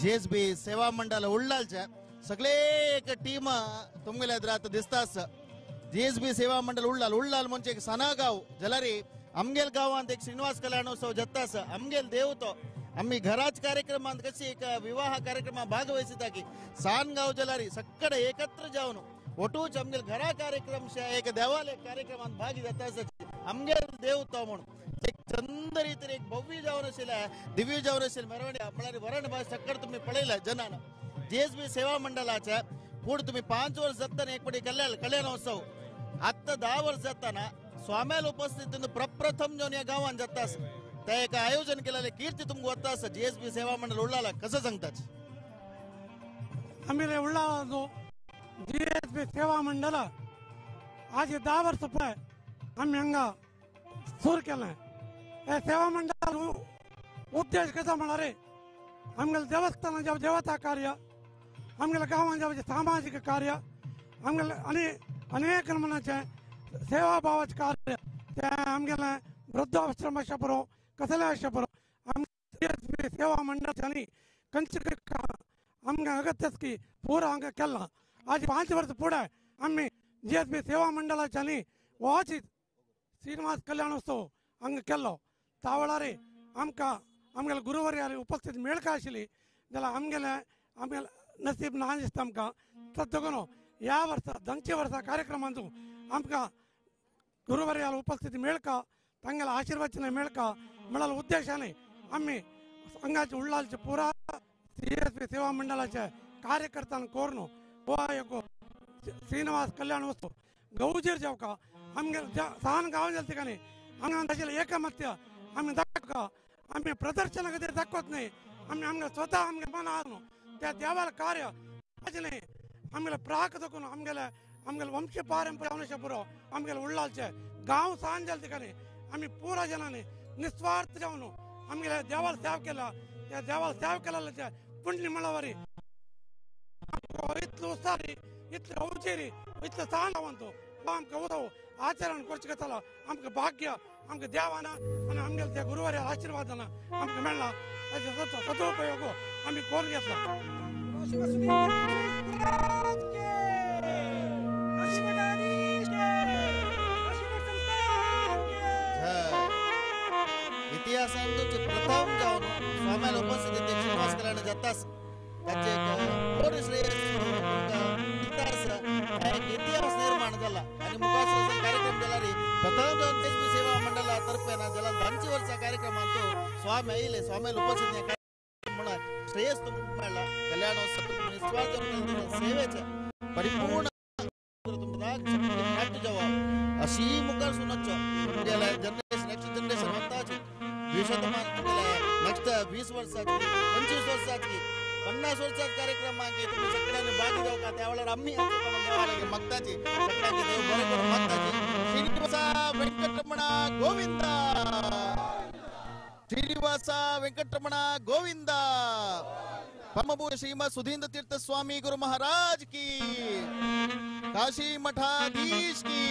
S2: जीएसबी सेवा मंडळ उल्लालचे सगळे एक टीम तुमगेले एदरात दिसता आसा. जीएसबी सेवा मंडळ उल्लाल उल्लाल म्हणजे एक सना गांव जाल्यार आमगेल गांवांत एक श्रीनिवास कल्याणोत्सव जाता आसा. आमगेल देव तो आमी घराच कार्यक्रमांत कशी एक विवाह कार्यक्रमा भागवहिता की सान गांव जाल्यार सगळे एकत्र जावन ಒಟೂಚ್ आमगेल घरा कार्यक्रम एक देवालय कार्यक्रमांत भागी जाता आसा. आमगेल देव तो म्हणून एक चंद रीतीन एक भव्य जावन आशिल्लें दिव्य जावन आशिल्लें मेरवणी म्हळ्यार वरण भास सगळे तुमी पळयला जनान जीएसबी सेवा मंडळाच्या पूण तुमी 5 वर्स जातना एक पटी कल्याणोत्सव आत्ता 10 वर्स जातना स्वाम्याल उपस्थित प्रप्रथम जावन ह्या गांवांत जाता आसा. ते एक आयोजन केलेलें कीर्ती तुमकां वता आसा. जीएसबी सेवा मंडळ उल्लाला कसं सांगताच?
S11: आमगेले उल्लाळाचो जीएसबी सेवा मंडळ आज 10 वर्स पळय आमी हांगा सुरू केलें. हे सेवा मंडळ उद्देश कसो म्हळ्यार आमगेले देवस्थानां जावं देवता कार्य, आमगेल्या गांवांत जावचें सामाजीक कार्य, आमगेले आनी अनेक नमुन्याचें सेवाभावाचें कार्य तें आमगेलें वृद्धाश्रम अशें पुरो कसलें अशें पुरो आम जीएसबी सेवा मंडळांनी खंयचे आमकां अगत्यच की पुरो हांगा केलां. आज 5 वर्स फुडें आमी जीएसबी सेवा मंडळाच्यांनी होच श्रीनिवास कल्याणोत्सव हांगा केल्लो. त्या वेळार आमकां आमगेले गुरुवर्यार उपस्थित मेळका आशिल्ली जाल्यार आमगेलें आमगेलें नसीब ना दिसता आमकां. तद्दगून ह्या वर्सा 10 वर्सा कार्यक्रमांतू आमकां गुरुवर्यार उपस्थित मेळका तांगेले आशीर्वचन मेळका म्हळ्यार उद्देशान आमी हांगाचे उल्लालचे पुरा जीएसबी सेवा मंडळाचे कार्यकर्त्यांक कोरून हो एक श्रीनिवास कल्याणोत्सव गौजीर जावका आमगे सान गांव जाले ठिकाणी हांगा आशिल्लें एकमत्य आमी दाखोवका. आमी प्रदर्शना खातीर दाखोवत न्हय, आमी आमगे स्वता आमगे मनान न्हू त्या देवाल कार्य न्हय आमगेले प्राक दाखोवन आमगेले आमगेले वंश पारंपर्य अशें पुरो आमगेले उल्लालचे गांव सान जाले ठिकाणी आमी पुरा जनांनी निस्वार्थ जावन आमगेले देवाल सेवा केला. त्या देवाल सेवा केलेल्याचे पुण्य मेळवरी इतलो उत्साही इतले औचेरी इतले सान गांवांत आमकां उत्सव आचरण करचें जाता. आमकां भाग्य आमकां देवान आनी आमगेले त्या गुरुवारी आशिर्वादान आमकां मेळ्ळा. ताचो सदुपयोग आमी करून घेतला.
S2: इतिहासांत प्रथम जावन स्वाम्याल उपस्थित श्रीनिवास कल्याण जाता ताचे एक श्रेयस इतिहास निर्माण जाला आनी मुखार कार्यक्रम जाल्यार प्रथम जावन जीएसबी सेवा मंडळा तर्फे जाल्यार 10 वर्सा कार्यक्रमांत स्वामी आयले स्वाम्याल उपस्थित म्हणून श्रेयस तुमकां मेळ्ळा. कल्याणोत्सव निस्वार्थ सेवेचे परिपूर्ण जवाब अशी मुखार सुनच्चो जनरेशन नेक्स्ट जनरेशन वताची द्विशतमान नेक्स्ट 20 वर्साची 25 वर्साची 50 वर्सात कार्यक्रमाक तुमी सगळ्यांनी भाग घेवका. त्या वेळार आमी देवालागे मागताची सगळ्यांचे देव बरें करून मागताची. श्रीनिवासा वेंकटरमण गोविंदा, श्रीनिवासा वेंकटरमण गोविंदा. परमपूज्य श्रीमद सुधींद्र तीर्थ स्वामी गुरु महाराज की, काशी मठाधीश की,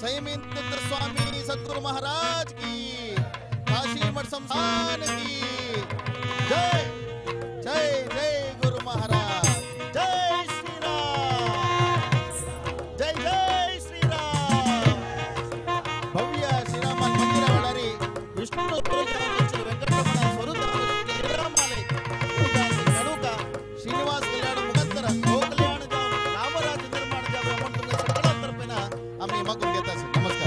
S2: संयमींद्र तीर्थ स्वामी सद्गुरु महाराज की, काशी मठ संस्थान की जय. जय जय गुरु महाराज, जय श्री राम, जय जय श्री राम. भव्य श्रीराम मंदिर वेळारी विष्णु वेंकटरमण स्वरूप श्रीरामालय श्रीनिवास कल्याण मुखांतर गो कल्याण रामराज निर्माण जावं म्हणून तुमच्या सगळ्या तर्फेन आम्ही मागून घेता. नमस्कार.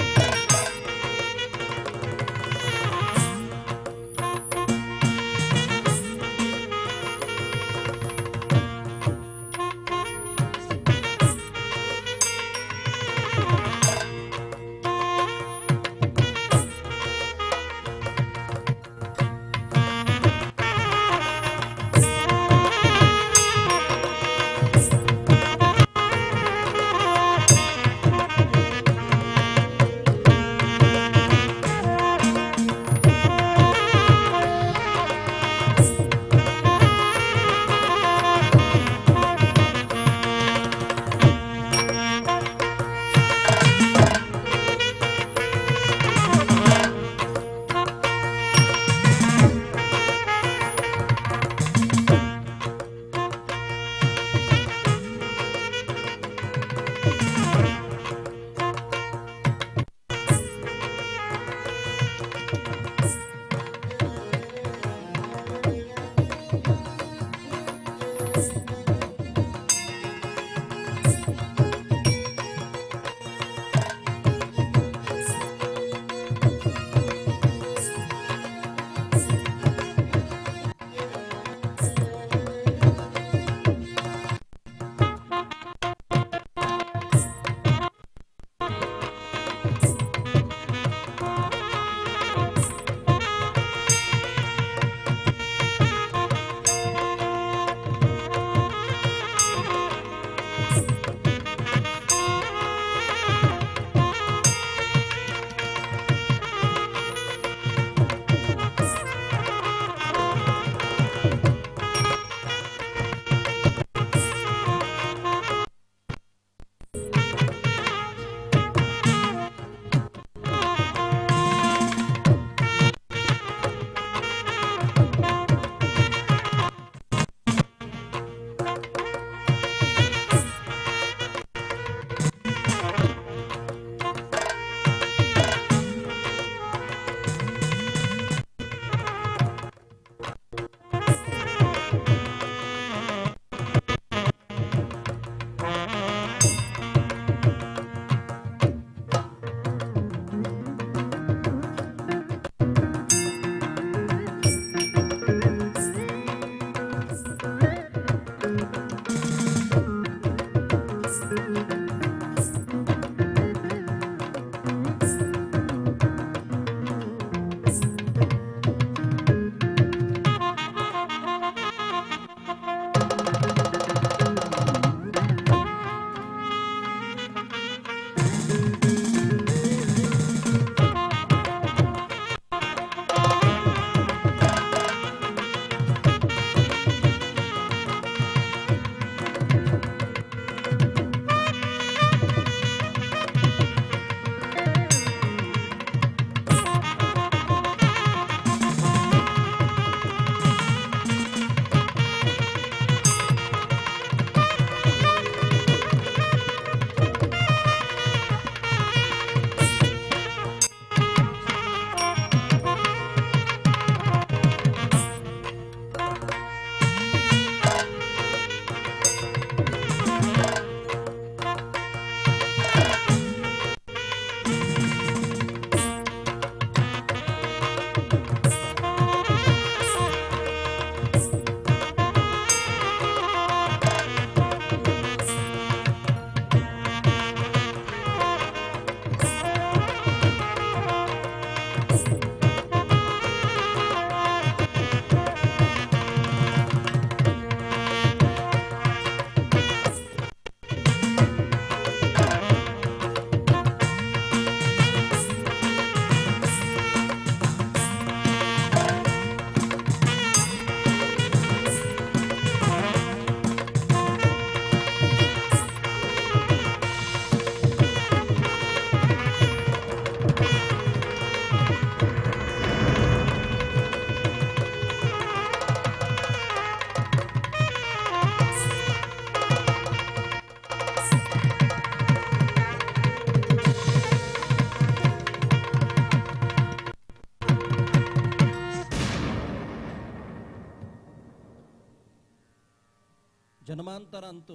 S10: जन्मांतरांतु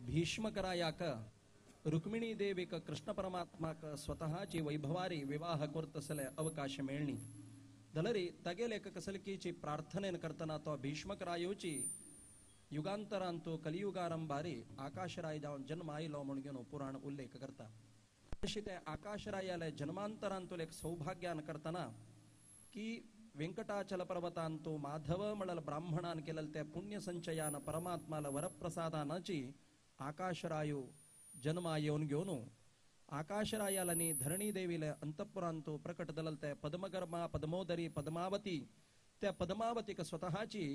S10: भीष्मकरायाक रुक्मिणी देवीक कृष्ण परमात्माक स्वतःची वैभवारी विवाह करतसले अवकाश मेळणी दलरी तगेलेक कसलकीची प्रार्थनेन करतना तो भीष्मकरायोची युगांतरांतु कलियुगारंभारी आकाशराय जावन जन्म आयलो म्हूण घेवन पुराण उल्लेख करता. तशी ते आकाशरायाले जन्मांतरांतु एक सौभाग्यान करतना की वेंकटाचल पर्वतांतु माधव म्हणल ब्राह्मणान केलेल त्या पुण्य संचयान परमात्माला वरप्रसादानाची आकाशरायु जन्मा येवन घेवन आकाशरायालानी धरणी देवीले अंतपुरांतु प्रकट दलल त्या पद्मगर्भा पद्मोदरी पद्मावती त्या पद्मावतीक स्वतःची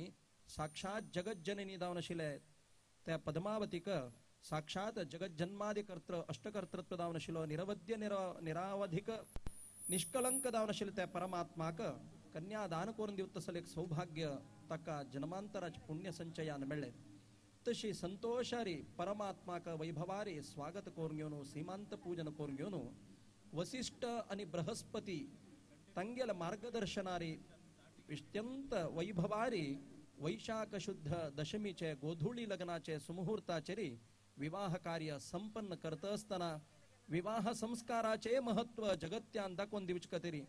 S10: साक्षात जगज्जननी जावन आशिल्ले त्या पद्मावतीक साक्षात जगज्जन्मादिकर्तृ अष्टकर्तृत्व जावन आशिल्लो निरवद्य निरावधिक निष्कलंक जावन आशिल्ले त्या परमात्माक कन्यादान करून दिवत तसले एक सौभाग्य ताका जन्मांतराचे पुण्य संचयान मेळ्ळें. तशी संतोषारी परमात्माक वैभवारी स्वागत करून घेवन सीमांत पूजन करून घेवन वसिष्ठ आनी बृहस्पती तांगेले मार्गदर्शनारी अत्यंत वैभवारी वैशाख शुद्ध दशमीचे गोधूळी लग्नाचे सुमुहूर्ताचेरी विवाह कार्य संपन्न करता आसतना विवाह संस्काराचे महत्व जगत्यान दाखोवन दिवचे खातीर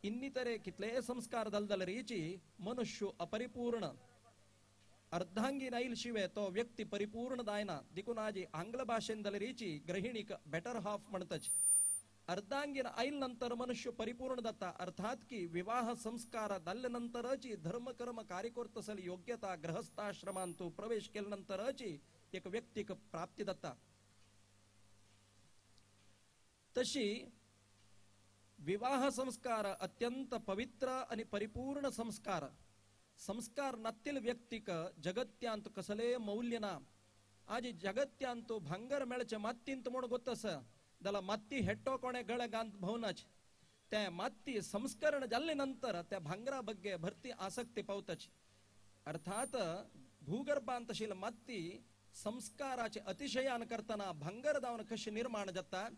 S10: इन्नितरे कितले संस्कार दलदलरीची मनुष्य अपरिपूर्ण अर्धांगी नाईल शिवे तो व्यक्ती परिपूर्ण जायना. देखून आज आंग्ल भाशेन दलरीची गृहिणीक बेटर हाफ म्हणताची. अर्धांगीन आयल नंतर मनुष्य परिपूर्ण जाता. अर्थात की विवाह संस्कार जाल्ले नंतरची धर्म कर्म कार्य करतसल योग्यता गृहस्थाश्रमांतु प्रवेश केले नंतरची एक व्यक्तीक प्राप्ती जाता. तशी विवाह संस्कार अत्यंत पवित्र आणि परिपूर्ण संस्कार. संस्कार नातील व्यक्तीक जगत्यांत कसले मौल्य ना. आज जगत्यांत भांगर मेळचे मात्तींत म्हूण गोतस जाल्यार मात्ती हेट्टो कोणे गळे गांत भोवनाच त्या मात्ती संस्करण जाल्ले नंतर त्या भांगरा बग्गे भरती आसक्ती पावताची. अर्थात भूगर्भांत आशिल्ली मात्ती संस्काराचे अतिशयान करतना भांगर जावन कशी निर्माण जाता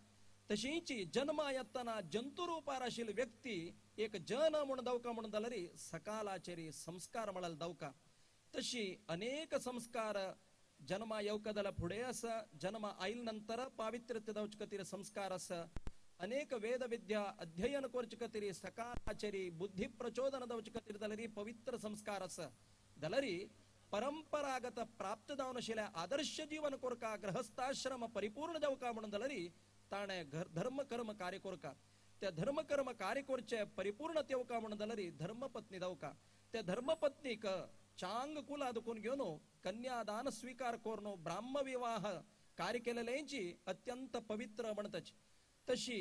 S10: तशीची जन्मा येतना जंतुरूपार आशिल्ली व्यक्ती एक जन म्हूण दावका म्हूण जाल्यार सकालाचेरी संस्कार म्हळ्यार दावका. तशी अनेक संस्कार जन्मा येवका जाल्यार फुडें आसा, जन्मा आयल नंतर पावित्र्य जावचे खातीर संस्कार आसा. अनेक वेद विद्या अध्ययन करचे खातीर सकालाचेरी बुद्धी प्रचोदन जावचे खातीर जाल्यार पवित्र संस्कार आसा. जाल्यार परंपरागत प्राप्त जावन आशिल्ल्या आदर्श जीवन कोरका गृहस्थाश्रम परिपूर्ण जावका म्हणून जाल्यार ताणें धर्म कर्म कार्य कोरका. त्या धर्मकर्म कार्य करचे परिपूर्ण तेवका म्हणून जाल्यार धर्मपत्नी जावका. त्या धर्मपत्नीक चांग कुला दुखून घेवन कन्यादान स्वीकार करून ब्राह्मविवाह कार्य केलेल्यांची अत्यंत पवित्र म्हणताची. तशी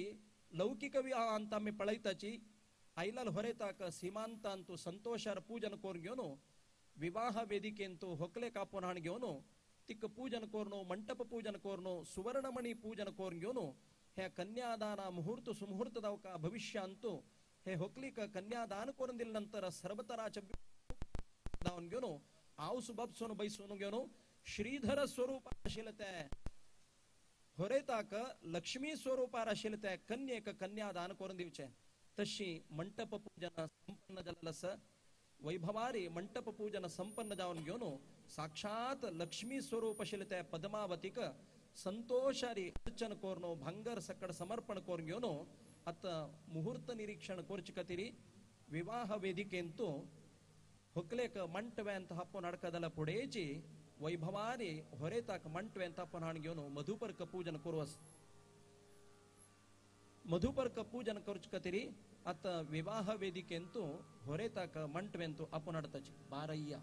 S10: लौकिक विवाहांत आमी पळयताची आयलाल होरेताक सीमांतांतु संतोषार पूजन करून घेवन विवाह वेदिकेंतु होकले कापून हाण घेवन तिक पूजन करून मंटप पूजन करून सुवर्णमणी पूजन करून घेवन हे कन्यादाना मुहूर्त सुमुहूर्त दावका भविष्यांतु हे होकलीक कन्यादान करून दिले नंतर सर्वतराचे दावन घेवन आवस बापसून बैसून घेवन श्रीधर स्वरूप आशिल्ले ते होरेताक लक्ष्मी स्वरूपार आशिल्ले ते कन्येक कन्यादान करून दिवचे. तशी मंटप पूजन संपन्न जालें आसा. वैभवारी मंटप पूजन संपन्न जावन घेवन साक्षात लक्ष्मी स्वरूप आशिल्ले ते पद्मावतीक संतोषारी अर्चन करून भांगर सकड समर्पण करून घेवन आतां मुहूर्त निरीक्षण करचे खातीर विवाह वेदिकेंतु होकलेक मंटव्यांत हापून हाडका जाल्यार फुडेंची वैभवारी होरेताक मंटव्यांत हापून हाण घेवन मधुपर्क पूजन करू आसा. मधुपर्क पूजन करचे खातीर आतां विवाह वेदिकेंतु होरेताक मंटव्यांतु आपून हाडताची. बारय्या.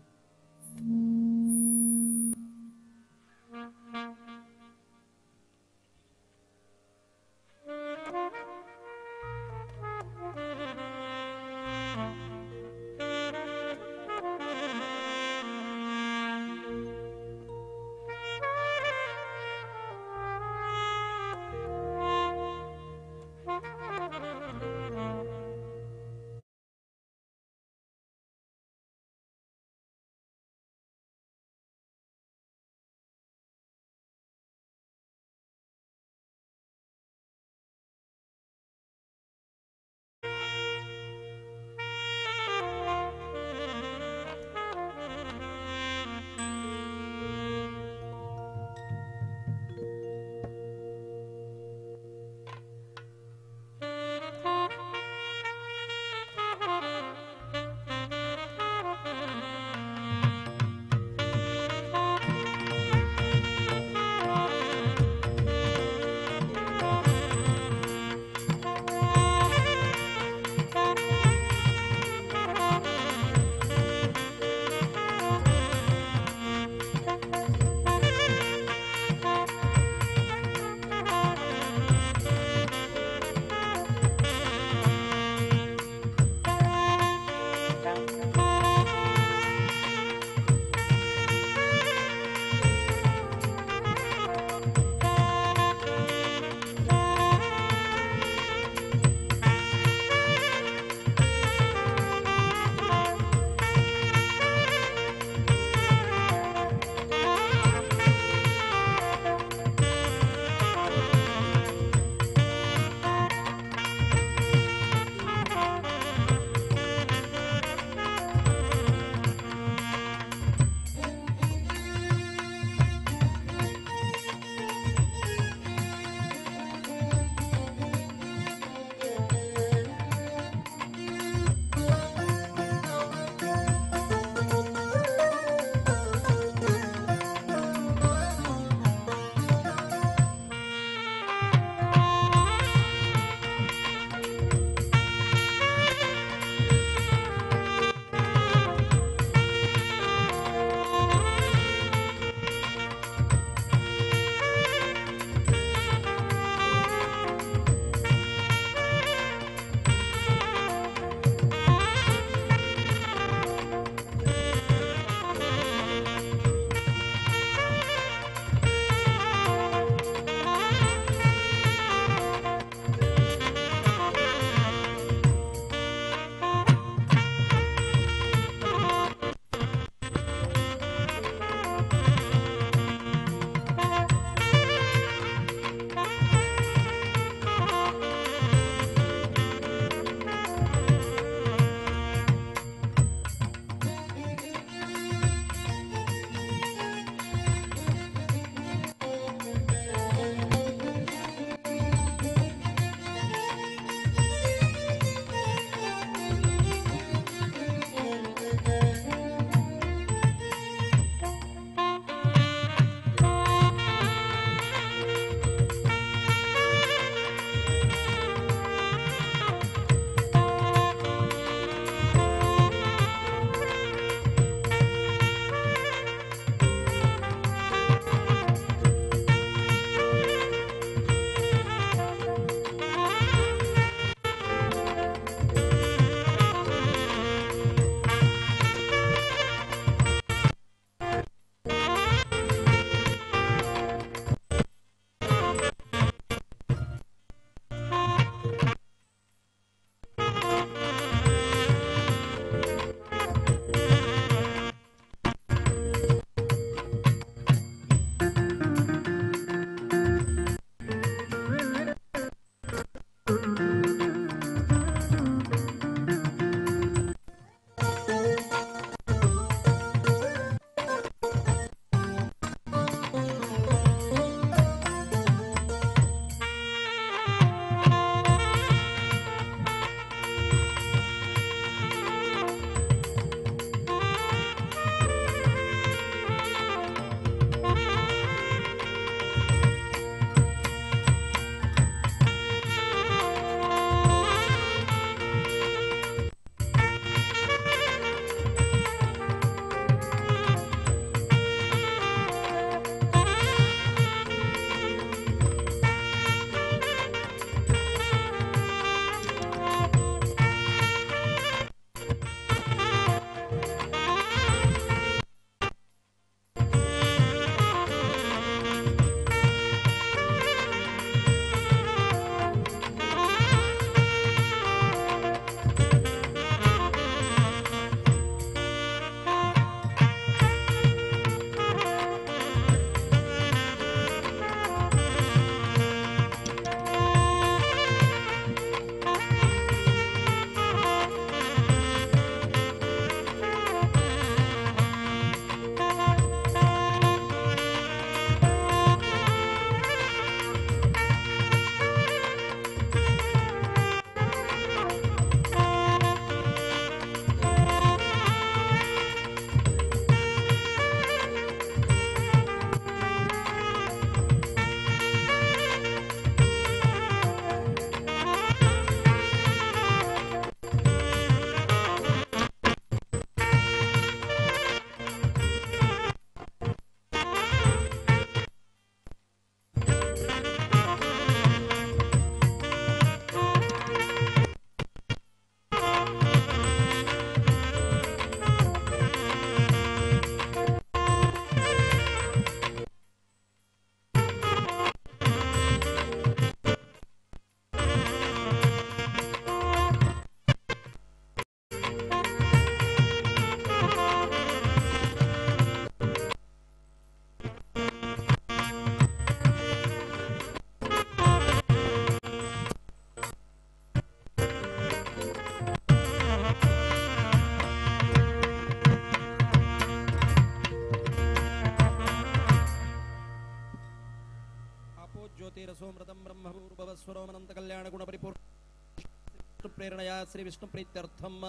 S10: सार्वभौमनंत कल्याण गुण परिपूर्ण प्रेरणया श्री विष्णु प्रीत्यर्थम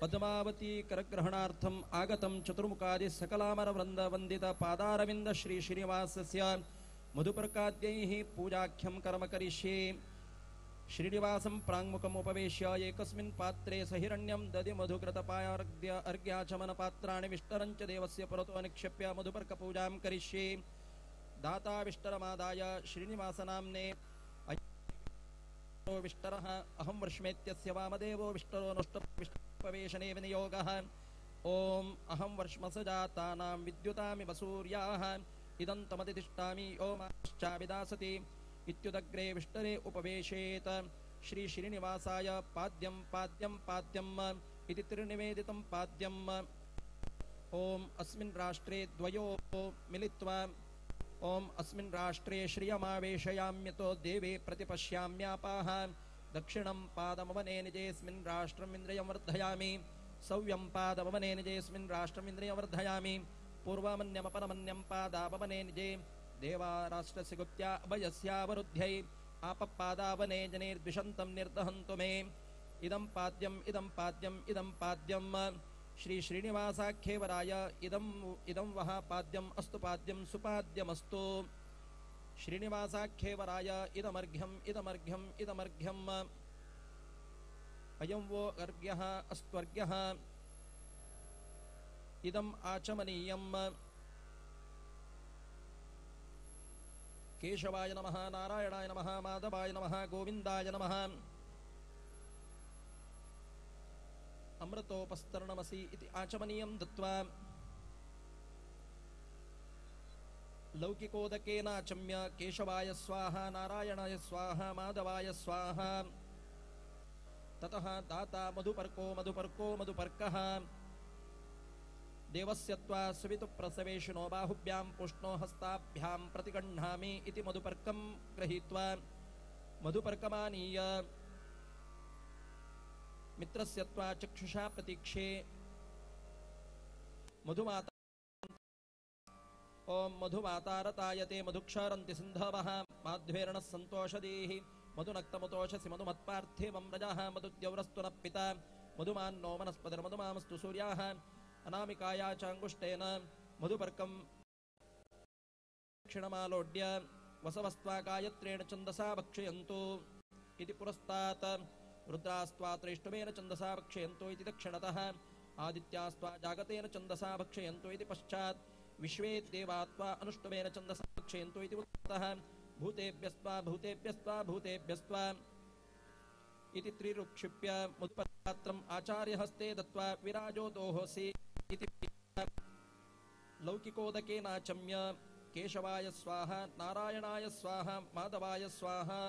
S10: पद्मावती करग्रहणार्थम आगतं चतुर्मुखादि सकलामर वृंद वंदित पादारविंद श्री श्रीनिवासस्य मधुपर्काद्यैः पूजाख्यं कर्म करिष्ये। श्रीनिवासं प्राङ्मुखम् उपवेश्य एकस्मिन् पात्रे सहिरण्यं दधि मधुकृतपायार्घ्य अर्घ्याचमनपात्राणि विष्टरं च देवस्य पुरतो निक्षिप्य मधुपर्कपूजां करिष्ये। दाता विष्टरमादाय श्रीनिवासनाम्ने विष्टरः अहं वर्ष्मेत्यस्य वामदेवो विष्टरो नष्टविष्टपवेशने विनियोगः। ॐ अहं वर्ष्मस जातानां विद्युतामिव सूर्याः इदं तमतिष्ठामि यो माश्चाविदासति इत्युदग्रे विष्टरे उपवेशेत। श्री श्रीनिवासाय पाद्यं पाद्यं पाद्यम् इति त्रिनिवेदितं पाद्यम्। ॐ अस्मिन् राष्ट्रे द्वयोः मिलित्वा ॐ अस्मिन् राष्ट्रे श्रियमावेशयाम्यतो देवे प्रतिपश्याम्यापाः। दक्षिणं पादमवने निजेऽस्मिन् राष्ट्रमिन्द्रियं वर्धयामि। सव्यं पादमवने निजेऽस्मिन् राष्ट्रमिन्द्रियं वर्धयामि। पूर्वमन्यमपरमन्यं पादावने निजे देवा राष्ट्रस्य गुप्त्या अभयस्यावरुध्यै आपपादावने जनेर्द्विषन्तं निर्दहन्तु मे। इदं पाद्यम् इदं पाद्यम् इदं पाद्यम् श्री श्रीनिवासाख्येवराय इदं इदं वः पाद्यम् अस्तु पाद्यं सुपाद्यमस्तु। श्रीनिवासाख्येवराय इदमर्घ्यम् इदमर्घ्यम् इदमर्घ्यम् अयं वो अर्घ्यः अस्त्वर्घ्यः इदम् आचमनीयम्। केशवाय नमः, नारायणाय नमः, माधवाय नमः, गोविंदाय नमः। अमृतोपस्तरणमसि इति आचमनीयं दत्त्वा लौकिकोदकेनाचम्य केशवाय स्वाहा, नारायणाय स्वाहा, माधवाय स्वाहा। ततः दाता मधुपर्को मधुपर्को मधुपर्कः देवस्य त्वा सवितुप्रसवेशिनो बाहुभ्यां पुष्णो हस्ताभ्यां प्रतिगृह्णामि इति मधुपर्कं गृहीत्वा मधुपर्कमानीय मित्रस्य त्वा चक्षुषा प्रतीक्षे मधुमाता ॐ मधुमातारतायते मधुक्षरन्ति सिन्धवः माध्वेरणः सन्तोषदीः मधुनक्तमुतोषसि मधुमत्पार्थिवं रजः मधुद्यौरस्तु नः पिता मधुमान्नो वनस्पतिर्मधुमामस्तु सूर्याः। अनामिकाया चाङ्गुष्ठेन मधुपर्कं दक्षिणमालोड्य वसवस्त्वा गायत्रेण छन्दसा भक्षयन्तु इति पुरस्तात् रुद्रास्त्वा त्रैष्टुमेन छन्दसा भक्षयन्तु इति दक्षिणतः आदित्यास्त्वा जागतेन छन्दसा भक्षयन्तु इति पश्चात् विश्वे देवात्वा अनुष्टुमेन छन्दसा भक्षयन्तु इति उत्तरतः भूतेभ्यस्त्वा भूतेभ्यस्त्वा भूतेभ्यस्त्वा इति त्रिरुक्षिप्य मधुपात्रम् आचार्यहस्ते दत्त्वा विराजो दोहोऽसि इति लौकिकोदकेनाचम्य केशवाय स्वाहा, नारायणाय स्वाहा, माधवाय स्वाहा।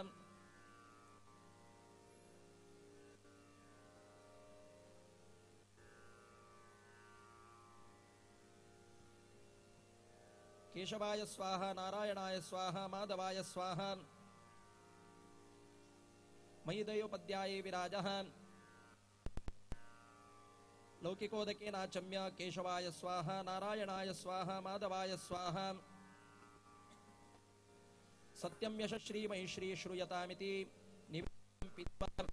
S10: केशवाय स्वाहा, नारायणाय स्वाहा, माधवाय स्वाहा। मयि दयोपद्याये विराजः। लौकिकोदकेनाचम्य केशवाय स्वाहा, नारायणाय स्वाहा, माधवाय स्वाहा। सत्यं यशश्रीमयि श्री श्रूयतामिति निवेदनं पीत्वा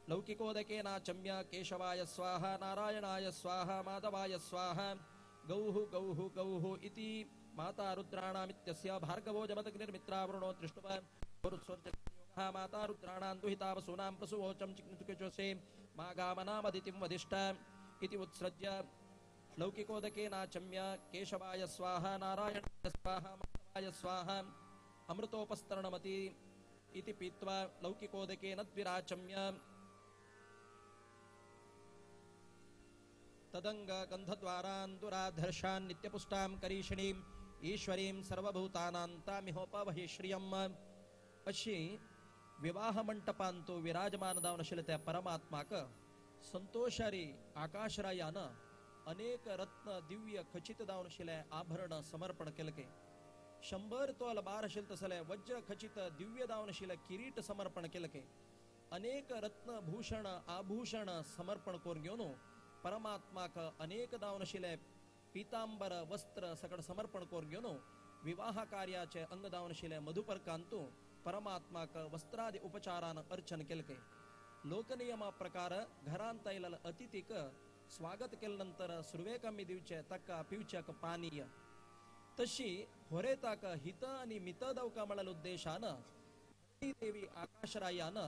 S10: लौकिकोदकेनाचम्य केशवाय स्वाहा, नारायणाय स्वाहा, माधवाय स्वाहा। गौः गौः गौः इति माता रुद्राणामित्यस्य भार्गवो जमदग्निर्मित्रावरुणो त्रिष्टुप माता रुद्राणां दुहिता वसूनां प्रसुवोचं चिक्नुतुकेचोसे मा गामनामदितिं वधिष्ठ इति उत्सृज्य लौकिकोदकेनाचम्य केशवाय स्वाहा, नारायणाय स्वाहा, माधवाय स्वाहा। अमृतोपस्तरणमति इति पीत्वा लौकिकोदकेन द्विराचम्य तदंग गंधद्वारान् दुराधर्षान् नित्यपुष्टां करीषिणीम् ईश्वरीं सर्वभूतानां तामिहोपवहि श्रियम्। अशी विवाह मंटपांतो विराजमान जावन आशिल्ल्या त्या परमात्माक संतोषारी आकाशरायान अनेक रत्न दिव्य खचित जावन आशिल्लें आभरण समर्पण केलें। 100 तोल बार आशिल्लें तसलें वज्र खचित दिव्य जावन आशिल्लें किरीट समर्पण केलें। अनेक रत्न भूषण आभूषण समर्पण करून घेवन परमात्माक अनेक जावन आशिल्लें पीतांबर वस्त्र सकड समर्पण करून घेवन विवाह कार्याचे अंग जावन आशिल्लें मधुपर्कांतू परमात्माक वस्त्रादी उपचारान अर्चन केलके. लोकनियमा प्रकार घरांत आयिल्ल्या अतिथीक स्वागत केले नंतर सुरवेक आमी दिवचे ताका पिवच्याक पानीय. तशी होरेताक हित आनी मित दवका म्हळ्या उद्देशान देवी आकाशरायान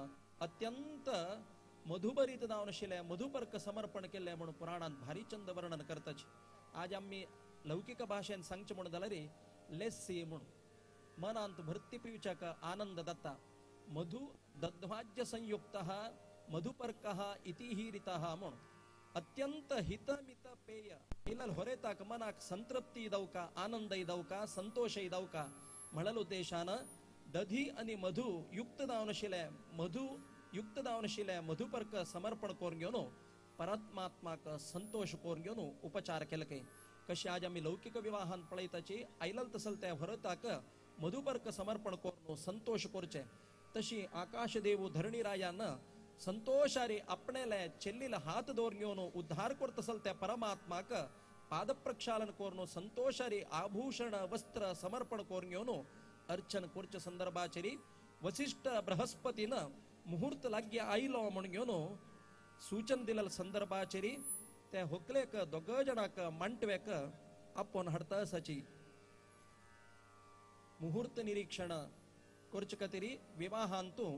S10: अत्यंत मधुभरीत जावन आशिल्लें मधुपर्क समर्पण केल्लें म्हणून पुराणांत भारी चंद वर्णन करताची. आज आमी लौकिक भाशेन सांगचें म्हूण जाल्यार लेस्सी म्हूण मनांत भरती पिवच्याक आनंद जाता. मधु दध्वाज्य संयुक्त मधुपर्क इतिहीरितः म्हूण अत्यंत हितमित पेय इलल होरेताक मनाक संतृप्ती दवका आनंद दवका संतोष दवका म्हळ्यार उद्देशान दधी आनी मधु युक्त जावन आशिल्लें मधु युक्त जावन आशिल्लें मधुपर्क समर्पण करून घेवन परमात्माक संतोष करून घेवन उपचार केले काय. कशी आज आमी लौकिक विवाहान पळयताची आयलल तसल त्या व्हरताक मधुपर्क समर्पण करून संतोष करचे तशी आकाशदेव धरणीरायान संतोषारी आपणेले चेल्लीला हात दवर घेवन उद्धार करतसल त्या परमात्माक पादप्रक्षालन करून संतोषारी आभूषण वस्त्र समर्पण करून घेवन अर्चन करच्या संदर्भाचेरी वसिष्ठ बृहस्पतीन मुहूर्त लाग्य आयलो म्हूण घेवन सूचन दिलेल्या संदर्भाचेरी ते होकलेक दोग जणाक मांटवेक आपोवन हाडता आसाची. मुहूर्त निरीक्षण करचे खातीर विवाहांतू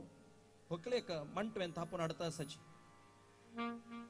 S10: होकलेक मांटवेन थापून हाडता आसाची.
S12: Thank you.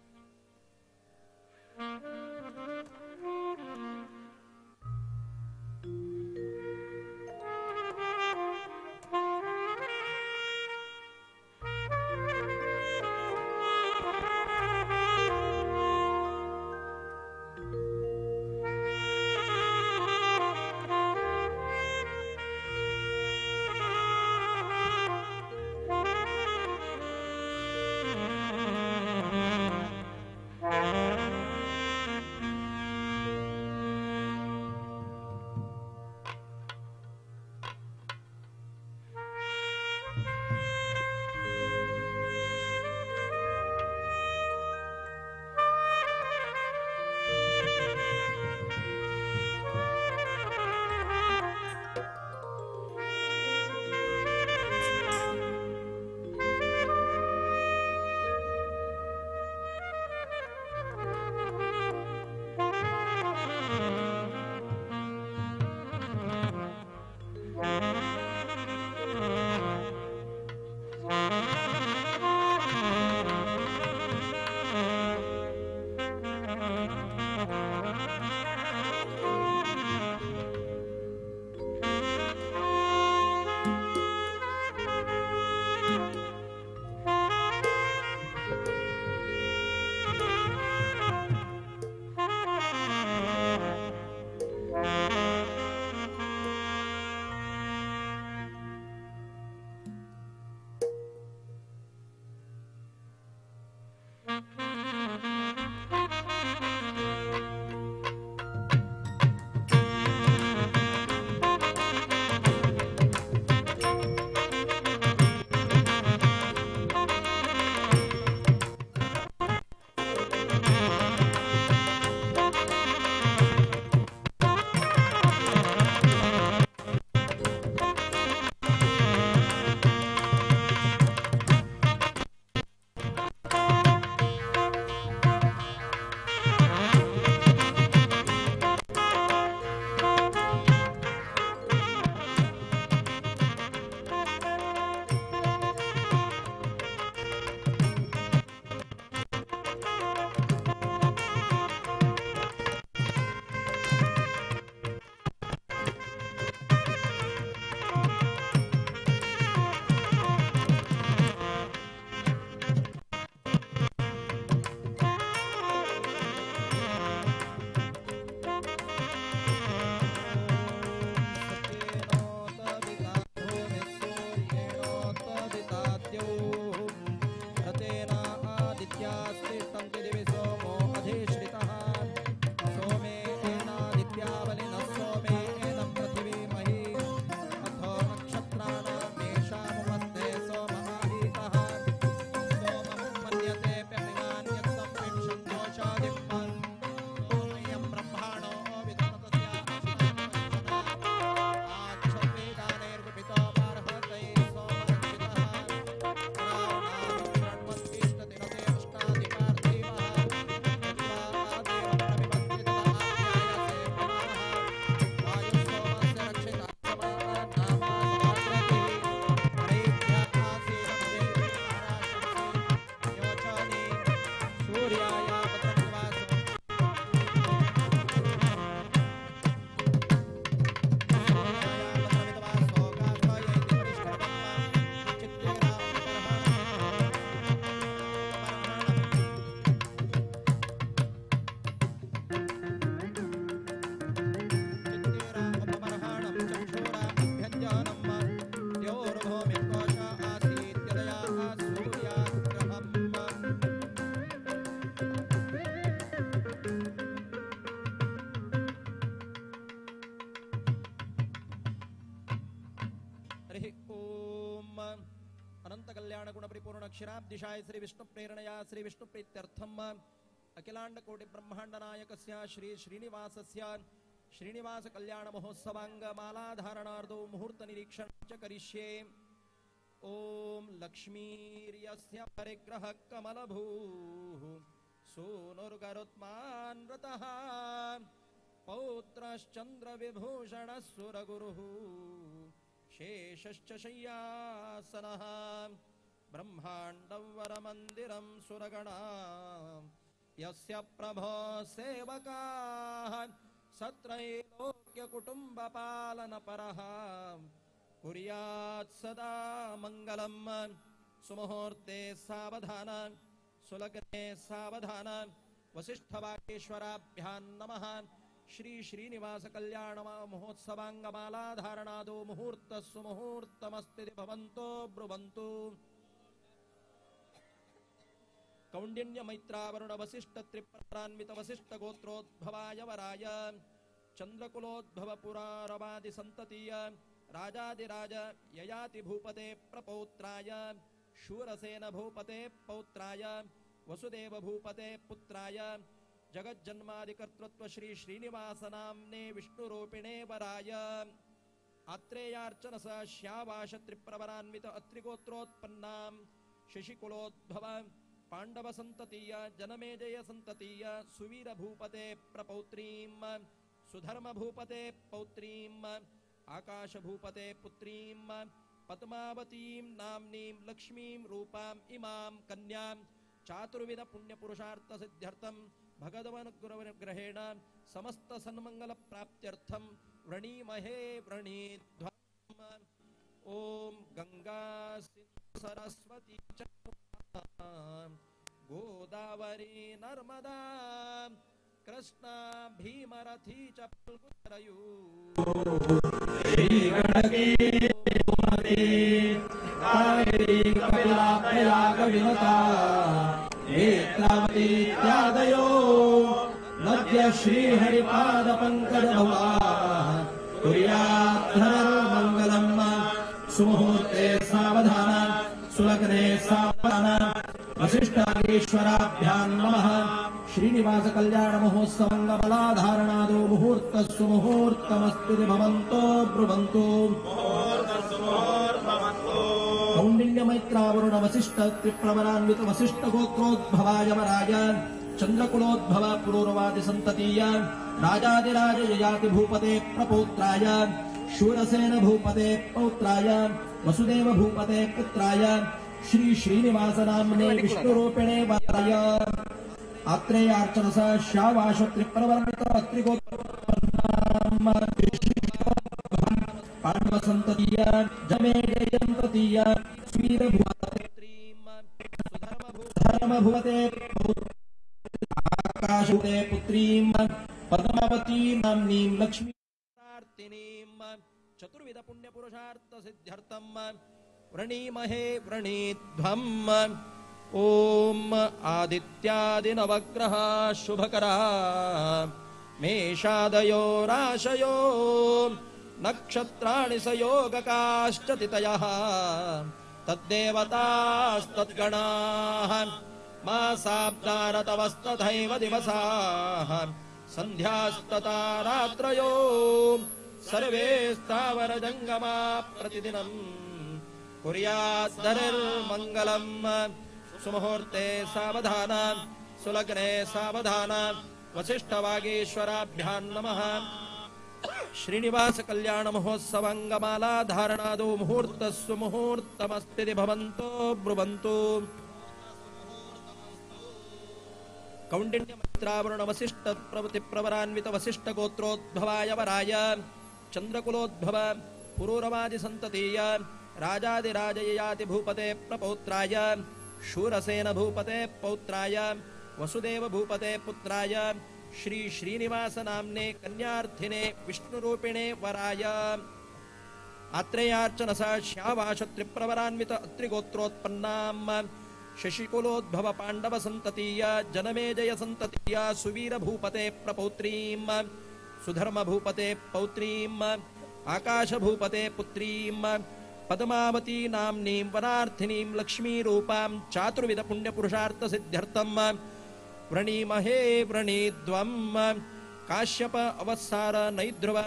S10: कल्याण गुण परिपूर्ण क्षीराब्दिशाय श्री विष्णु प्रेरणया श्री विष्णु प्रीत्यर्थम अखिलांड कोटि ब्रह्मांड नायकस्य श्री श्रीनिवासस्य श्रीनिवास कल्याण महोत्सवांग मालाधारणार्दो मुहूर्त निरीक्षण च करिष्ये। ओम लक्ष्मीर्यस्य परिग्रह कमलभूः सूनुर्गरुत्मान् रतः पौत्रश्चन्द्र विभूषणः सुरगुरुः शेषश्च शय्यासनः ब्रह्माण्डं वरमन्दिरं सुरगणा यस्य प्रभो सेवकाः सत्रैलोक्यकुटुम्बपालनपरः कुर्यात् सदा मङ्गलम्। सुमुहूर्ते सावधान सुलग्ने सावधान वसिष्ठवागीश्वराभ्यां नमः। श्री श्रीनिवास कल्याण महोत्सवांगमालाधारणादो मुहूर्त सुमुहूर्तमस्ति भवन्तो ब्रुवन्तु। कौंडिन्य मैत्रावरुण वसिष्ठ त्रिप्रान्वित वसिष्ठ गोत्रोद्भवाय वराय चंद्रकुलोद्भव पुरारवादि संततीय राजादिराज ययाति भूपते प्रपौत्राय शूरसेन भूपते पौत्राय वसुदेव भूपते पुत्राय जगज्जन्मादिकर्तृत्व श्री श्रीनिवास नाम्ने विष्णुरूपिणे वराय आत्रेयार्चन स श्यावाश त्रिप्रवरान्वित अत्रिगोत्रोत्पन्नां शशिकुलोद्भव पांडव संततीय जनमेजय संततीय सुवीर भूपते प्रपौत्रीं सुधर्म भूपते पौत्रीं आकाश भूपते पुत्रीं पद्मावतीं नाम्नीं लक्ष्मीं रूपां इमां कन्यां चातुर्विध पुण्यपुरुषार्थ सिद्ध्यर्थं भगवद्गुरुग्रहेण समस्त सन्मंगल प्राप्त्यर्थं व्रणीमहे व्रणीध्वम्। ओम गंगा सिंधु सरस्वती च गोदावरी नर्मदा कृष्णा भीमरथी च फल्गुनरयू
S12: कावेरी कपिला प्रयाग विनुता नेत्रावती इत्यादयो नद्य श्रीहरिपाद पंकज भवा कुर्यात् मंगलम्। सुमुहूर्ते सावधान सुलग्ने सावधान वसिष्ठागीश्वराभ्यां नमः। श्रीनिवास कल्याण महोत्सवंगबलाधारणादो मुहूर्त सुमुहूर्तमस्तु भवन्तो ब्रुवन्तु। कौंडिन्य मैत्रावरुण वसिष्ठ त्रिप्रवरान्वित वसिष्ठ गोत्रोद्भवाय वराय चंद्रकुलोद्भव पुरोरवादि संततीय राजादिराज ययाति भूपते प्रपौत्राय शूरसेन भूपते पौत्राय वसुदेव भूपते पुत्राय श्री श्रीनिवास नाम्ने विष्णुरूपिणे वराय आत्रेयार्चन स श्यावाश त्रिप्रवरान्वित अत्रिगोत्रोत्पन्नां पांडव संततीय जमेजयंततीय धर्मभूते आकाशभूते पुत्रीं पद्मावतीं नाम्नीं लक्ष्मीर्तिनीं
S10: चतुर्विध पुण्यपुरुषार्थ सिद्ध्यर्थं व्रणीमहे व्रणीध्वम्। ॐ आदित्यादिनवग्रह शुभकरा मेषादयो राशयो नक्षत्राणि सयोगकाश्च तिथयः तद्देवतास्तद्गणाः मासाब्दारतवस्तथैव दिवसाः सन्ध्यास्तथा रात्रयो सर्वे स्थावरजङ्गमा प्रतिदिनं कुर्याद्धरिर्मङ्गलम्। सुमुहूर्ते सावधान सुलग्ने सावधान वसिष्ठवागीश्वराभ्यां नमः। श्रीनिवास कल्याण महोत्सवांगमाला धारणादो मुहूर्त सुमुहूर्तमस्ति भवन्तो ब्रुवन्तु। कौंडिन्य मैत्रावरुण वसिष्ठ प्रभृति प्रवरान्वित वसिष्ठ गोत्रोद्भवाय वराय चंद्रकुलोद्भव पुरूरवादि संततीय राजादिराजययाति भूपते प्रपौत्राय शूरसेन भूपते पौत्राय वसुदेव भूपते पुत्राय श्री श्रीनिवास नाम्ने कन्यार्थिने विष्णुरूपिणे वराय आत्रेयार्चन स श्यावाश त्रिप्रवरान्वित अत्रिगोत्रोत्पन्नां शशिकुलोद्भव पांडव संततीय जनमेजय संततीय सुवीर भूपते प्रपौत्रीं सुधर्म भूपते पौत्रीं आकाश भूपते पुत्रीं पद्मावती नाम्नीं वरार्थिनीं लक्ष्मीरूपां चातुर्विध पुण्यपुरुषार्थ सिद्ध्यर्थं व्रणीमहे व्रणीध्वं। काश्यप अवसार नैध्रुव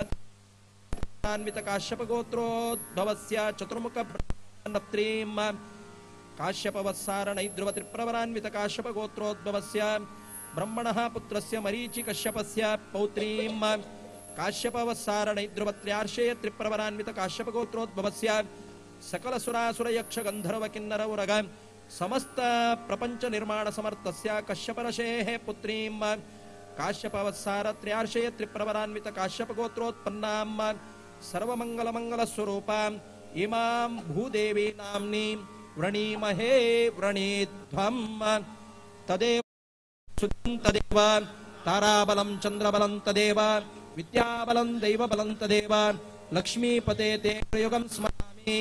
S10: अन्वित काश्यप गोत्रोद्भवस्य चतुर्मुख नप्त्रीं काश्यपवत्सार नैध्रुव त्रिप्रवरान्वित काश्यप गोत्रोद्भवस्य ब्रह्मणः पुत्रस्य मरीचि कश्यपस्य पौत्रीं काश्यपवत्सार नैध्रुव त्र्यार्षेय त्रिप्रवरान्वित काश्यप गोत्रोद्भवस्य सकल सुरासुर यक्ष गंधर्व किन्नर उरग समस्त प्रपंच निर्माण समर्थस्य कश्यपरशेः पुत्रीं काश्यपवत्सार त्र्यार्षेय त्रिप्रवरान्वित काश्यप गोत्रोत्पन्नां सर्वमंगलमंगल स्वरूपां इमां भूदेवी नाम्नीं व्रणीमहे व्रणीध्वं। तदेव तदेव ताराबलं चंद्रबलं तदेव विद्याबलं दैवबलं तदेव लक्ष्मीपते ते प्रयोगं स्मरामि।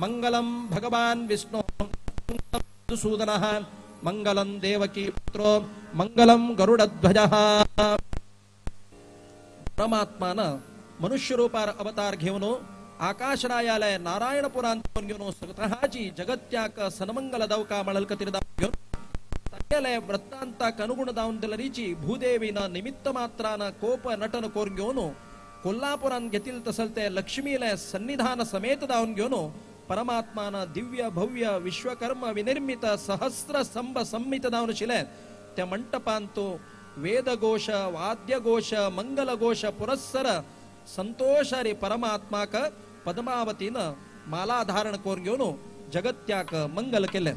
S10: मंगलं भगवान विष्णु मधुसूदनः मंगलं देवकी पुत्रो मंगलं गरुडध्वजः। परमात्मान मनुष्यरूपार अवतार घेऊन आकाशरायालय नारायणपुरांत घेऊन स्वतःची जगत्याक सन्मंगल दवका मळलकतीर घेऊन तागेले वृत्तांताक अनुगुण दावन दिलरीची भूदेवीन निमित्त मात्रान कोप नटन कोर घेऊन कोल्हापुरान घेतील तसल ते लक्ष्मीले सन्निधान समेत दावन घेऊन परमात्मान दिव्य भव्य विश्वकर्म विनिर्मित सहस्र स्तंभ संमित दावन शिले त्या मंटपांतो वेदघोष वाद्यघोष मंगलघोष पुरस्सर संतोषारी परमात्माक पद्मावतीन माला धारण करून घेऊन जगत्याक मंगल केले।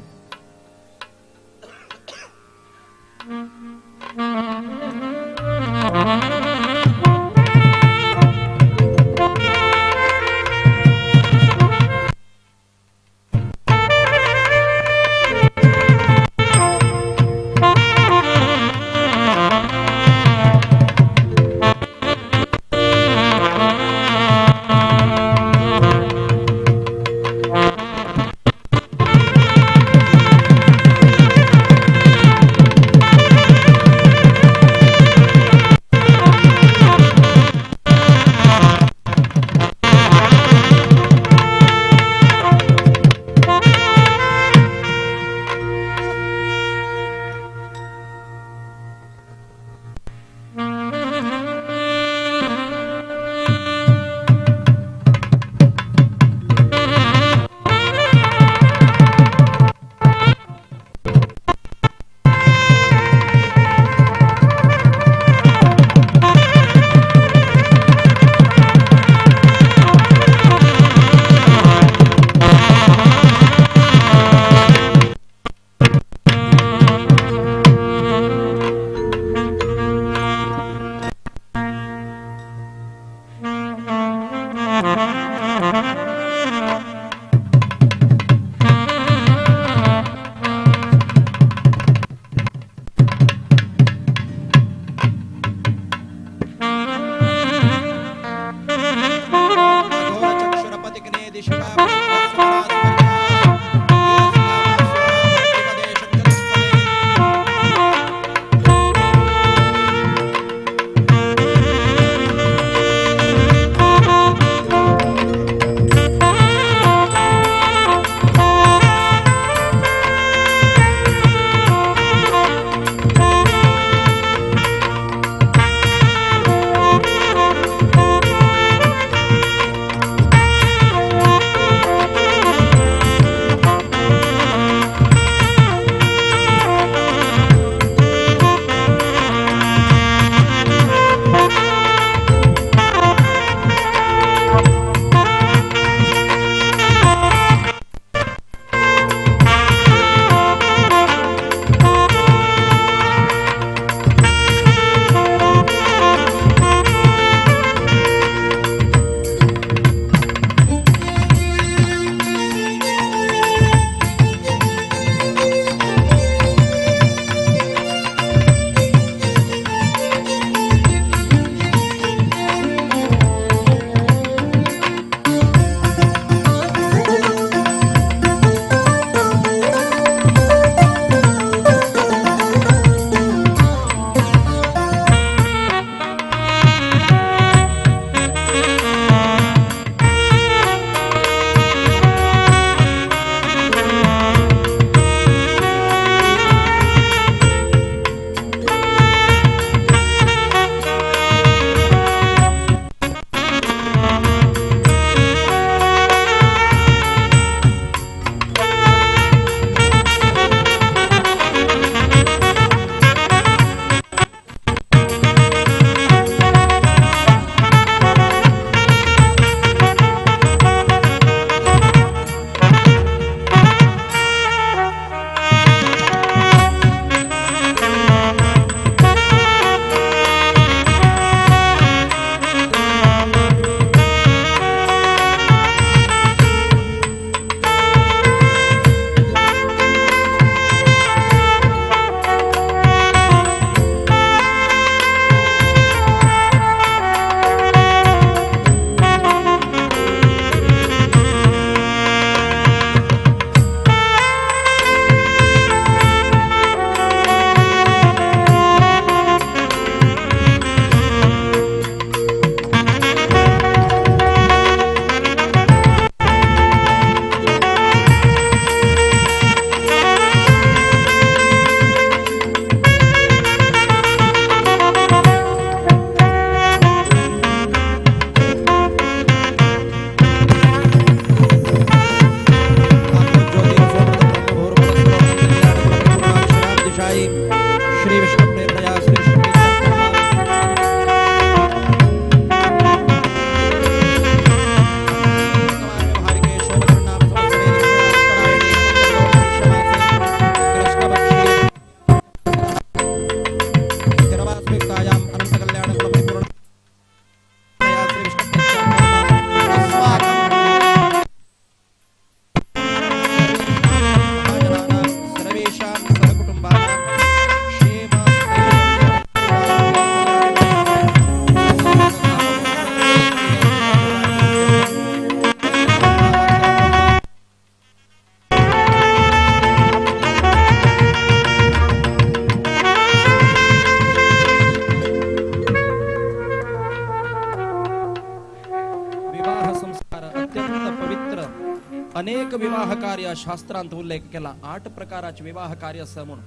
S10: अनेक विवाह कार्य शास्त्रांत उल्लेख केला. 8 प्रकाराचे विवाह कार्य आसा म्हणून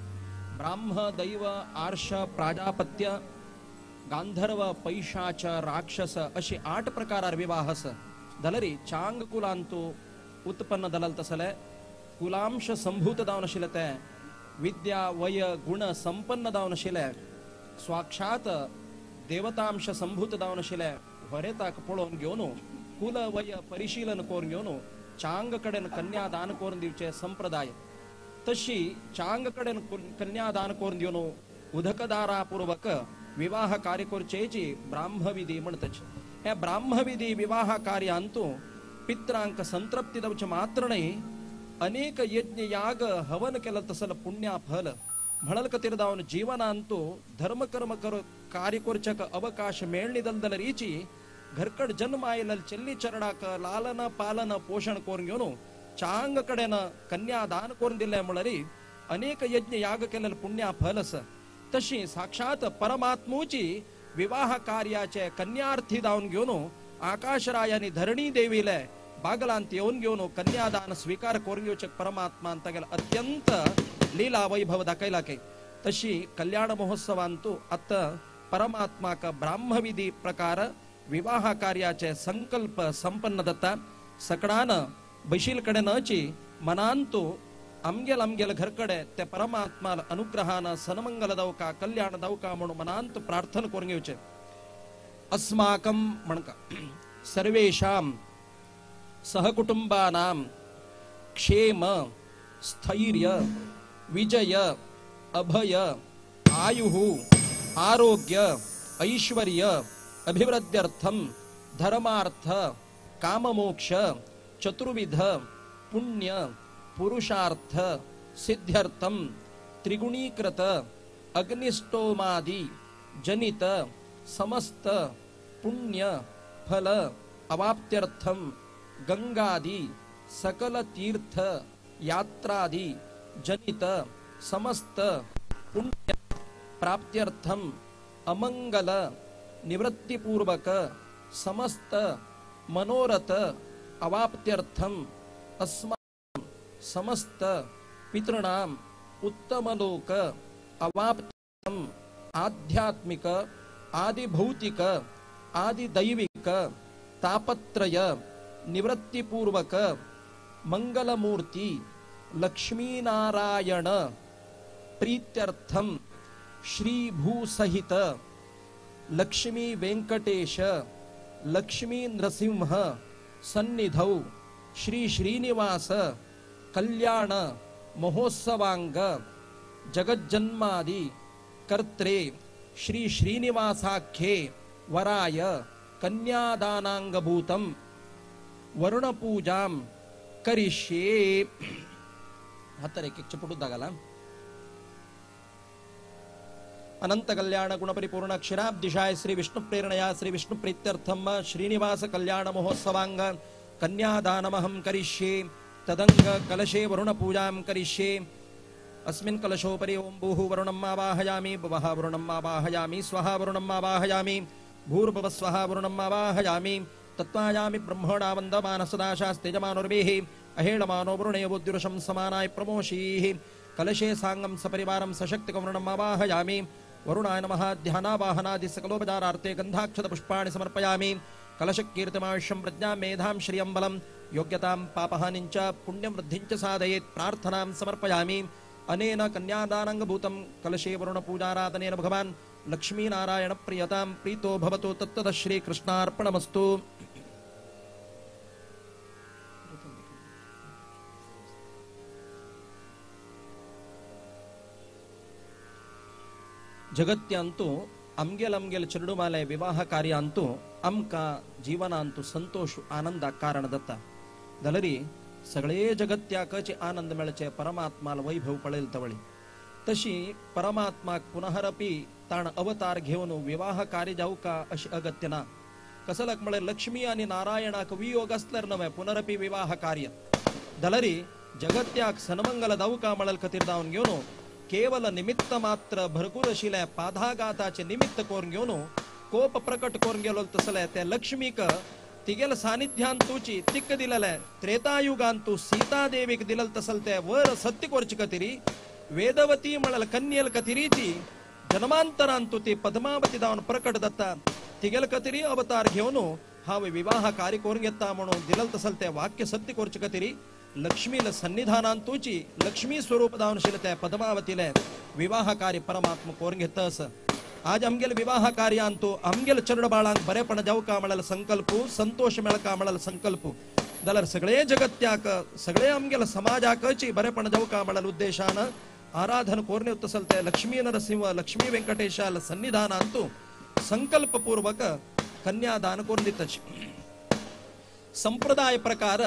S10: ब्राह्म दैव आर्ष प्राजापत्य गांधर्व पैशाच राक्षस अशी 8 प्रकारार विवाह आसा. जाल्यार चांग कुलांतू उत्पन्न दलल तसले कुलांश संभूत जावन आशिल्ले ते विद्या वय गुण संपन्न जावन आशिल्ले साक्षात देवतांश संभूत जावन आशिल्ले व्हरेताक पळोवन घेवन कुल वय परिशीलन करून घेवन चांग कडेन कन्यादान करून दिवचे संप्रदाय. तशी चांग कडेन कन्यादान करून दिवन उदकदारापूर्वक विवाह कार्य करचेची ब्राह्मविधी म्हणतच. हे ब्राह्मविधी विवाह कार्यांतू पित्रांक संतृप्ती दिवचे मात्र न्हय अनेक यज्ञ याग हवन केलं तसल पुण्या फल म्हणल कतीर जावन जीवनांतू धर्मकर्म कर कार्य करचक अवकाश मेळणी दलदल रीची घरकड जन्म आयलल चेल्ली चरणाक लालन पालन पोषण करून घेवन चांग कडेन कन्यादान करून दिले म्हणल्यार अनेक यज्ञ याग केलेले पुण्या फल आसा. तशी साक्षात परमात्मूची विवाह कार्याचे कन्यार्थी जावन घेवन आकाशरायानी धरणी देवीले बागलांत येवन घेवन कन्यादान स्वीकार करून घेवचे परमात्मान तागेले अत्यंत लीला वैभव दाखयला के. तशी कल्याण महोत्सवांतू आतां परमात्माक ब्राह्मविधी प्रकार विवाह कार्याचे संकल्प संपन्न जाता. सकडान बैशील कडेन नची मनांतू आमगेल आमगेल घरकडे ते परमात्मा अनुग्रहान सन्मंगल दावका कल्याण दावका म्हणून मनांत प्रार्थना करून घेवचे. अस्माकं म्हणका सर्वेषां सहकुटुंबानां क्षेम स्थैर्य विजय अभय आयुः आरोग्य ऐश्वर्य अभिवृद्ध्यर्थं धर्मार्थ काममोक्ष चतुर्विध पुण्य पुरुषार्थ सिद्ध्यर्थं त्रिगुणीकृत अग्निष्टोमादि जनित समस्त पुण्य फल अवाप्त्यर्थं गंगादि सकल तीर्थ यात्रादि जनित समस्त पुण्य प्राप्त्यर्थं अमंगल निवृत्तिपूर्वक समस्त मनोरथ अवाप्त्यर्थं अस्माकं समस्त पितॄणां उत्तमलोक अवाप्त्यर्थं आध्यात्मिक आदिभौतिक आदिदैविक तापत्रय निवृत्तिपूर्वक मंगलमूर्ति लक्ष्मीनारायण प्रीत्यर्थं श्रीभूसहित लक्ष्मी वेंकटेश लक्ष्मी नृसिंह सन्निधौ श्री श्रीनिवास कल्याण महोत्सवांग जगज्जन्मादि कर्त्रे श्री श्रीनिवासाख्ये वराय कन्यादानांगभूतं वरुणपूजां करिष्ये. हत्तर एक एक चिपटू दागला. अनंत कल्याण गुण परिपूर्ण क्षीराब्दिशाय श्री विष्णु प्रेरणया श्री विष्णु प्रीत्यर्थम श्रीनिवास कल्याण महोत्सवांग कन्यादानमहं करिष्ये. तदंग कलशे वरुण पूजां करिष्ये. अस्मिन् कलशोपरि ओं भूः वरुणम् आवाहयामि भुवः वरुणम् आवाहयामि स्वः वरुणम् आवाहयामि भूर्भुवः स्वः वरुणम् आवाहयामि तत्त्वायामि ब्रह्मणा वन्दमानः सदाशास्तेजमानुर्भिः अहेळमानो वरुणे बुद्धिरुषं समानाय प्रमोषीः. कलशे साङ्गं सपरिवारं सशक्तिकवरुणम् आवाहयामि. वरुणाय नमः. ध्यानावाहनादि सकलोपचारार्थे गन्धाक्षतपुष्पाणि समर्पयामि. कलशकीर्तिमायुष्यं प्रज्ञां मेधां श्रियं बलं योग्यतां पापहानिं च पुण्यं वृद्धिं च साधयेत् प्रार्थनां समर्पयामि. अनेन कन्यादानाङ्गभूतं कलशे वरुणपूजाराधनेन भगवान् लक्ष्मीनारायण प्रियतां प्रीतो भवतु. तत्ततः श्रीकृष्णार्पणमस्तु. जगत्यांतु आमगेल आमगेल चेडुमाले विवाह कार्यांतु आमकां जीवनांतु संतोष आनंदाक कारण जाता. जाल्यार सगळे जगत्याकच आनंद मेळचे परमात्माल वैभव पळयल तवळी. तशी परमात्माक पुनरपी ताण अवतार घेवन विवाह कार्य जावका अशी अगत्य ना. कसलक म्हळ्यार लक्ष्मी आनी नारायणाक वियोग आसल्यार नव्हे पुनरपी विवाह कार्य. जाल्यार जगत्याक सन्मंगल जावका म्हळ्यार खातीर जावन घेवन केवल निमित्त मात्र भरपूर आशिल्ले पादाघाताचे निमित्त करून घेवन कोप प्रकट करून गेलो तसले ते लक्ष्मीक तिगेल सानिध्यांतूची तिक्क दिलले त्रेतायुगांतू सीतादेवीक दिलल तसलते वर सत्य कोरची कतिरी वेदवती म्हणल कन्येल कतिरीची जन्मांतरांतू ती पद्मावती दावन प्रकट दत्ता तिगेल कतिरी अवतार घेवन हांव विवाह कार्य करून घेता म्हणून दिलल तसलते वाक्य सत्य कोरची कतिरी लक्ष्मील सन्निधानांतूची लक्ष्मी स्वरूप दावन शिलते पद्मावतीले विवाह कार्य परमात्मा करून घेता असं. आज आमगेल विवाह कार्यांतू आमगेल चरडबाळांक बरेपण जावका म्हळ्यार संकल्प संतोष मेळका म्हळ्यार संकल्प जाल्यार सगळे जगत्याक सगळे आमगेल समाजाकची बरेपण जावका म्हळ्यार उद्देशान आराधन कोरणे तसलते लक्ष्मी नरसिंह लक्ष्मी वेंकटेशाल सन्निधानांतू संकल्पपूर्वक कन्यादान करून दितच. संप्रदाय प्रकार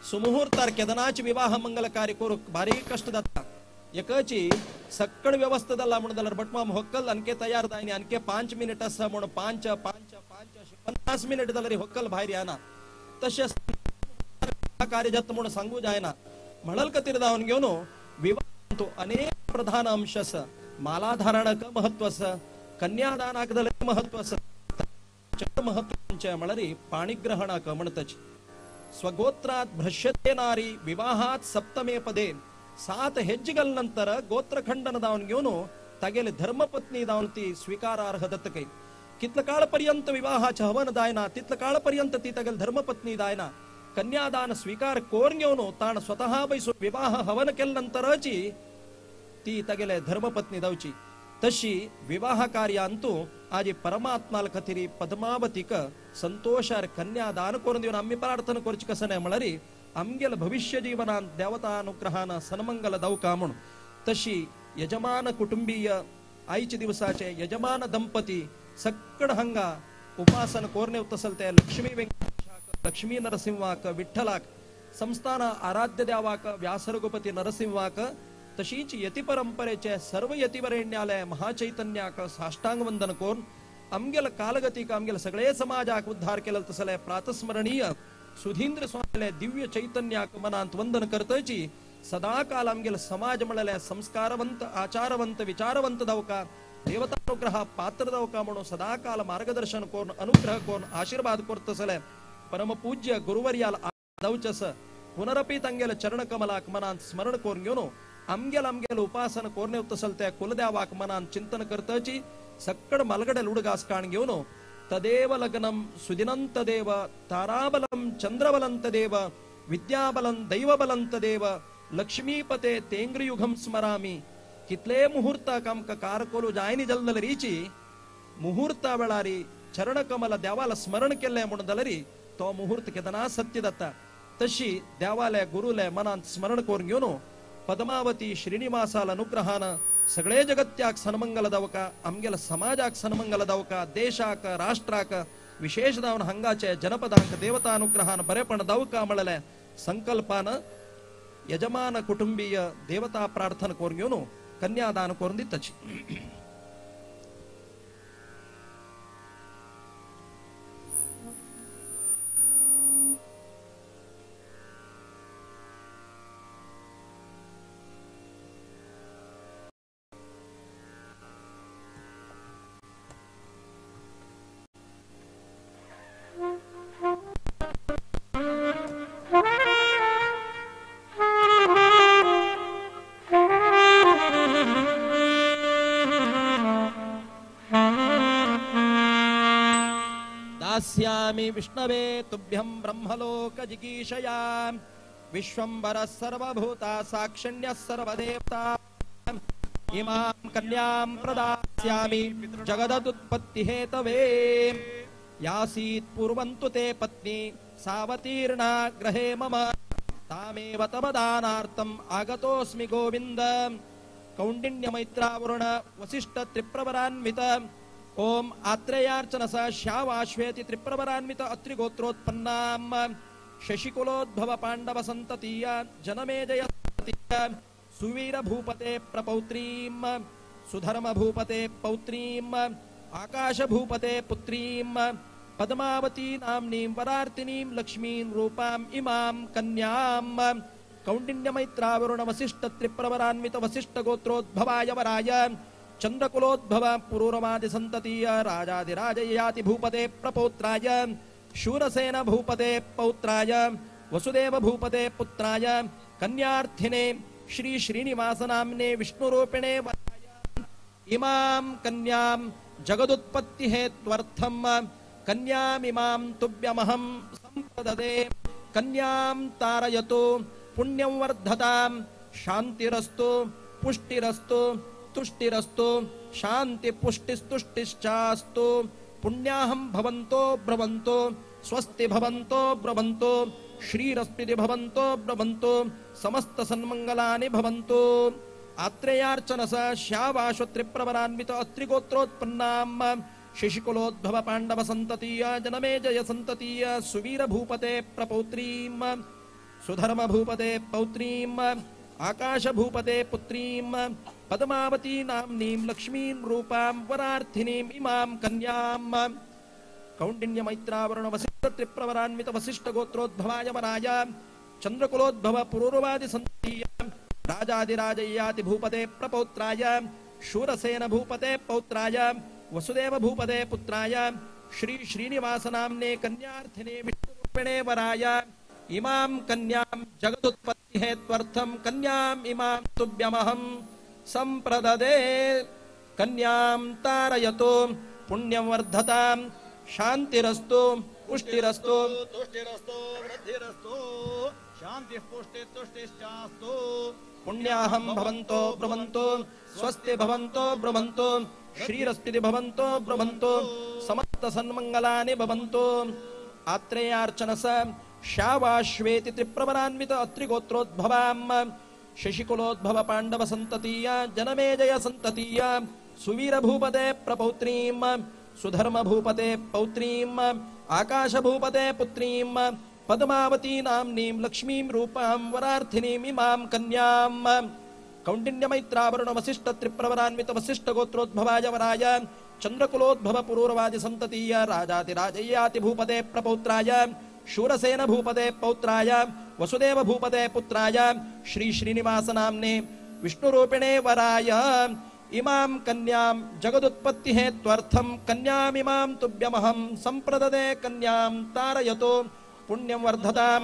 S10: सुमुहूर्तार केदनाच विवाह मंगल कार्य करूक भारी कष्ट जाता. एकची सक्कड व्यवस्था जाला म्हणून जाल्यार भटमाम होक्कल अनके तयार जायनी अनके 5 मिनिट आसा म्हणून 5 5 5 अशें 50 मिनिट जाल्यार होक्कल भायर येना. तशें कार्य जाता म्हणून सांगू जायना. म्हणल खातीर जावन घेवन विवाह अनेक प्रधान अंश आसा. मालाधारणाक महत्व आसा, कन्यादानाक जाल्यार महत्व आसा, महत्व म्हळ्यार पाणिग्रहणाक म्हणटाच. स्वगोत्रात भ्रश्यते नारी विवाहात सप्तमे पदे 7 ಹೆಜ್ಜೆಗಳ ನಂತರ ಗೋತ್ರಖಂಡನ ದಾವನ್ घेवन तागेले धर्मपत्नी दावन ती स्वीकारार्ह दत्तकै. कितल काळ पर्यंत विवाहाचे हवन जायना तितल काळ पर्यंत ती तागेले धर्मपत्नी जायना. कन्यादान स्वीकार कोरून घेवन ताण स्वतः बैसो विवाह हवन केले नंतरची ती तागेले धर्मपत्नी जावची. तशी विवाह कार्यांतू आज परमात्माल खातीर पद्मावतीक संतोषार कन्यादान करून दिवन आमी प्रार्थना करची कसं नाही म्हळ्यार आमगेल भविष्य जीवनांत देवतानुग्रहान सन्मंगल दावका म्हूण. तशी यजमान कुटुंबीय आयचे दिवसाचे यजमान दंपती सक्कड हांगा उपासन कोरणे तसलते लक्ष्मी वेंकटेशाक लक्ष्मी नरसिंहाक विठ्ठलाक संस्थान आराध्य देवाक व्यासरघुपती नरसिंहाक तशीच यती परंपरेचे सर्व यतिवरेण्यालय महाचैतन्याक साष्टांग वंदन करून आमगेल कालगतीक आमगेल सगळे समाजाक उद्धार केले तसले प्रातस्मरणीय सुधींद्र स्वामीले दिव्य चैतन्याक मनांत वंदन करतची सदाकाल आमगेल समाज म्हळ्यार संस्कारवंत आचारवंत विचारवंत दावका देवतानुग्रह पात्र दावका म्हणून सदाकाल मार्गदर्शन करून अनुग्रह करून आशीर्वाद करतसले परमपूज्य गुरुवर्याल दावचस पुनरपी तांगेल चरणकमलाक मनांत स्मरण करून घेवन आमगेल आमगेल उपासना कोरणे तसलते कुलदेवाक मनांत चिंतन करतची सक्कड मलगडेल उडगास काण घेवन तदेव लग्नम सुदिनंतदेव ताराबलम चंद्रबलंतदेव विद्याबलं दैवबलंतदेव लक्ष्मीपते तेंग्रियुगम स्मरामी. कितले मुहूर्ताक आमकां कारकोलू जायनी जाल्ले रिची मुहूर्ता वेळारी चरणकमल देवाला स्मरण केल्लें म्हणून जाल्यार तो मुहूर्त केदना सत्य जाता. तशी देवाले गुरुले मनांत स्मरण करून घेवन पद्मावती श्रीनिवासाल अनुग्रहान सगळे जगत्याक सन्मंगल दावका आमगेल समाजाक सन्मंगल दावका देशाक राष्ट्राक विशेष दावन हांगाचे जनपदांक देवतानुग्रहान बरेपण दावका म्हळ्ळे संकल्पान यजमान कुटुंबीय देवता प्रार्थना करून घेवन कन्यादान करून दितची. दास्यामि विष्णवे तुभ्यं ब्रह्मलोक जिगीषया विश्वंभरः सर्वभूता साक्षिण्यः सर्वदेवता इमां कन्यां प्रदास्यामि जगदुत्पत्तिहेतवे यासीत् पूर्वं तु ते पत्नी सावतीर्णा ग्रहे मम तामेव तव दानार्थम् आगतोऽस्मि गोविन्द. कौण्डिन्यमैत्रावरुण वसिष्ठ त्रिप्रवरान्वित ओम आत्रेयार्चन स श्यावाश्वेति त्रिप्रवरान्वित अत्रिगोत्रोत्पन्नाम शशिकुलोद्भव पांडव संततीय जनमेजय सुवीर भूपते प्रपौत्रीम सुधर्म भूपते पौत्रीम आकाश भूपते पुत्रीम पद्मावती नाम्नीं वरार्तिनीं लक्ष्मीं रूपां इमां कन्यां कौण्डिन्यमैत्रावरुण वसिष्ठ त्रिप्रवरान्वित वसिष्ठ गोत्रोद्भवाय वराय चंद्रकुलोद्भव पुरूरवादि संततीय राजाधिराजयाति भूपते प्रपौत्राय शूरसेन भूपते पौत्राय वसुदेव भूपते पुत्राय कन्यार्थिने श्री श्रीनिवासनाम्ने विष्णुरूपिणे वराय इमां कन्यां जगदुत्पत्तिहेत्वर्थं कन्यामिमां तुभ्यमहं संप्रददे कन्यां तारयतु पुण्यं वर्धतां शांतिरस्तु पुष्टिरस्तु तुष्टिरस्तु शांति पुष्टिस्तुष्टिश्चास्तु पुण्याहं भवन्तो ब्रवन्तो स्वस्ति भवन्तो ब्रवन्तो श्रीरस्मिति भवन्तो ब्रवन्तो समस्त सन्मंगलानि भवन्तु। आत्रेयार्चनस श्यावाश्व त्रिप्रवरान्वित अत्रिगोत्रोत्पन्नां शिशिकुलोद्भव पाण्डव संततीय जनमेजय संततीय सुवीर भूपते प्रपौत्रीं सुधर्म भूपते पौत्रीं आकाश भूपते पुत्रीं पद्मावती नाम्नीं लक्ष्मीं रूपां वरार्थिनीं इमां कन्यां कौण्डिन्य मैत्रावरुण वसिष्ठ त्रिप्रवरान्वित वसिष्ठ गोत्रोद्भवाय वराय चंद्रकुलोद्भव पुरूरवादि संततीय राजाधिराजयाति भूपते प्रपौत्राय शूरसेन भूपते पौत्राय वसुदेव भूपते पुत्राय श्री श्रीनिवासनाम्ने कन्यार्थिने विष्णुरूपिणे वराय इमां कन्यां जगदुत्पत्तिहेत्वर्थं कन्यां इमां तुभ्यमहं संप्रददे कन्यां तारयतु पुण्यं वर्धतां शांतिरस्तु पुष्टिरस्तु
S13: तुष्टिरस्तु वृद्धिरस्तु शांतिः पुष्टिस्तुष्टिश्चास्तु
S10: पुण्याहं भवन्तो ब्रुवन्तो स्वस्ति भवन्तो ब्रुवन्तो श्रीरस्ति भवन्तो ब्रुवन्तो समस्त सन्मंगलानि भवन्तो। आत्रेयार्चनस श्यावाश्वेति त्रिप्रवरान्वित अत्रिगोत्रोद्भवां शशिकुलोद्भव पाण्डव संततीय जनमेजय संततीय सुवीरभूपते प्रपौत्रीं सुधर्म भूपते पौत्रीं आकाशभूपते पुत्रीं पद्मावती नाम्नीं लक्ष्मीं रूपां वरार्थिनीं इमां कन्यां कौण्डिन्य मैत्रावरुण वसिष्ठ त्रिप्रवरान्वित वसिष्ठ गोत्रोद्भवाय वराय चंद्रकुलोद्भव पुरूरवादि संततीय राजातिराजयाति भूपते प्रपौत्राय शूरसेन भूपते पौत्राय वसुदेव भूपते पुत्राय श्री श्रीनिवास नाम्ने विष्णुरूपिणे वराय इमां कन्यां जगदुत्पत्तिहेत्वर्थं कन्यामिमां तुभ्यमहं संप्रददे कन्यां तारयतु पुण्यं वर्धतां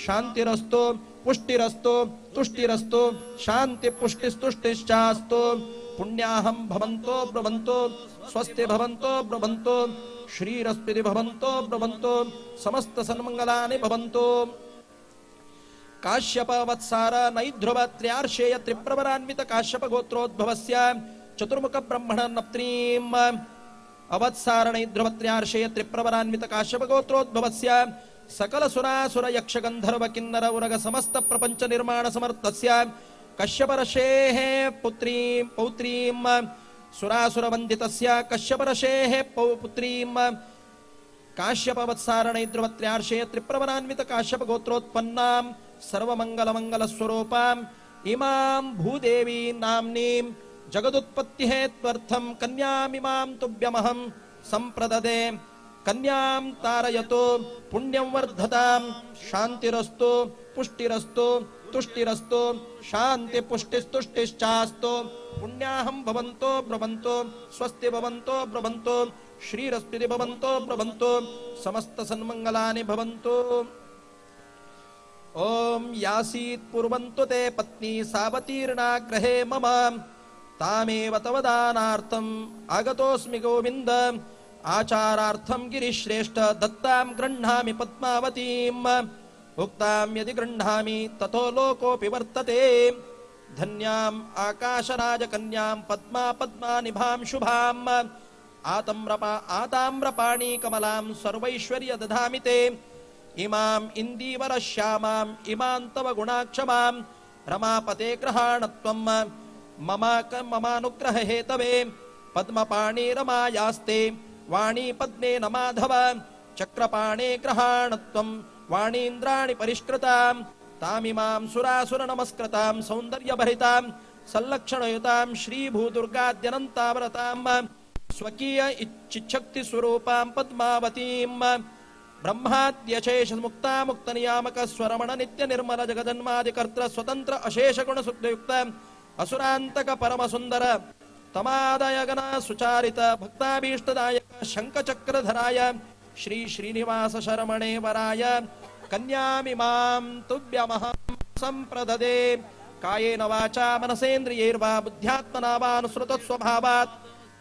S10: शांतिरस्तु पुष्टिरस्तु तुष्टिरस्तु शांति पुष्टिस्तुष्टिश्चास्तु पुण्याहं भवन्तो ब्रुवन्तो स्वस्ति भवन्तो ब्रुवन्तो श्रीरस्ति भवन्तो ब्रुवन्तो समस्त सन्मंगलानि भवन्तो। काश्यप वत्सार नैध्रुव त्र्यार्षेय त्रिप्रवरान्वित काश्यप गोत्रोद्भवस्य चतुर्मुख ब्रह्मण नप्त्रीं अवत्सार नैध्रुव त्र्यार्षेय त्रिप्रवरान्वित काश्यप गोत्रोद्भवस्य सकल सुरासुर यक्ष गंधर्व किन्नर उरग समस्त प्रपंच निर्माण समर्थस्य कश्यपरषेः पुत्रीं पौत्रीं सुरासुर वंदितस्य कश्यपरषेः पुत्रीं काश्यप वत्सार नैध्रुव त्र्यार्षेय त्रिप्रवरान्वित काश्यप गोत्रोत्पन्नां सर्वमंगलमंगल स्वरूपां इमां भूदेवी नाम्नीं जगदुत्पत्तिहेत्वर्थं कन्यामिमां तुभ्यमहं संप्रददे कन्यां तारयतु पुण्यं वर्धतां शांतिरस्तु पुष्टिरस्तु तुष्टिरस्तु शांति पुष्टिस्तुष्टिश्चास्तु पुण्याहं भवन्तो ब्रुवन्तो स्वस्ति भवन्तो ब्रुवन्तो श्रीरस्ति भवन्तो ब्रुवन्तो समस्त सन्मंगलानि भवन्तु। ओम यासीत् पूर्वन्तु ते पत्नी सावतीर्णा गृहे मम तामेव तव दानार्थम् आगतोऽस्मि गोविन्द आचारार्थं गिरिश्रेष्ठ दत्तां गृह्णामि पद्मावतीम् उक्तां यदि गृह्णामि ततो लोकोऽपि वर्तते धन्याम् आकाशराजकन्यां पद्मा पद्मानिभां शुभाम् आताम्रपाणि कमलां सर्वैश्वर्य दधामि ते इमाम् इन्दीवरश्यामाम् इमां तव गुणाक्षमां रमापते ग्रहाणत्वं ममानुग्रहेतवे पद्मपाणि रमायास्ते वाणी पद्मेन माधव चक्रपाणे ग्रहाणत्वं वाणीन्द्राणि परिष्कृतां तामिमां सुरासुर नमस्कृतां सौन्दर्यभरितां सल्लक्षणयुतां श्रीभूदुर्गाद्यनन्ताव्रतां स्वकीय इच्छक्तिस्वरूपां पद्मावतीं ब्रह्माद्यशेष मुक्ता मुक्त नियामक स्वरमण नित्य निर्मल जगजन्मादिकर्त्र स्वतंत्र अशेष गुण सुखयुक्त असुरांतक परम सुंदर तमादयगण सुचारित भक्ताभीष्टदायक शंखचक्रधराय श्री श्रीनिवास शरमणे वराय कन्यामिमां तुभ्यमहं संप्रददे कायेन वाचा मनसेन्द्रियैर्वा बुद्ध्यात्मना वा अनुसृतस्वभावात्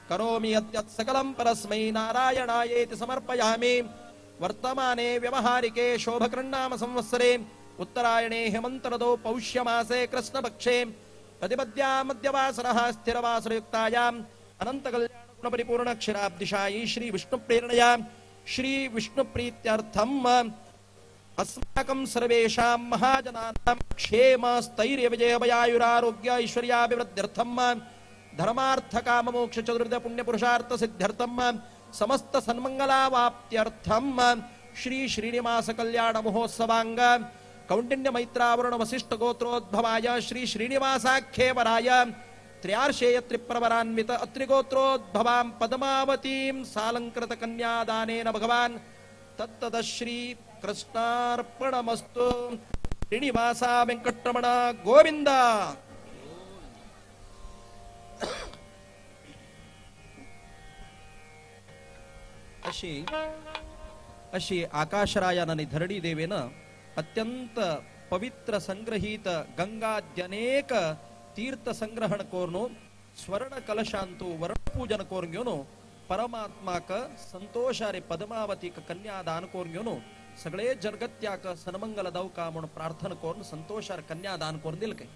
S10: करोमि यद्यत् सकलं परस्मै नारायणायेति समर्पयामि। वर्तमाने व्यवहारिके शोभकृन्नाम संवत्सरे उत्तरायणे हेमन्तरदौ पौष्यमासे कृष्णपक्षे प्रतिपद्या मध्यवासरः स्थिरवासरयुक्तायाम् अनन्तकल्याणगुणपरिपूर्णक्षीराब्धिशायी श्री विष्णुप्रेरणया श्री विष्णुप्रीत्यर्थम् अस्माकं सर्वेषां महाजनानां क्षेम स्थैर्य विजय भयायुरारोग्य ऐश्वर्याभिवृद्ध्यर्थं धर्मार्थ काम मोक्ष चतुर्विध पुण्य पुरुषार्थ सिद्ध्यर्थं समस्त सन्मंगलावाप्त्यर्थं श्री श्रीनिवास कल्याण महोत्सवांग कौंडिन्य मैत्रावरुण वसिष्ठ गोत्रोद्भवाय श्री श्रीनिवासाख्येवराय त्र्यार्षेय त्रिप्रवरान्वित अत्रिगोत्रोद्भवां पद्मावतीं सालंकृत कन्यादानेन भगवान तत्तद श्री कृष्णार्पणमस्तु। श्रीनिवासा वेंकटरमण गोविंद। अशी अशी आकाशरायान आणि धरणी देवेन अत्यंत पवित्र संग्रहित गंगाद्यनेक तीर्थ संग्रहण कोरनो स्वर्ण कलशांतु वर्ण पूजन कोरून घेवन परमात्माक संतोषारे पद्मावतीक कन्यादान कोरून घेवन सगळे जगत्याक सन्मंगल दवका म्हणून प्रार्थना करून संतोषार कन्यादान करून दिल काय।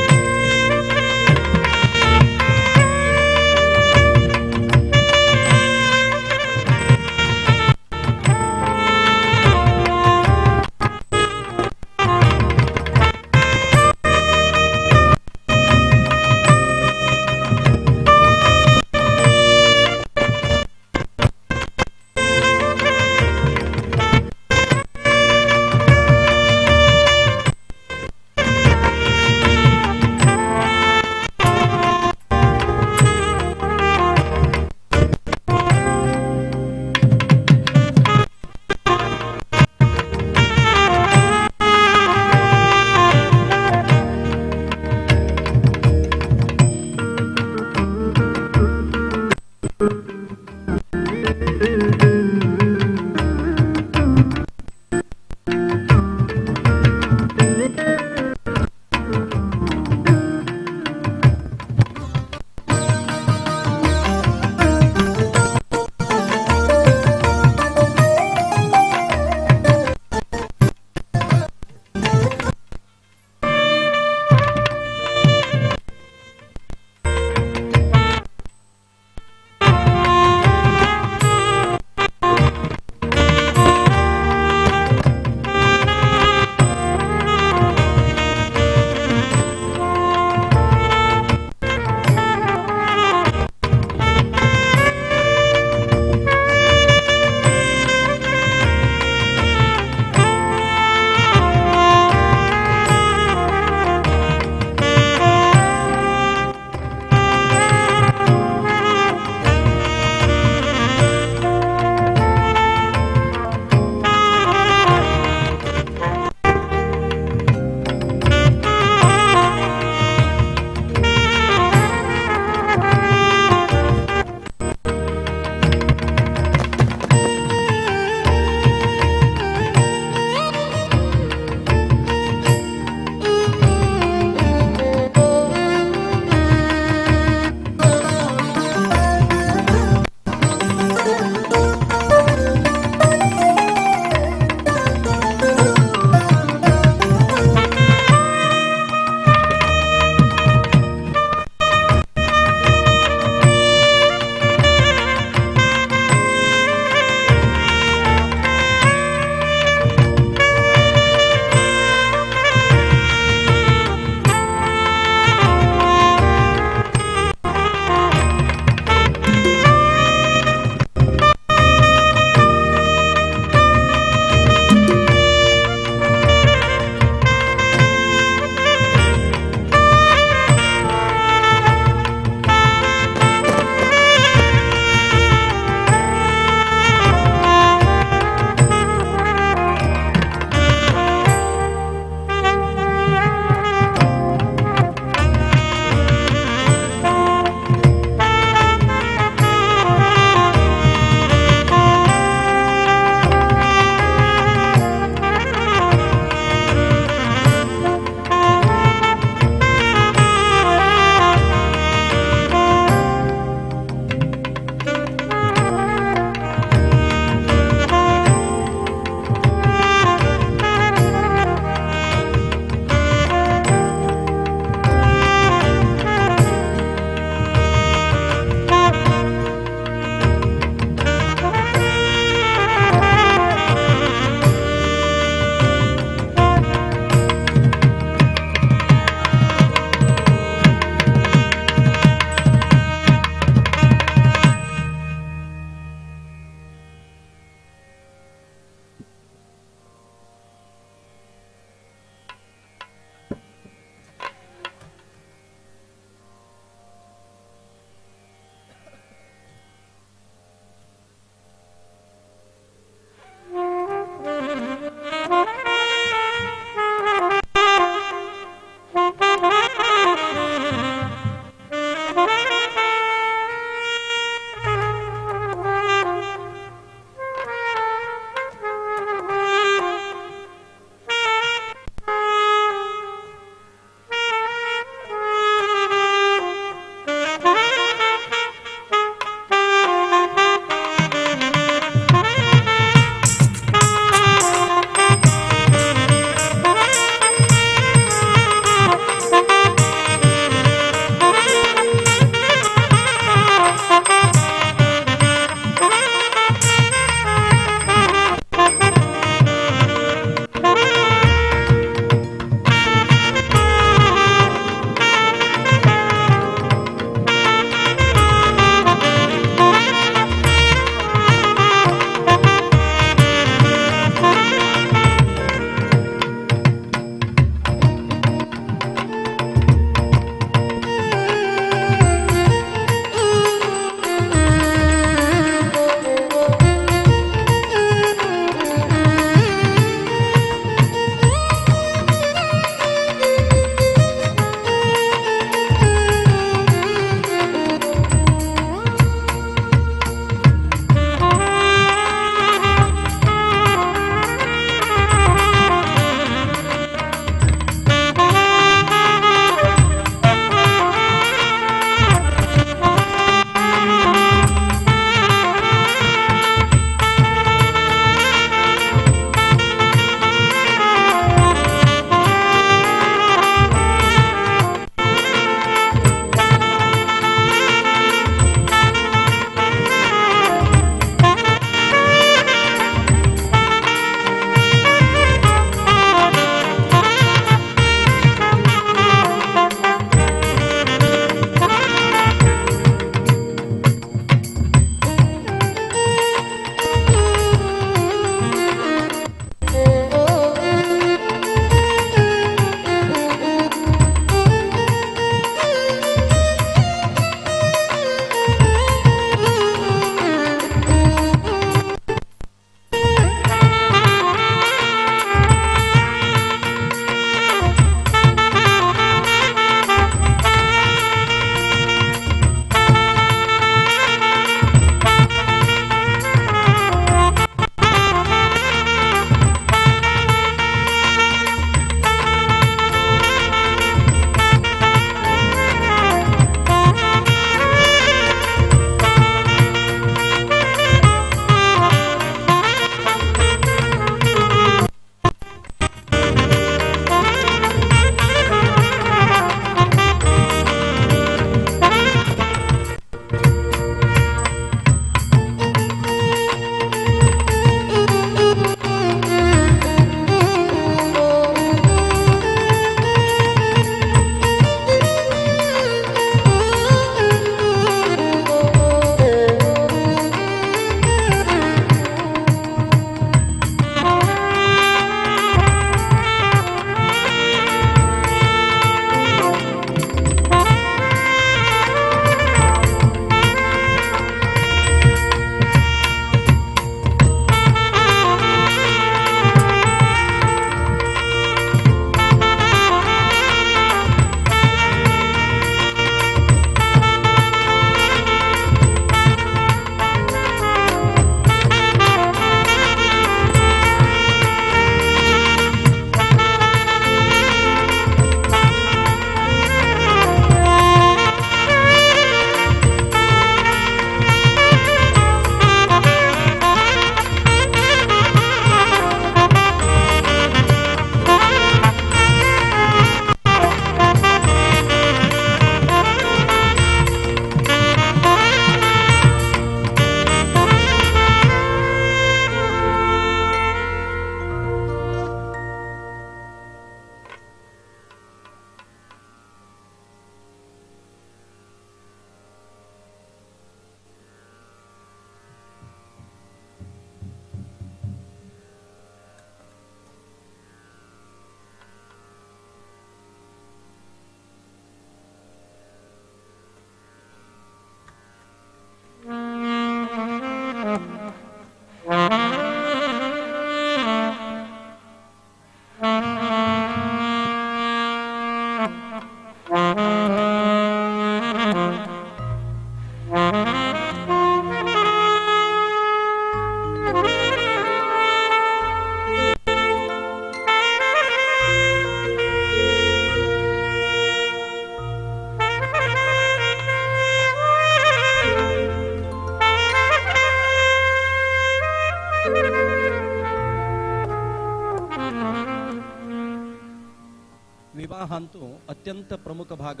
S10: विवाहांतु अत्यंत प्रमुख भाग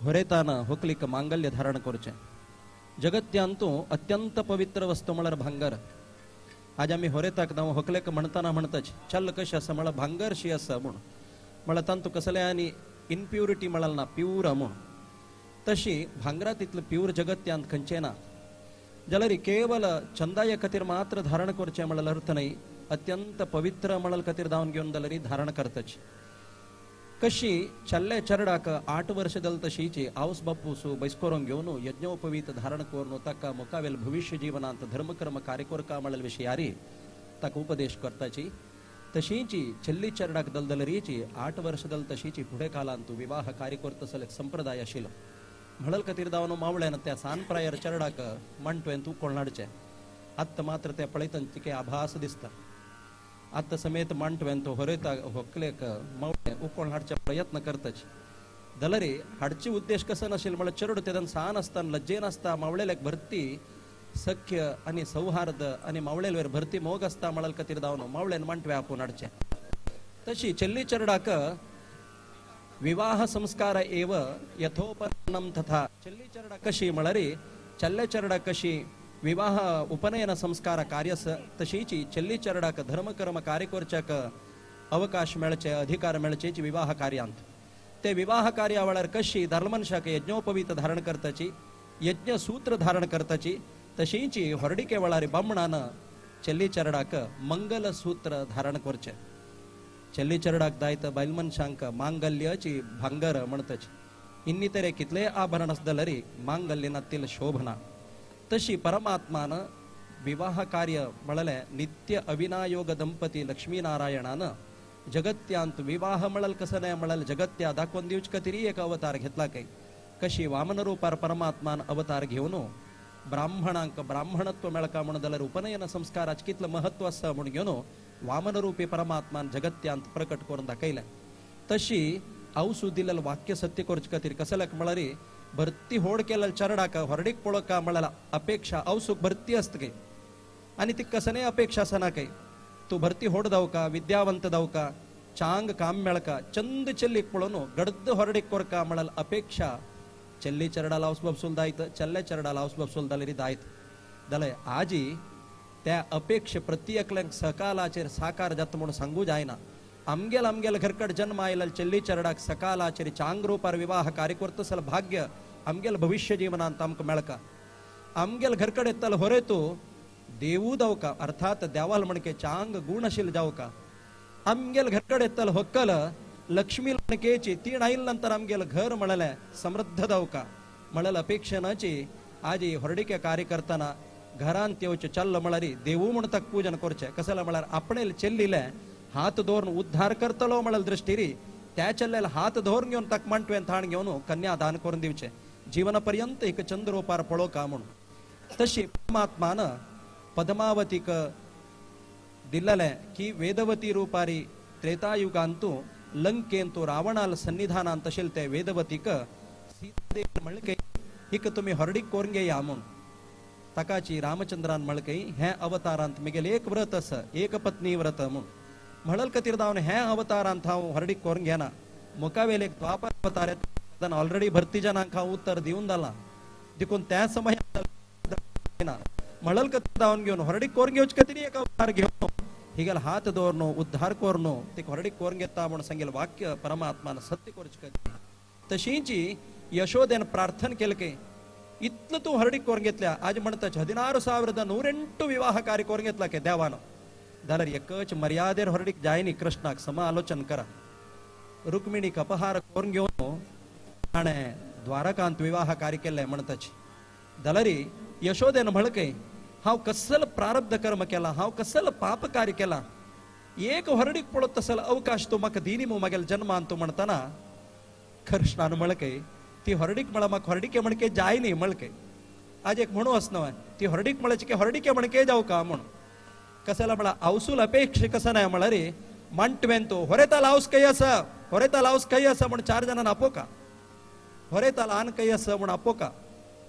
S10: होरेतान होकलीक मांगल्य धारण करचें. जगत्यांतु अत्यंत पवित्र वस्तू म्हळ्यार भांगर. आज आमी होरेताक जावं होकलेक म्हणटाना म्हणटाच चल कशें आसा म्हळ्यार भांगर शी आसा म्हूण, म्हळ्यार तांतू कसलें आनी इनप्युरिटी म्हळ्यार ना, प्यूर म्हूण. तशी भांगरा तितलें प्यूर जगत्यांत खंयचें ना. जाल्यार केवल चंदाय खातीर मात्र धारण करचें म्हळ्यार अर्थ न्हय, अत्यंत पवित्र म्हळ्यार खातीर धांवन घेवन जाल्यार धारण करताची. कशी चल्ले चरडाक 8 वर्ष दल तशीची आवस बापूसू बैसकोरून घेवन यज्ञोपवीत धारण करून ताका मुखावेल भविष्य जीवनांत धर्मकर्म कार्यकोरका म्हळ्यार विशयारी ताका उपदेश करताची. तशीची चल्ली चरडाक दलदलरीची 8 वर्ष दल तशीची फुडें कालांत विवाह कार्य करतसले संप्रदाय आशिल्लो. म्हणल खातीर दावन मावळ्यान त्या सान प्रायर चरडाक मांटवेन तूं कोण हाडचें. आत्ता मात्र ते पळयतन तिके आभास दिसता. आत्ता समेत मांटवेन तो होरेता होकलेक मावळे उकोण हाडचे प्रयत्न करताच. दलरी हाडचे उद्देश कसो नाशिल्लो म्हळ्यार चरड तेदन सान आसतना लज्जेन आसता मावळेलेक भरती सख्य आनी सौहार्द आनी मावळेलवेर भरती मोग आसता म्हणल खातीर दावन मावळेन मांटवे आपोवन हाडचें. तशी चेल्ली चरडाक विवाह संस्कार एव यथोपन्नम तथा. चेल्ली चरडा कशी म्हळ्यार चल्ले चरडा कशी विवाह उपनयन संस्कार कार्य तशीची चेल्ली चरडाक धर्मकर्म कार्य करच्याक अवकाश मेळचे, अधिकार मेळचे विवाह कार्यांत. ते विवाह कार्या वेळार कशी धर्मनशाक यज्ञोपवीत धारण करताची, यज्ञसूत्र धारण करताची, तशीची होरडिके वेळार बामणान चेल्ली चरडाक मंगलसूत्र धारण करचें. चेल्ली चरडाक दायत बायल मनशांक मांगल्याची भांगर म्हणताची. इन्नीतरे कितले आभरण आसदलरी मांगल्य नातील शोभना. तशी परमात्मान विवाह कार्य म्हळ्यार नित्य अविनायोग दंपती लक्ष्मीनारायणान जगत्यांत विवाह म्हळ्यार कसं नाही म्हळ्यार जगत्या दाखोवन दिवचे खातीर एक अवतार घेतला काय. कशी वामन रूपार परमात्मान अवतार घेवन ब्राह्मणांक ब्राह्मणत्व मेळका म्हणून जाल्यार उपनयन संस्काराचें कितलें महत्व आसा म्हूण घेवन वामनरूपी परमात्मान जगत्यांत प्रकट करून दाखयलें. तशी आवसू दिलेलं वाक्य सत्य करचे खातीर कसल्याक म्हळ्यार भरती होड केलेलं चरडाक होरडीक पळोवका म्हळ्यार अपेक्षा आवसूक भरती आसता काय आनी ती कसलेय अपेक्षा आसना काय. तूं भरती होड जावका, विद्यावंत जावका, चांग काम मेळका, चंद चेल्लीक पळोवन गडद होरडीक कोरका म्हळ्यार अपेक्षा चेल्ली चरडाला आवसबाब सोल दायत, चल्ले चरडाला आवसबाब सोल जाल्यार दायत. जाल्यार आजी त्या अपेक्षा प्रति एकल्यांक सकालाचेर साकार जाता म्हूण सांगू जायना. आमगेल आमगेल घरकड जन्म आयला चेल्ली चरडाक सकालाचेर चांग रूपार विवाह कार्य करतसल भाग्य आमगेल भविष्य जीवनांत आमकां मेळका. आमगेल घरकड येतलो होरेतू देवू जावका, अर्थात देवाल म्हणके चांग गुण आशिल्लो जावका. आमगेल घरकड येतलो होक्कल लक्ष्मी म्हणकेची तीण आयल नंतर आमगेल घर म्हणलें समृद्ध जावका म्हणलें अपेक्षेनाची आजी होरडिके कार्य करतना घरांत येवचें चल्ल म्हळ्यार देवू म्हूण ताका पूजन करचें. कसलें म्हळ्यार आपणें चेल्लिलें हात दवरून उद्धार करतलो म्हळ्यार दृश्टीरी त्या चल्लेल हात दवरून घेवन ताका मांटवेन थाण घेवन कन्यादान करून दिवचें जीवन पर्यंत एक चंद्रोपार पळोवका म्हूण. तशी परमात्मान पद्मावतीक दिल्लें की वेदवती रूपारी त्रेतायुगांतू लंकेंतू रावणाल सन्निधानांत तशें ते वेदवतीक सीतादेवी म्हणके हिका तुमी हरडीक कोरून घेया म्हूण. ताकाची रामचंद्रान म्हणके हें अवतारांत मिगेल एक व्रत आसा, एक पत्नी व्रत म्हूण. म्हणल खातीर धांवन हें अवतारांत हांव हरडीक कोरून घेना. मुखावेल एक द्वापर अवतार येता ऑलरेडी भरती जनांक हांव उत्तर दिवन जालां देखून त्या समयान म्हणल खातीर धांवन घेवन हरडीक कोरून घेवचे खातीर एक अवतार घेवन हिगेल हात दवरनो उद्धार करनो ते हरडीक कोरून घेता म्हूण सांगेल वाक्य परमात्मान सत्य करचे खातीर. तशींची यशोदेन प्रार्थना केलें की इतलो तूं हरडीक कोरून घेतल्या आज म्हणटा 16,108 विवाह कार्य कोरून घेतला के देवान जाल्यार एकच मर्यादेर हरडीक जायनी कृष्णाक समालोचन करा. रुक्मिणीक अपहार करून घेवन ताणें द्वारकांत विवाह कार्य केलें म्हणटाची. जाल्यार यशोदेन म्हणके हांव कसल प्रारब्ध कर्म केला, हांव कसल पाप कार्य केला, एक हरडीक पळोत तसल अवकाश तूं म्हाका दिनी मू म्हागेल्या जन्मान तूं म्हणटना कृष्णान म्हणके ती हरडीक म्हळ्यार म्हाका हरडिके म्हणके जाय न्ही म्हणके. आज एक म्हणू आस न्हय ती हरडीक म्हळ्याची की हरडिके म्हणके जावका म्हूण. कसला म्हळ्यार आवसूल अपेक्षा कसं नाही म्हळ्यार मांटवेन तो होरेताल हावस खंय आसा, होरेताल हावस खंय आसा म्हूण 4 जाणांक आपोवका, होरेताल आन खंय आसा म्हूण आपोवका,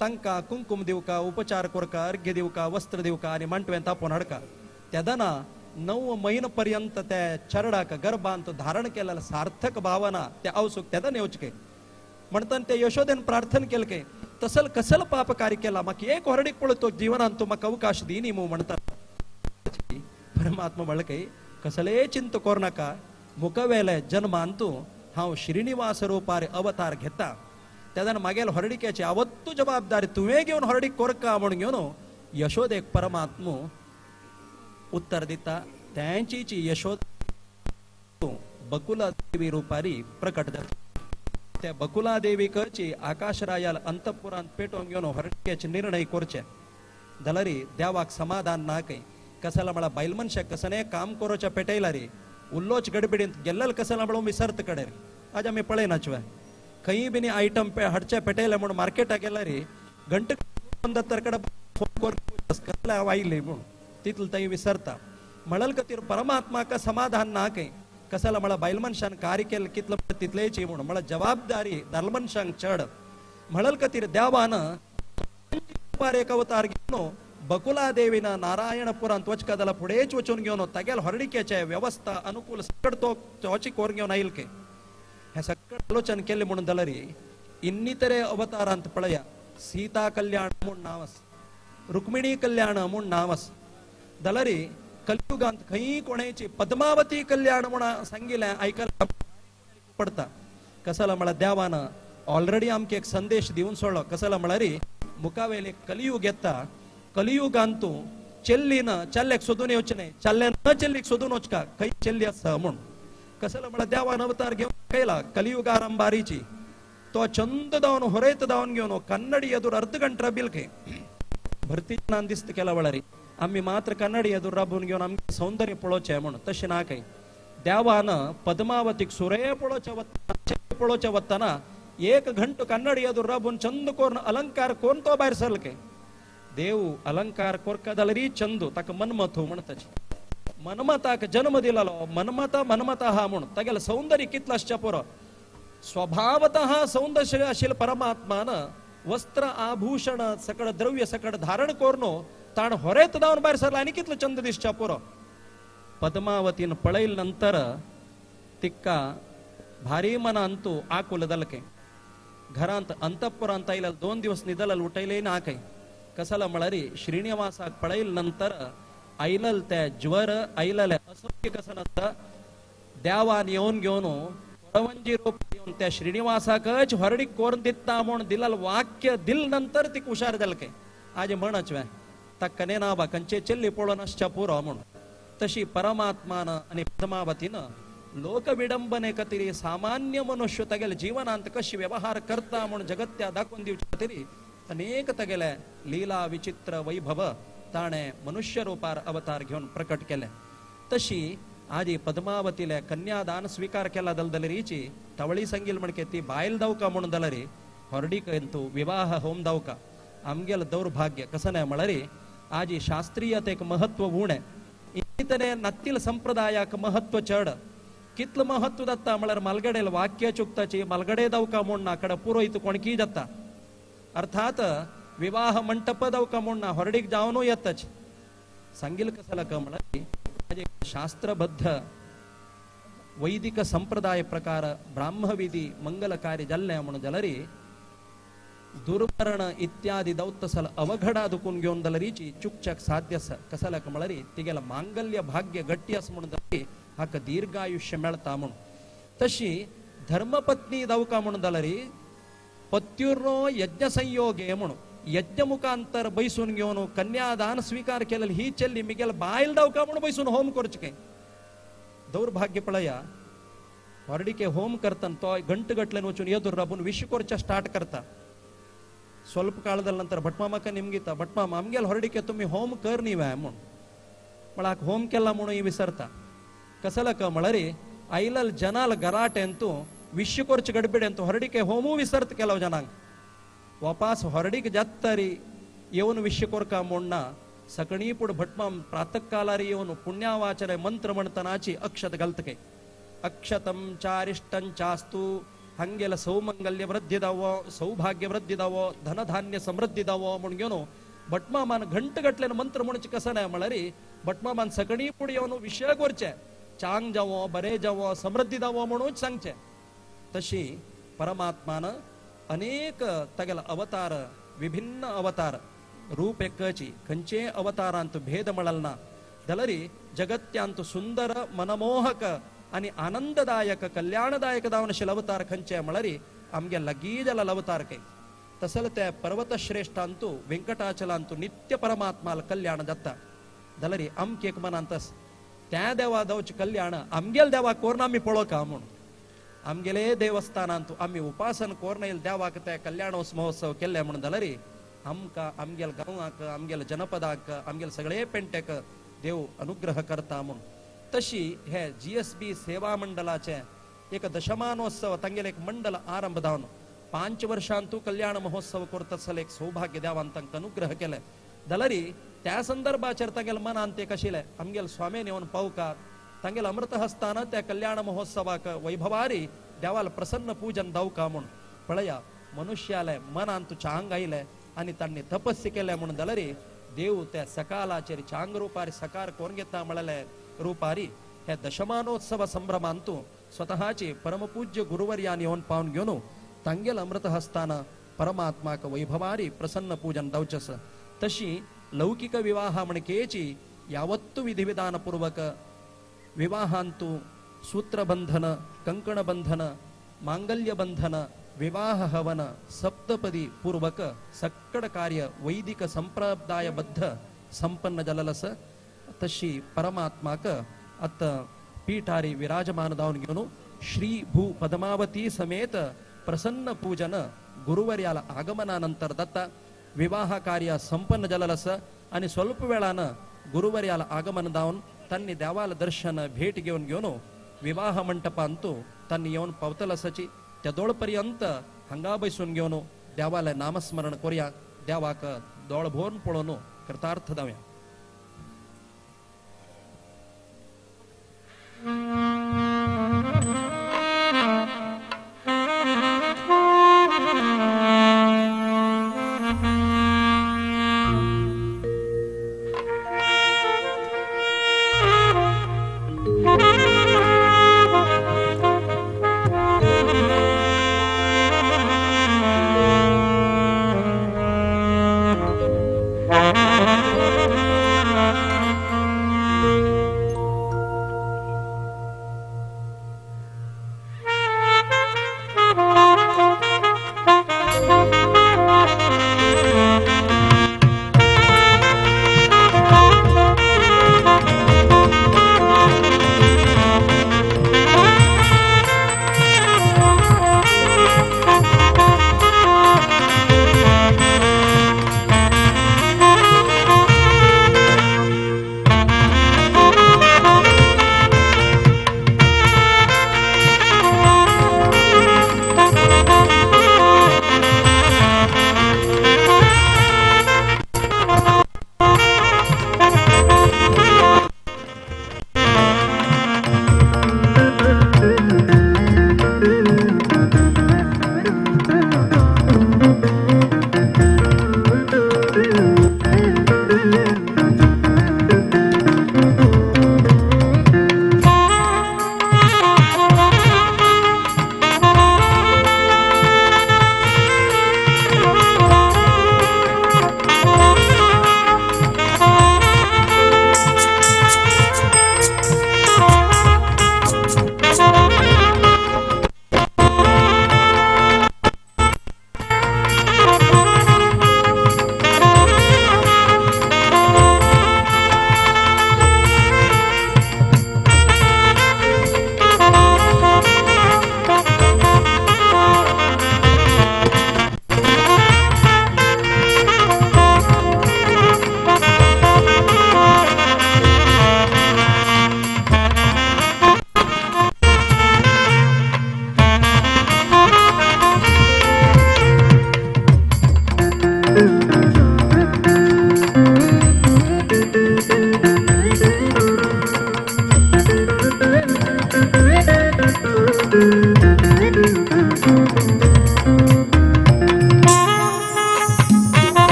S10: तांकां कुंकुम दिवका, उपचार करका, अर्घ्य दिवका, वस्त्र दिवका आनी मांटवेन तापोवन हाडका. तेदना 9 म्हयनो पर्यंत ते चरडाक गर्भांत धारण केलेलं सार्थक भावना ते आवसूक तेदा येवचके म्हणताना ते यशोदेन प्रार्थना केलं के तसल कसल पाप कार्य केला म्हाका एक होरडीक पळय तो जिवनान तूं म्हाका अवकाश दिनी मू म्हणटा. परमात्मा म्हणले की कसलेय चिंत कर नाका, मुखावेले जन्मान तूं हांव श्रीनिवास रुपार अवतार घेता, तेन्ना मागेल हरडिक्याची आवत्तू जबाबदारी तुवें घेवन हरडीक कोरका म्हूण घेवन यशोदेक परमात्मो उत्तर दिता. तेंची यशोद बकुला देवी रुपारी प्रकट जाता. त्या बकुला देवीकची आकाशरायाल अंतपुरांत पेटोवन घेवन हरडिक्याचे निर्णय करचे जाल्यार देवाक समाधान ना खंय. कसाला म्हळ्यार बायल मनशाक कसने काम करोच्या पेटयला रे उल्लोच गडबडींत गेल्लल कसाला म्हणून विसर्त कडेर. आज आमी पळयनाचवे खंय बीन आयटम हाडचे पेटयले म्हूण मार्केटाक गेला रे घंटे दत्तर कडेन फोन करून कसले हांव आयले म्हूण तितले थंय विसरता. म्हणल खातीर परमात्माक समाधान ना खंय. कसाला म्हळ्यार बायल मनशान कार्य केलें कितलं तितलेच म्हूण म्हळ्यार जबाबदारी दाल मनशांक चड. म्हणल खातीर देवान एक अवतार घेवन बकुला देवीन नारायणपुरांत वचका जाल्यार फुडेंच वचून घेवन तागेल हरडिकेचे वेवस्था अनुकूल सकट तो तोची कोर घेवन आयल के हे सगळें आलोचन केलें म्हणून जाल्यार इन्नीतरे अवतारांत पळया सीता कल्याण म्हूण नांव आसा, रुक्मिणी कल्याण म्हूण नांव आसा, जाल्यार कलयुगांत खंय कोणाची पद्मावती कल्याण म्हूण सांगिल्लें आयकला पडटा. कसाला म्हळ्यार देवान ऑलरेडी आमकां एक संदेश दिवन सोडलो. कसाला म्हळ्यार मुखावेले कलियुग येता, कलियुगांतू चेल्ली न चेल्ल्याक सोदून येवचें न्हय, चेल्ल्या न चेल्लीक सोदून वचका खंय चेल्ली आसा म्हूण. कसाला म्हळ्यार देवान अवतार घेवन केला कलियुगारंभारीची तो चंद धावन होरेत धावन घेवन कन्नडी एदूर अर्द गंट राबिल खंय भरती जणान दिस्त केला वळारी आमी मात्र कन्नडी एदूर राबून घेवन आमचें सौंदर्य पळोवचें म्हूण. तशें ना खंय देवान पद्मावतीक सुरे पळोवचे वतना पळोवचे वतना एक घंटो कन्नडी एदूर राबून चंद कोरून अलंकार कोरून तो भायर सरल खंय. देव अलंकार कोरका जाल्यार चंदू ताका मन्मथू म्हणटाची मन्मथाक जन्म दिलेलो मन्मथ मन्मथ हा म्हूण तागेलें सौंदर्य कितलें आसचें पुरो. स्वभावतः सौंदर्य आशिल्ल्या परमात्मान वस्त्र आभूषण सकळ द्रव्य सकळ धारण करून ताण होरेत धावन भायर सरला आनी कितलो चंद दिसच्या पुरो. पद्मावतीन पळयल नंतर तिका भारी मनांतू आकुल जालें. घरांत अंतपुरांत आयल्या 2 दिवस निदल उठयले ना खंय. कसाला म्हळ्यार श्रीनिवासाक पळयल नंतर आयलल ते ज्वर आयलले असोग्य कसं नासता देवान येवन घेवन परवंजी रूप येवन त्या श्रीनिवासाकच हरडीक कोरून दिता म्हूण दिलल वाक्य दिल नंतर तिका हुशार जालें खंय. आज म्हणच वे ताका नेना बा खंयचे चेल्ली पळोवन आसच्या पुरो म्हूण. तशी परमात्मान आनी पद्मावतीन लोक विडंबने खातीर सामान्य मनुष्य तागेल्या जिवनांत कशी व्यवहार करता म्हूण जगत्या दाखोवन दिवचे खातीर अनेक तागेले लीला विचित्र वैभव ताणें मनुष्य रुपार अवतार घेवन प्रकट केले. तशी आजी पद्मावतीले कन्यादान स्वीकार केला दलदलरीची तवळी संगील म्हणके ती बायल दावका म्हणून दलरी हॉर्डीक तूं विवाह होम दावका. आमगेल दौर्भाग्य कसं नाही म्हळ्यार आजी शास्त्रीयतेक महत्व उणें इतने नत्तील संप्रदायाक महत्व चड. कितलं महत्व जाता म्हळ्यार मालगडेल वाक्य चुकताची मालगडे दावका म्हूण ना कडेन पुरोयत कोणकी जाता. अर्थात विवाह मंटप दावका म्हूण ना हॉर्डीक जावनू येताच. सांगील कसाला का म्हळ्यार शास्त्रबद्ध वैदिक संप्रदाय प्रकार ब्राह्मविधी मंगल कार्य जाल्लें म्हणून जाल्यार दुर्मरण इत्यादी दौतसल अवघडा दुखून घेवन जाल्यारीची चुकचाक साध्य आसा. कसाला म्हळ्यार तिगेला मांगल्य भाग्य गट्टी आसा म्हणून जाल्यार हाका दीर्घायुष्य मेळटा म्हूण. तशी धर्मपत्नी दावका म्हणून जाल्यार पत्युर्नो यज्ञ संयोगे म्हणून यज्ञ मुखांतर बैसून घेवन कन्यादान स्वीकार केलेली ही चेल्ली मिगेल बायल दावका म्हणून बैसून होम करचे काय. दौर्भाग्य पळया हॉर्डिके होम करताना तो घंट गटल्यान वचून येदूर राबून विश करच्या स्टार्ट करता. ಸ್ವಲ್ಪ ಕಾಲದ ನಂತರ ಭಟ್ಮಾಮಕ ನಿಮ್ಗಿತ್ತ ಭಟ್ಮಾಮ ಆಮ್ಗೆಲ್ ಹೊರಡಿಕೆ तुम्ही होम कर नी व्याय म्हणून म्हळ्यार होम केला म्हणून ही विसरता. कसलक म्हळ्यार आयलल जनाल गराटे अंतू विश्व कोर्च गडबिड अंतू ಹೊರಡಿಕೆ होमू विसरत ಕೆಲವು ಜನಾಂಗ ವಾಪಾस ಹೊರಡಿಗೆ जातरी येवन विश्व कोरका म्हणना सकणीपूड भटमाम प्रातःकालारी येवन पुण्यावाचरे मंत्र म्हणटनाची अक्षत घालतके अक्षतम चारिष्टं चास्तु हंगेल सौमंगल्य वृद्धी दावो सौभाग्य वृद्धी दावो धनधान्य समृद्धी दावो म्हणून घेवन भटमामान घंटगटल्यान मंत्र म्हणचे कसं नाही म्हळ्यार भटमामान सकणी पुढे येवन विशय करचे चांग जावो बरे जावो समृद्धी जावो म्हणून सांगचे. तशी परमात्मान अनेक तागेलो अवतार विभिन्न अवतार रूप एकची खंयचे अवतारांत भेद म्हळल ना जाल्यार जगत्यांत सुंदर मनमोहक आनी आनंददायक कल्याणदायक जावन आशिल्ले अवतार खंयचे म्हळ्यार आमगे लागीं जाल्लो अवतार काय तसल त्या पर्वतश्रेष्ठांतू वेंकटाचलांतू नित्य परमात्माल कल्याण जाता. जाल्यार आमके एक मनांत त्या देवा जावचें कल्याण आमगेल देवा कोर्ण आमी पळोवका म्हूण आमगेले देवस्थानांतू आमी उपासन कोर्ण येयल देवाक त्या कल्याणोत्सव महोत्सव केल्ले म्हूण जाल्यार आमकां आमगेल गांवाक आमगेल जनपदाक आमगेल सगळे पेंटेक देव अनुग्रह करता म्हूण. तशी हे GSB सेवा मंडळाचे एक दशमानोत्सव तांगेले एक मंडळ आरंभ जावन 5 वर्षांतू कल्याण महोत्सव करता एक सौभाग्य देवान तांकां अनुग्रह केले. जाल्यार त्या संदर्भाचेर तांगेले मनांत एक आशिल्लें आमगेल स्वामीन येवन पावका तांगेल अमृत हस्तान त्या कल्याण महोत्सवाक वैभवारी देवाल प्रसन्न पूजन दावका म्हूण. पळया मनुष्याले मनांत चांग आयले आनी तांणी तपस्या केले म्हूण जाल्यार देव त्या सकालाचेर चांग रुपारी सकार कोण घेता म्हळ्याले रुपारी हे दशमानोत्सव संभ्रमांतू स्वतःचे परमपूज्य गुरुवर्यान येवन पावन घेवन तांगेल अमृत हस्तान परमात्माक वैभवारी प्रसन्न पूजन दावचस. तशी लौकिक विवाह म्हणकेची यावत्तु विधिविधानपूर्वक विवाहांतु सूत्रबंधन कंकणबंधन मांगल्यबंधन विवाह हवन सप्तपदी पूर्वक सक्कड कार्य वैदिक संप्रदायबद्ध संपन्न जालेलो. तशी परमात्माक आतां पीठारी विराजमान जावन घेवन श्री भू पद्मावती समेत प्रसन्न पूजन गुरुवर्याला आगमनानंतर दत्ता विवाह कार्य संपन्न जालेलो आनी स्वल्प वेळान गुरुवर्याला आगमन जावन तांणी देवाला दर्शन भेट घेवन घेवन विवाह मंटपांतू तांणी येवन पावतलो आसाची त्या दोळ पर्यंत हांगा बसून घेवन देवाले नामस्मरण करुया देवाक दोळ भरून पळोवन कृतार्थ जावया.
S4: Thank you.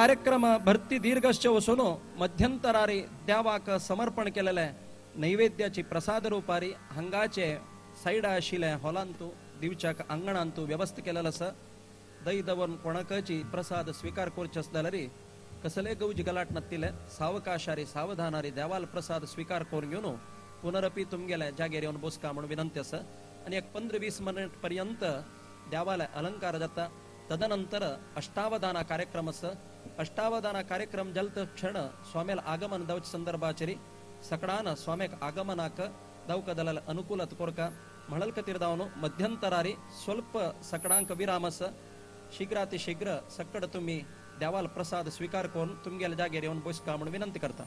S10: कार्यक्रम भरती दीर्घश्च वसून मध्यंतरारी देवाक समर्पण केलेले नैवेद्याची प्रसाद रूपारी हांगाचे सायडा आशिल्ले हॉलांतू दिवच्याक आंगणांतू व्यवस्था केलेलो आसा. दही दवरून कोणाकची प्रसाद स्वीकार करचे आसले जाल्यार कसले गवजी गलाट नातिल्ले सावकाशारी सावधानारी देवाल प्रसाद स्वीकार करून घेवन पुनरपी तुमगेले जागेर येवन बसका म्हणून विनंती आसा. आनी एक 15-20 मिनट पर्यंत देवाले अलंकार जाता. तदनंतर अष्टावधाना कार्यक्रम आसा. अष्टावधाना कार्यक्रम जलत क्षण स्वाम्याल आगमन दावच्या संदर्भाचेर सकडान स्वाम्याक आगमनाक दावका दलाल अनुकूलत कोरका म्हणल खातीर दावन मध्यंतरारी स्वल्प सकडांक विराम आसा. शीघ्रातिशीघ्र सकड तुमी देवाल प्रसाद स्वीकार करून तुमगेल्या जागेर येवन बसका म्हणून विनंती करता.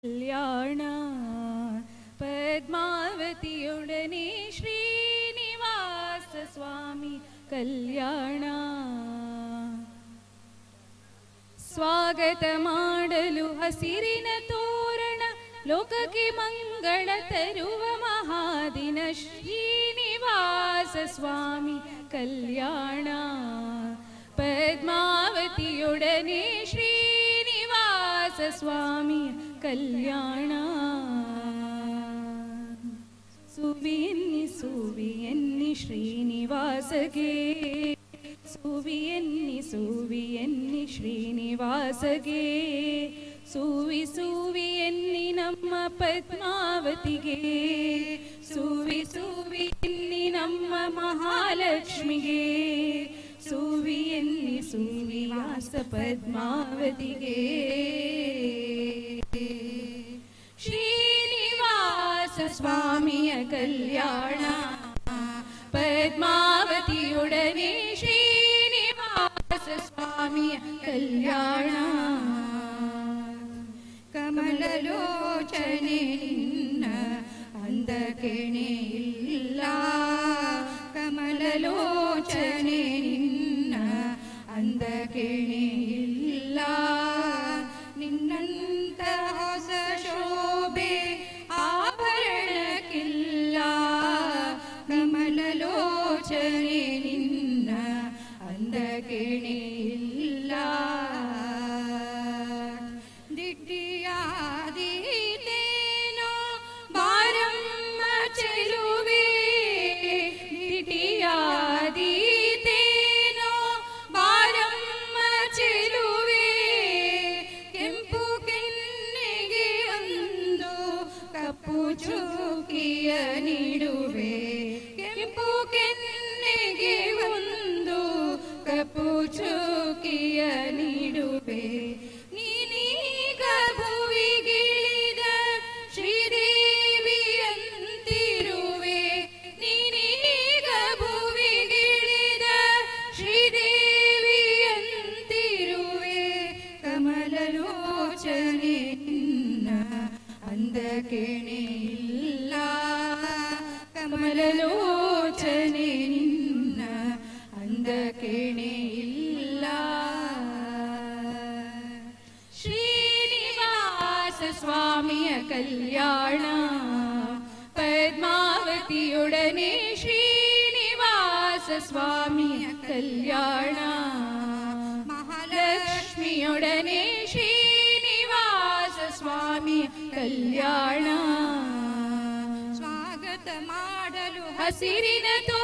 S4: ಕಲ್ಯಾಣ ಪದ್ಮಾವತಿಯೊಡನೆ ಶ್ರೀನಿವಾಸ ಸ್ವಾಮಿ. ಸ್ವಾಮಿ ಕಲ್ಯಾಣ. ಸ್ವಾಗತ ಮಾಡಲು ಹಸಿರಿನ ತೋರಣ, ಲೋಕಕ್ಕೆ ಮಂಗಳ ತರುವ ಮಹಾದಿನ ಶ್ರೀನಿವಾಸ ಸ್ವಾಮಿ ಕಲ್ಯಾಣ. ಪದ್ಮಾವತಿಯೊಡನೆ ಶ್ರೀನಿವಾಸ ಸ್ವಾಮಿ ಕಲ್ಯಾಣ. ಸುವಿಯನ್ನಿ ಸುವಿಯನ್ನಿ ಶ್ರೀನಿವಾಸಗೆ, ಸುವಿಯನ್ನಿ ಸುವಿಯನ್ನಿ ಶ್ರೀನಿವಾಸಗೆ, ಸುವಿ ಸುವಿಯನ್ನಿ ನಮ್ಮ ಪದ್ಮಾವತಿಗೆ, ಸುವಿ ಸುವಿಯನ್ನಿ ನಮ್ಮ ಮಹಾಲಕ್ಷ್ಮಿಗೆ, ಸುವಿಯನ್ನಿ ಸುವಿವಾಸ ಪದ್ಮಾವತಿಗೆ. ಶ್ರೀನಿವಾಸ ಸ್ವಾಮಿಯ ಕಲ್ಯಾಣ, ಪದ್ಮಾವತಿಯೊಡನೆ ಶ್ರೀನಿವಾಸ ಸ್ವಾಮಿಯ ಕಲ್ಯಾಣ. ಕಮಲಲೋಚನೆ ನಿನ್ನ ಅಂದಕೆಣೆ ಇಲ್ಲ, ಕಮಲಲೋಚನೆ ನಿನ್ನ ಅಂದಕೆಣೆ ಇಲ್ಲ, ನಿನ್ನಂತ ಹೊಸ ಶೋಭೆ ಆಭರಣಕ್ಕಿಲ್ಲ, ಕಮಲಲೋಚನೆ ನಿನ್ನ ಅಂದಕೆಣೆ ಇಲ್ಲ. ದಿಟ್ಟಿಯಾದೀತೇನೋ ಬಾರಮ್ಮ ಚೆಲುವೆ, ದಿಟ್ಟಿಯಾದೀತೇನೋ ಬಾರಮ್ಮ ಚೆಲುವೆ, ಕೆಂಪು ಕೆನ್ನೆಗೆ ಒಂದು ಕಪ್ಪು ಚುಕ್ಕಿಯ ನೀಡುವೆ, ಕೆಂಪು ಕೆನ್ನೆಗೆ ಒಂದು ಕಪ್ಪು ಚುಕ್ಕಿಯ ನೀಡುವೆ. ನೀನೀಗ ಭುವಿಗಿಳಿದ ಶ್ರೀದೇವಿಯಂತಿರುವೆ, ನೀನೀಗ ಭುವಿಗಿಳಿದ ಶ್ರೀದೇವಿಯಂತಿರುವೆ, ಕಮಲಲೋಚನೆ ನಿನ್ನ ಅಂದಕೆಣೆ ಇಲ್ಲ, ಕಮಲಲೋಚನೆ ನಿನ್ನ ಅಂದಕೆಣೆ ಇಲ್ಲ. ಶ್ರೀನಿವಾಸ ಸ್ವಾಮಿಯ ಕಲ್ಯಾಣ, ಪದ್ಮಾವತಿಯೊಡನೆ ಶ್ರೀನಿವಾಸ ಸ್ವಾಮಿಯ ಕಲ್ಯಾಣ, ಮಹಾಲಕ್ಷ್ಮಿಯೊಡನೆ ಶ್ರೀನಿವಾಸ ಸ್ವಾಮಿಯ ಕಲ್ಯಾಣ. ಸ್ವಾಗತ ಮಾಡಲು ಹಸಿರಿನ ತೋ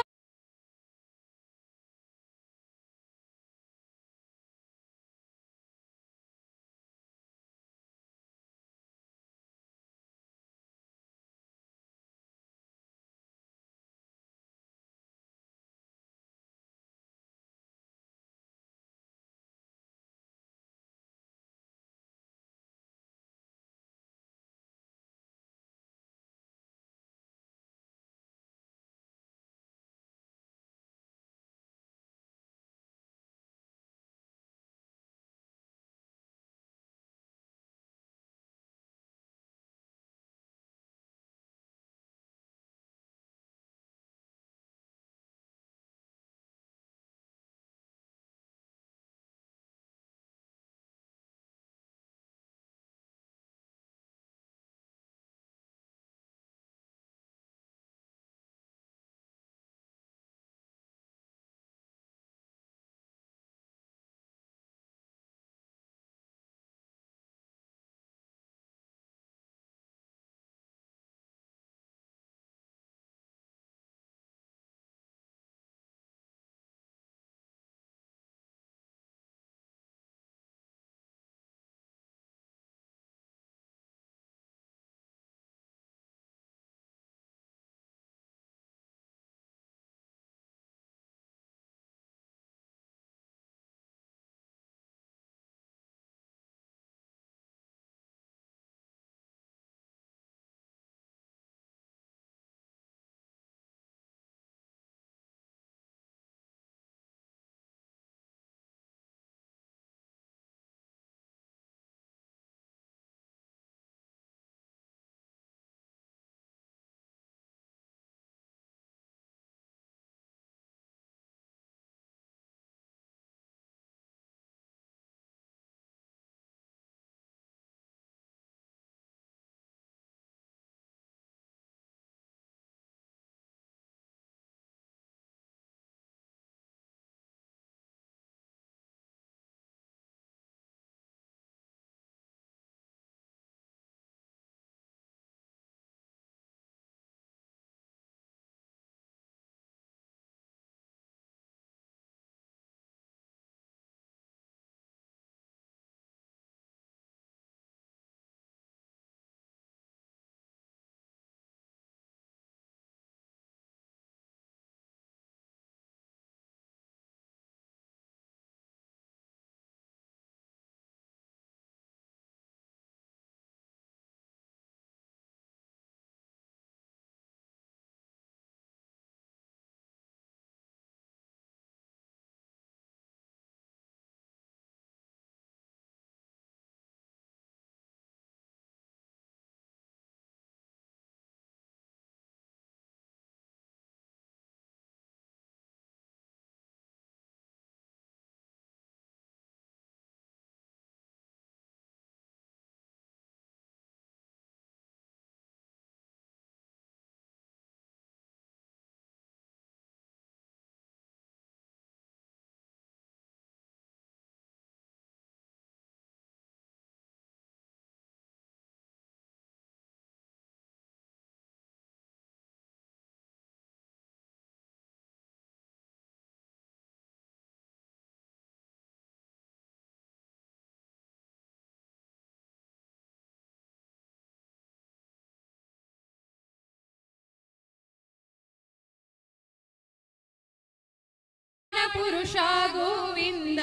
S4: ಪುರುಷ ಗೋವಿಂದ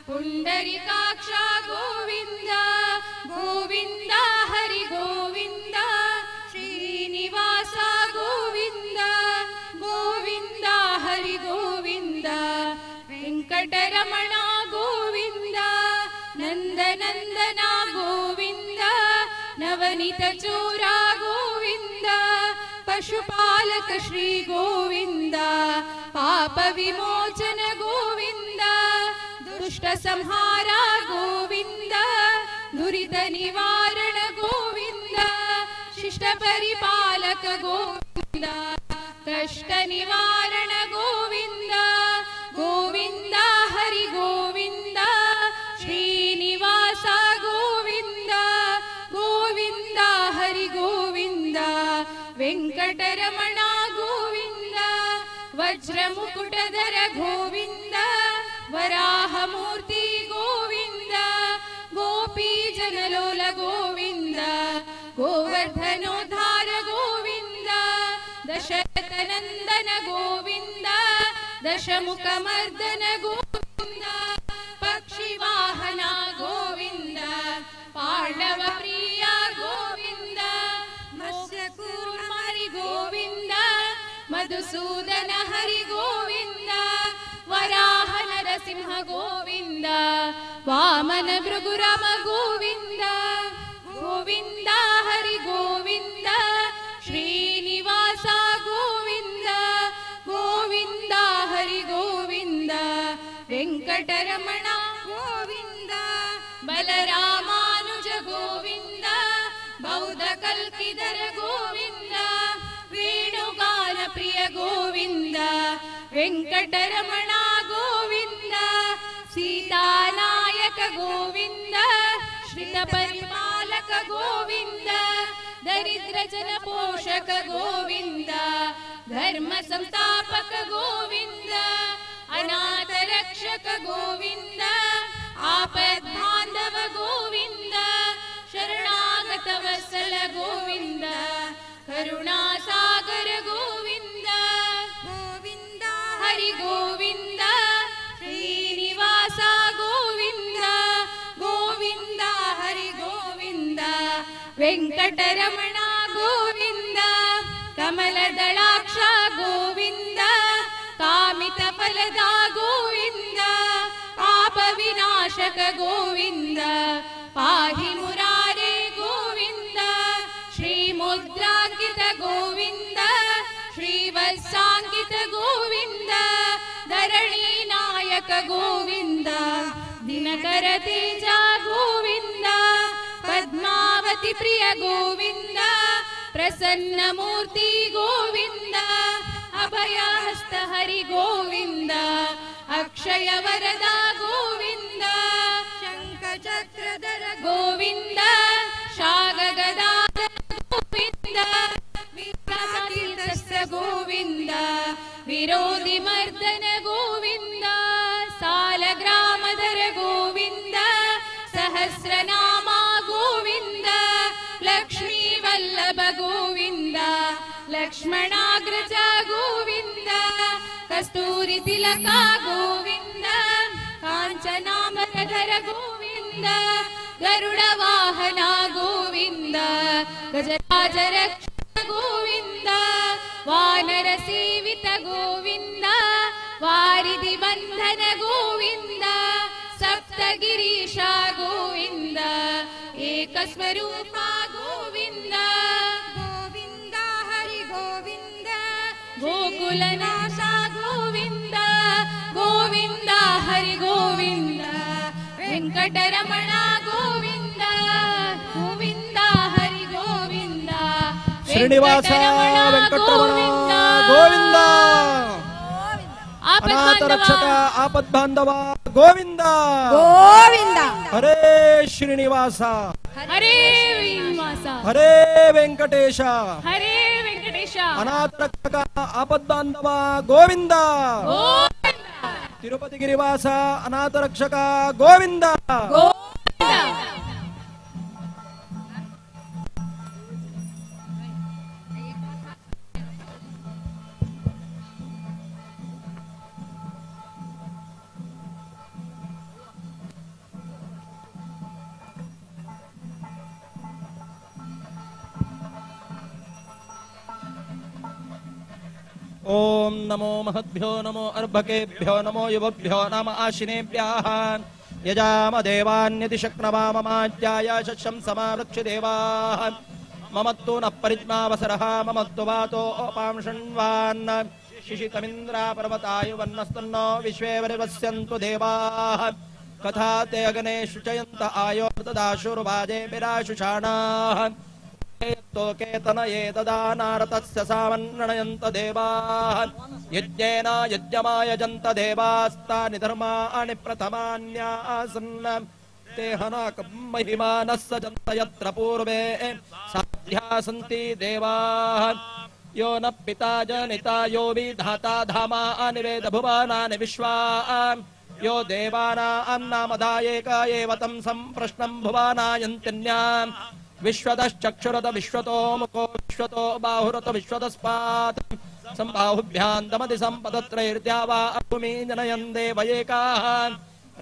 S4: ಪುಂಡರೀಕಾಕ್ಷ ಗೋವಿಂದ ಗೋವಿಂದ ಹರಿ ಗೋವಿಂದ ಶ್ರೀನಿವಾಸ ಗೋವಿಂದ ಗೋವಿಂದ ಹರಿ ಗೋವಿಂದ ವೆಂಕಟರಮಣ ಗೋವಿಂದ ನಂದನಂದನ ಗೋವಿಂದ ನವನಿತ ಚೂರ ಗೋವಿಂದ ಪಶುಪಾಲಕ ಶ್ರೀ ಗೋವಿಂದ ಪಾಪ ವಿಮೋಚನ ಗೋವಿಂದ ದುಷ್ಟ ಸಂಹಾರ ಗೋವಿಂದ ದುರಿತ ನಿವಾರಣ ಗೋವಿಂದ ಶಿಷ್ಟ ಪರಿಪಾಲಕ ಗೋವಿಂದ ಕಷ್ಟ ನಿವಾರಣ ಗೋವಿಂದ ಗೋವಿಂದ ಹರಿ ಗೋವಿಂದ ಶ್ರೀನಿವಾಸ ಗೋವಿಂದ ಗೋವಿಂದ ಹರಿ ಗೋವಿಂದ ವೆಂಕಟರಮಣ ಗೋವಿಂದ ವಜ್ರಮುಕುಟಧರ ಗೋವಿಂದ ವರಾಹಮೂರ್ತಿ ಗೋವಿಂದ ಗೋಪೀ ಜನಲೋಲ ಗೋವಿಂದ ಗೋವರ್ಧನೋದ್ಧಾರ ಗೋವಿಂದ ದಶರಥನಂದನ ಗೋವಿಂದ ದಶಮುಖಮರ್ದನ ಗೋವಿಂದ ಪಕ್ಷಿವಾಹನ ಗೋವಿಂದ ಪಾಂಡವ ಪ್ರಿಯ ಗೋವಿಂದ ಮತ್ಸ್ಯಕೂರ್ಮ ಹರಿ ಗೋವಿಂದ ಮಧುಸೂದನ ಹರಿ ಗೋವಿಂದ ವರಾಹ ನರಸಿಂಹ ಗೋವಿಂದ ವಾಮನ ಭೃಗುರಾಮ ಗೋವಿಂದ ಗೋವಿಂದ ಹರಿ ಗೋವಿಂದ ಶ್ರೀನಿವಾಸ ಗೋವಿಂದ ಗೋವಿಂದ ಹರಿ ಗೋವಿಂದ ವೆಂಕಟರಮಣ ಗೋವಿಂದ ಬಲರಾಮಾನುಜ ಗೋವಿಂದ ಬೌದ್ಧ ಕಲ್ಕಿದರ ಗೋವಿಂದ ವೇಣುಗಾನ ಪ್ರಿಯ ಗೋವಿಂದ ವೆಂಕಟರಮಣ ಗೋವಿಂದ ಸೀತಾನಾಯಕ ಗೋವಿಂದ ಶ್ರಿತ ಪರಿಪಾಲಕ ಗೋವಿಂದ ದರಿದ್ರ ಜನ ಪೋಷಕ ಗೋವಿಂದ ಧರ್ಮ ಸಂಸ್ಥಾಪಕ ಗೋವಿಂದ ಅನಾಥ ರಕ್ಷಕ ಗೋವಿಂದ ಆಪದ್ ಬಾಂಧವ ಗೋವಿಂದ ಶರಣಾಗತ ವತ್ಸಲ ಗೋವಿಂದ ಕರುಣಾಸಾಗರ ಗೋವಿಂದ ಗೋವಿಂದ ಹರಿ ಗೋವಿಂದ ಶ್ರೀನಿವಾಸ ಗೋವಿಂದ ಗೋವಿಂದ ಹರಿ ಗೋವಿಂದ ವೆಂಕಟರಮಣ ಗೋವಿಂದ ಕಮಲದಳಾಕ್ಷ ಗೋವಿಂದ ಕಾಮಿತ ಫಲದ ಗೋವಿಂದ ಪಾಪ ವಿನಾಶಕ ಗೋವಿಂದ ಪಾಹಿ ಮುರಾರೇ ಗೋವಿಂದ ಶ್ರೀಮುದ್ರಾಂಕಿತ ಗೋವಿಂದ ಶ್ರೀವತ್ಸಾಂಕಿತ ಗೋವಿಂದ ಧರಣಿ ನಾಯಕ ಗೋವಿಂದ ದಿನಕರ ತೇಜ ಗೋವಿಂದ ಪದ್ಮಾವತಿ ಪ್ರಿಯ ಗೋವಿಂದ ಪ್ರಸನ್ನ ಮೂರ್ತಿ ಗೋವಿಂದ ಅಭಯ ಹಸ್ತ ಹರಿ ಗೋವಿಂದ ಅಕ್ಷಯ ವರದ ಗೋವಿಂದ ಶಂಖ ಚಕ್ರಧರ ಗೋವಿಂದ ಶಾಗಗದಾಧರ ಗೋವಿಂದ ವಿಪ್ರತೀರ್ಥ ಗೋವಿಂದ ವಿರೋಧಿ ಮರ್ದನ ಗೋವಿಂದ ಸಾಲಗ್ರಾಮಧರ ಗೋವಿಂದ ಸಹಸ್ರನಾಮ ಗೋವಿಂದ ಲಕ್ಷ್ಮೀ ವಲ್ಲಭ ಗೋವಿಂದ ಲಕ್ಷ್ಮಣಾಗ್ರಜ ಗೋವಿಂದ ಕಸ್ತೂರಿ ತಿಲಕ ಗೋವಿಂದ ಕಾಂಚನಾಮರಧರ ಗೋವಿಂದ ಗರುಡ ವಾಹನ ಗೋವಿಂದ ಗಜರಾಜ ರಕ್ಷ ಗೋವಿಂದ ವಾನರ ಸೇವಿತ ಗೋವಿಂದ ವಾರಿಧಿ ಬಂಧನ ಗೋವಿಂದ ಸಪ್ತಗಿರೀಶ ಗೋವಿಂದ ಏಕಸ್ವರೂಪ ಗೋವಿಂದ ಗೋವಿಂದ ಹರಿ ಗೋವಿಂದ ಗೋಕುಲನಾಶ ಗೋವಿಂದ ಗೋವಿಂದ ಹರಿ ಗೋವಿಂದ ವೆಂಕಟರಮಣ ಗೋವಿಂದ ಗೋವಿಂದ ಹರಿ ಗೋವಿಂದ
S10: ಶ್ರೀನಿವಾಸ ವೆಂಕಟರಮಣ ಗೋವಿಂದ ಅನಾಥ ರಕ್ಷಕ ಆಪದ್ ಬಾಂಧವ ಗೋವಿಂದ
S3: ಗೋವಿಂದ
S10: ಹರೇ ಶ್ರೀನಿವಾಸ
S4: ಹರೇ ಶ್ರೀನಿವಾಸ
S10: ಹರೇ ವೆಂಕಟೇಶ
S4: ಹರೇ ವೆಂಕಟೇಶ
S10: ಅನಾಥ ರಕ್ಷಕ ಆಪದ್ ಬಾಂಧವ ಗೋವಿಂದ ತಿರುಪತಿ ಗಿರಿವಾಸ ಅನಾಥ ರಕ್ಷಕ ಗೋವಿಂದ. ओम नमो महद्भ्यो नमो अर्भकेभ्यो नमो युवभ्यो नम आशिनेभ्यः यजाम देवान्यति शक्नवाममाज्याय शशं समावृक्ष देवाः ममत्तु न परिज्मावसरः ममत्तु वातो अपांशण्वान् शिशितमिन्द्रा पर्वतायुवन्नस्तन्नो विश्वे वरिवस्यन्तु देवाः कथा ते अग्ने शुचयन्त आयो तदाशुर्वाजे विराशुषाणाः तोकेतनये ददानारतस्य सामन्रणयन्त देवाः यज्ञेन यज्ञमायजन्त देवास्तानि धर्माणि प्रथमान्यासन् ते हनाकं महिमानः सजन्त यत्र पूर्वे साध्या सन्ति देवाः यो न पिता जनिता यो विधाता धामा निवेद भुवनानि विश्वा यो देवानां नामधायेक एव तं सम्प्रश्नं भुवनायन्त्यन्याम् विश्वतश्चक्षुरत विश्वतो मुखो विश्वतो बाहुरत विश्वतस्पात् सम्बाहुभ्यां दमति सम्पदत्रैर्द्या वा भूमि जनयन् देवयेकाः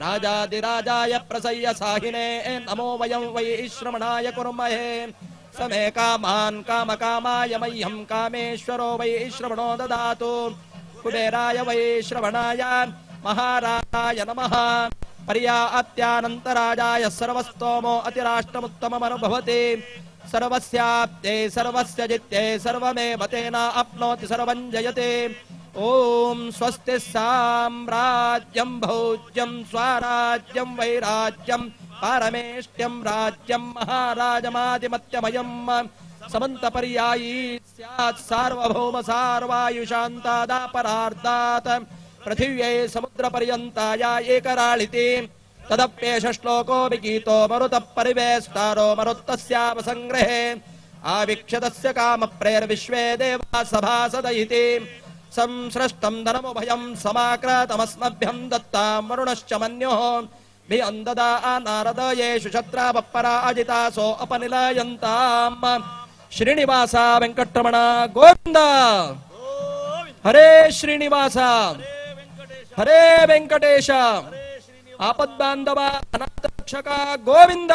S10: राजाधिराजाय प्रसय्य साहिने नमो वयं वै श्रवणाय कुर्महे समे कामान् कामकामाय मह्यं कामेश्वरो वै श्रवणो ददातु कुबेराय वै श्रवणाय महाराजाय नमः पर्याप्त्यानन्तराजाय सर्वस्तोमो अतिराष्ट्रमुत्तममनुभवति सर्वस्याप्ते सर्वस्य जित्ये सर्वमेव तेन आप्नोति सर्वं जयते। ॐ स्वस्ति साम्राज्यं भोज्यं स्वराज्यं वैराज्यं पारमेष्ट्यं राज्यं महाराजमाधिमत्यमयं समन्तपर्यायी स्यात् सार्वभौम सार्वायुषान्तादापरार्धात् पृथिव्यै समुद्रपर्यन्ताया एकराळिति तदप्येष श्लोको विगीतो मरुतः परिवेस्तारो मरुत्तस्यावसङ्ग्रहे आवीक्षतस्य कामप्रेर्विश्वे देवा सभासद इति संसृष्टं धनमुभयं समाक्रातमस्मभ्यं दत्तां वरुणश्च मन्योः भियन्ददा नारद येषु शत्रावपराजितासो अपनिलयन्ताम्। श्रीनिवास वेङ्कटरमण गोविन्द हरे श्रीनिवास हरे वेंकटेश आपद्बांधव अनाथ रक्षक गोविंद।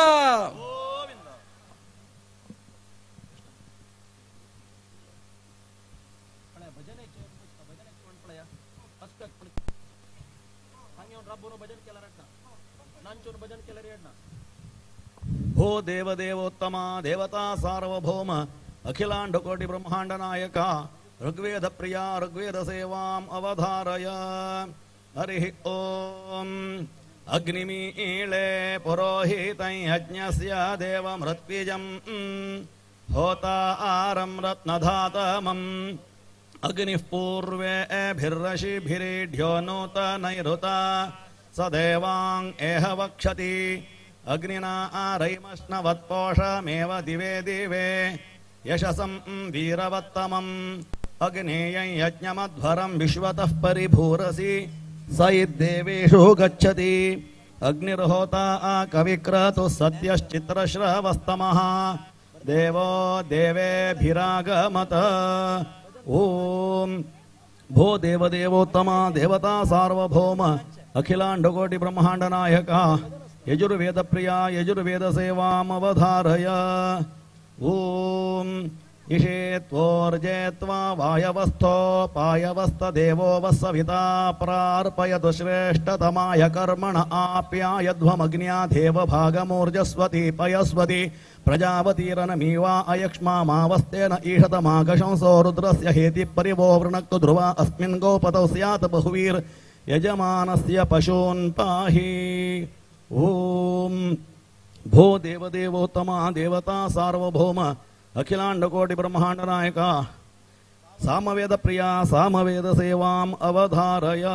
S13: भो देवदेवोत्तम देवता सार्वभौम अखिलांड कोटि ब्रह्मांड नायक ऋग्वेद प्रिया ऋग्वेद सेवाम अवधारय। हरि ओम अग्निमीळे पुरोहितं यज्ञस्य देवमृत्विजं होतारं रत्नधातमम् अग्निः पूर्वेभिर्षिभिरीढ्यो नूतनैरुता स देवां एह वक्षति अग्निना रैमश्नवत्पोषमेव दिवे दिवे यशसं वीरवत्तमम् अग्नेयं यज्ञमध्वरं विश्वतः परिभूरसि स इद्देवेषु गच्छति अग्निर्होता कविक्रतुः सद्यश्चित्रश्रवस्तमः देवो देवेभिरागमत। ॐ भो देवदेवोत्तम देवता सार्वभौम अखिलांडकोटि ब्रह्मांड नायक यजुर्वेद प्रिया यजुर्वेद सेवामवधारय। ॐ इषेत्वोर्जेत्वा वायवस्थो पायवस्थदेवो वस्सविता प्रार्पयतु श्रेष्ठतमाय कर्मण आप्यायध्वमग्न्या देवभागमूर्जस्वती पयस्वती प्रजावतीरनमीवा अयक्ष्मामावस्तेन ईषतमाकशंसो रुद्रस्य हेति परिवो वृणक्तु ध्रुवा अस्मिन् गोपतौ स्यात् बहुवीर् यजमानस्य पशून् पाहि। ॐ भो देवदेवोत्तम देवता सार्वभौम अखिलांडकोटि ब्रह्मांड नायक सामवेद प्रिया सामवेद सेवाम अवधारय।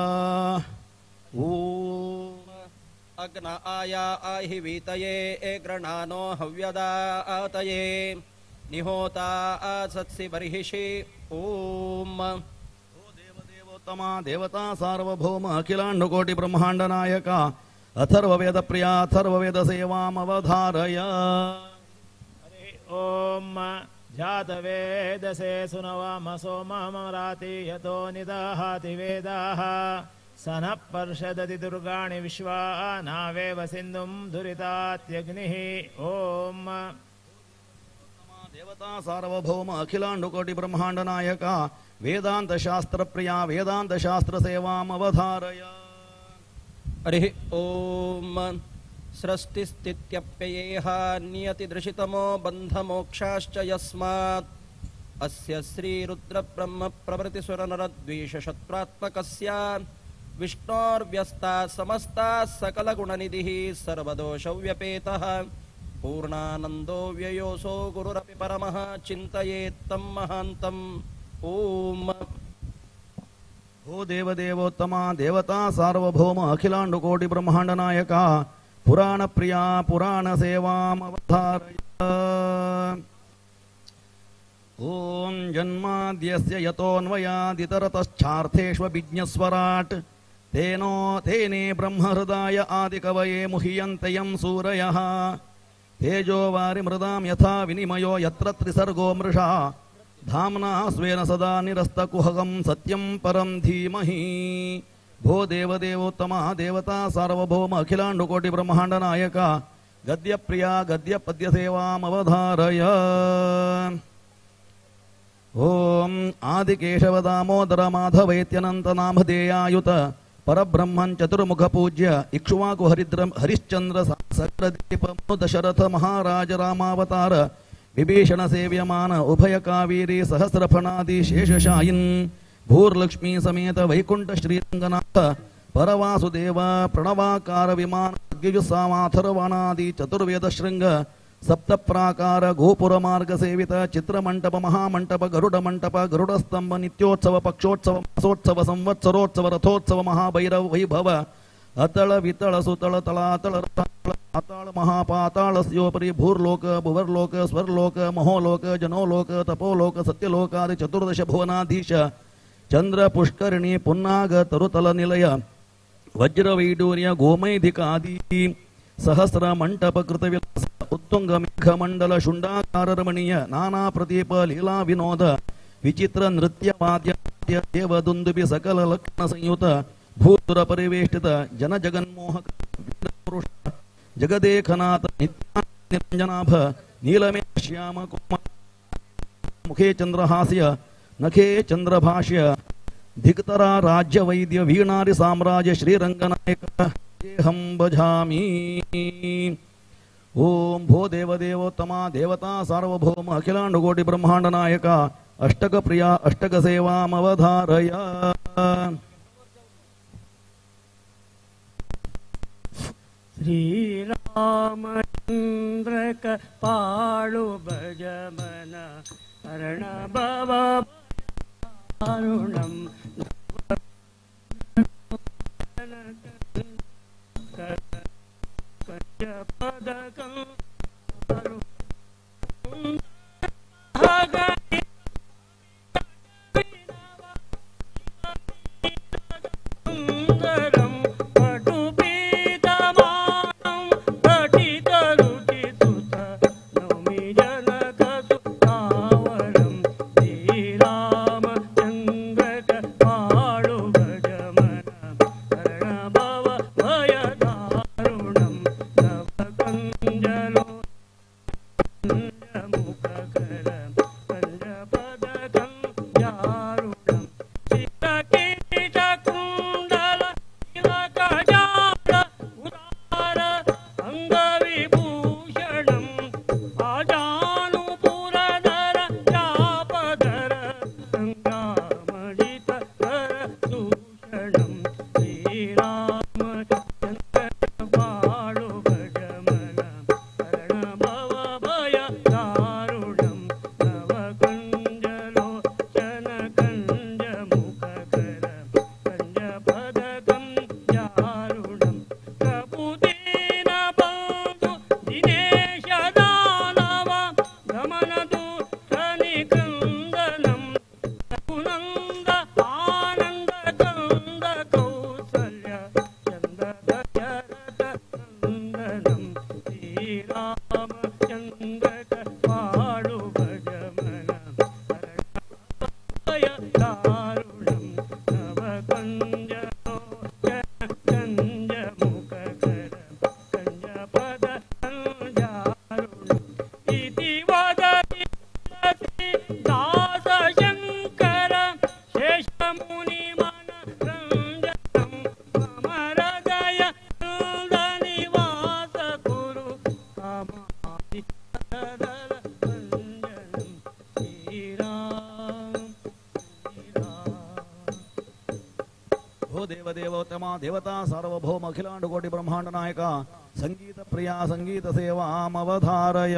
S13: ॐ
S10: अग्न आया आहि वीतये गृणानो हव्यदातये निहोता सत्सि बर्हिषि। ॐ
S13: देवदेवोत्तम देवता सार्वभौम अखिलांडकोटि ब्रह्मांड नायक अथर्ववेद प्रिया अथर्ववेद सेवाम अवधारय।
S14: ॐ जातवेदसे सुनवाम सोममराति यतो निदहाति वेदाः स नः पर्षदति दुर्गाणि विश्वा नावेव सिन्धुं दुरितात्यग्निः। ॐ
S13: देवता सार्वभौम अखिलांडकोटि ब्रह्मांड नायक ವೇದಾಂತ ಶಾಸ್ತ್ರ ಪ್ರಿಯ ವೇದಾಂತ ಶಾಸ್ತ್ರ ಸೇವಾಂ ಅವಧಾರಯ.
S10: ಹರಿ ಓಂ. ಸೃಷ್ಟಿಸ್ಥಿತ್ಯಪ್ಯಯೇಹ ನಿಯತಿದೃಶಿತಮೋ ಬಂಧಮೋಕ್ಷಾಶ್ಚ ಯಸ್ಮಾತ್ ಅಸ್ಯ ಶ್ರೀರುದ್ರಬ್ರಹ್ಮ ಪ್ರಭೃತಿಸುರನರದ್ವೇಷಶತ್ರಾತ್ಮಕಸ್ಯ ವಿಷ್ಣೋರ್ವ್ಯಸ್ತಾ ಸಮಸ್ತಾ ಸಕಲಗುಣನಿಧಿಃ ಸರ್ವದೋಷವ್ಯಪೇತಃ ಪೂರ್ಣಾನಂದೋ ವ್ಯಯೋಸೋ ಗುರುರಪಿ ಪರಮಃ ಚಿಂತಯೇತ್ತಂ ಮಹಾಂತಂ. ಓಂ.
S13: ಓ ದೇವದೇವೋತ್ತಮ ದೇವತಾ ಸಾರ್ವಭೌಮ ಅಖಿಲಾಂಡುಕೋಟಿ ಬ್ರಹ್ಮಾಂಡ ನಾಯಕ ಪುರಾಣ ಪ್ರಿಯ ಪುರಾಣ ಸೇವಾಂ ಅವಧಾರಯ. ಓಂ ಜನ್ಮಾದ್ಯಸ್ಯ ಯತೋನ್ವಯಾದಿತರತಶ್ಚಾರ್ಥೇಷ್ವಭಿಜ್ಞಸ್ವರಾಟ್ ತೇನೋ ತೇನೇ ಬ್ರಹ್ಮಹೃದಾಯ ಆದಿಕವಯೇ ಮುಹ್ಯಂತಯಂ ಸೂರಯಃ ತೇಜೋ ವಾರಿ ಮೃದಾಂ ಯಥಾ ವಿನಿಮಯೋ ಯತ್ರ ತ್ರಿಸರ್ಗೋ ಮೃಷಾ ಧಾಮ್ನಾ ಸ್ವೇನ ಸದಾ ನಿರಸ್ತಕುಹಕಂ ಸತ್ಯಂ ಪರಂ ಧೀಮಹಿ. ಭೋ ದೇವದೇವೋತ್ತಮ ದೇವತಾ ಸಾರ್ವಭೌಮ ಅಖಿಲಾಂಡುಕೋಟಿ ಬ್ರಹ್ಮಾಂಡ ನಾಯಕ ಗದ್ಯಪ್ರಿಯ ಗದ್ಯ ಪದ್ಯ ಸೇವಾಂ ಅವಧಾರಯ. ಓಂ ಆದಿಕೇಶವ ದಾಮೋದರ ಮಾಧವೈತ್ಯನಂತ ನಾಮಧೇಯಾಯುತ ಪರಬ್ರಹ್ಮನ್ ಚತುರ್ಮುಖ ಪೂಜ್ಯ ಇಕ್ಷ್ವಾಕು ಹರಿದ್ರ ಹರಿಶ್ಚಂದ್ರ ಸಕಲದೀಪ ದಶರಥ ಮಹಾರಾಜ ರಾಮಾವತಾರ ವಿಭೀಷಣ ಸೇವ್ಯಮಾನ ಉಭಯ ಕಾವೇರಿ ಸಹಸ್ರಫಣಾದಿ ಶೇಷಶಾಯಿನ್ ಭೂರ್ಲಕ್ಷ್ಮೀ ಸಮೇತ ವೈಕುಂಠ ಶ್ರೀರಂಗನಾಥ ಪರವಾಸುದೇವ ಪ್ರಣವಾಕಾರ ವಿಮಾನ ಸಾಮಾಥರ್ವಣಾದಿ ಚತುರ್ವೇದ ಶೃಂಗ ಸಪ್ತಪ್ರಾಕಾರ ಗೋಪುರ ಮಾರ್ಗ ಸೇವಿತ ಚಿತ್ರಮಂಟಪ ಮಹಾಮಂಟಪ ಗರುಡ ಮಂಟಪ ಗರುಡಸ್ತಂಭ ನಿತ್ಯೋತ್ಸವ ಪಕ್ಷೋತ್ಸವ ಮಾಸೋತ್ಸವ ಸಂವತ್ಸರೋತ್ಸವ ರಥೋತ್ಸವ ಮಹಾಭೈರವ ವೈಭವ ಅತಳ ವಿತಳ ಸುತಳ ತಳಾತಳ ಪಾತಾಳ ಮಹಾಪಾತಾಳಸ್ಯೋಪರಿ ಭೂರ್ಲೋಕ ಭುವರ್ಲೋಕ ಸ್ವರ್ಲೋಕ ಮಹೋಲೋಕ ಜನೋಲೋಕ ತಪೋಲೋಕ ಸತ್ಯಲೋಕಾದಿ ಚತುರ್ದಶ ಭುವನಾಧೀಶ ಚಂದ್ರ ಪುಷ್ಕರಿಣಿ ಪುನ್ನಾಗ ತರುತಲ ನಿಲಯ ವಜ್ರವೈಡೂರ್ಯ ಗೋಮೈಧಿಕಾದಿ ಸಹಸ್ರ ಮಂಟಪ ಕೃತವಿಲಾಸ ಉತ್ತುಂಗ ಮೇಘಮಂಡಲ ಶುಂಡಾಕಾರ ರಮಣೀಯ ನಾನಾ ಪ್ರದೀಪ ಲೀಲಾ ವಿನೋದ ವಿಚಿತ್ರ ನೃತ್ಯ ವಾದ್ಯ ದೇವದುಂದುಬಿ ಸಕಲ ಲಕ್ಷಣ ಸಂಯುತ ಭೂಸುರ ಪರಿವೇಷ್ಟಿತ ಜನ ಜಗನ್ಮೋಹಕ ಪುರುಷ ಜಗದೇಖನಾಥ ನಿತ್ಯ ನಿರಂಜನಾಭ ನೀಲಮೇ ಶ್ಯಾಮ ಕೋಮ ಮುಖೇ ಚಂದ್ರಹಾಸ್ಯ ನಖೇ ಚಂದ್ರಭಾಷ್ಯ ಧಿಕ್ತರ ರಾಜ್ಯ ವೈದ್ಯ ವೀಣಾರಿ ಸಾಮ್ರಾಜ್ಯ ಶ್ರೀರಂಗನಾಯಕ ಹಂ ಭಜಾಮಿ. ಓಂ ಭೋ ದೇವದೇವೋತ್ತಮ ದೇವತಾ ಸಾರ್ವಭೌಮ ಅಖಿಲಾಂಡುಕೋಟಿ ಬ್ರಹ್ಮಾಂಡ ನಾಯಕ ಅಷ್ಟಕ ಪ್ರಿಯ ಅಷ್ಟಕ ಸೇವಾಮವಧಾರಯ.
S15: ಶ್ರೀರಾಮಚಂದ್ರ ಪಾಳು ಭಜಮನ ಹರಣ ಭವ ಅರುಣಂ ಪದಕಂ ಸುಂದರಂ ಪಟುಪೀತಮಾನಂ ಪಠಿತರುಚಿಸುತ ನೌಮಿ ಜನಕಸುತಾವರಂ ಶ್ರೀರಾಮಚಂದ್ರಕ ಪಾಳು ಭಜಮನ ಹರಣ ಭವ ಭಯದಾರುಣಂ ನವಕಂಜಲೋ
S13: ದೇವದೇವೋತ್ತಮ ದೇವತಾ ಸಾರ್ವಭೌಮ ಅಖಿಲಾಂಡ ಕೋಟಿ ಬ್ರಹ್ಮಾಂಡ ನಾಯಕ ಸಂಗೀತ ಪ್ರಿಯ ಸಂಗೀತ ಸೇವಾಮವಧಾರಯ.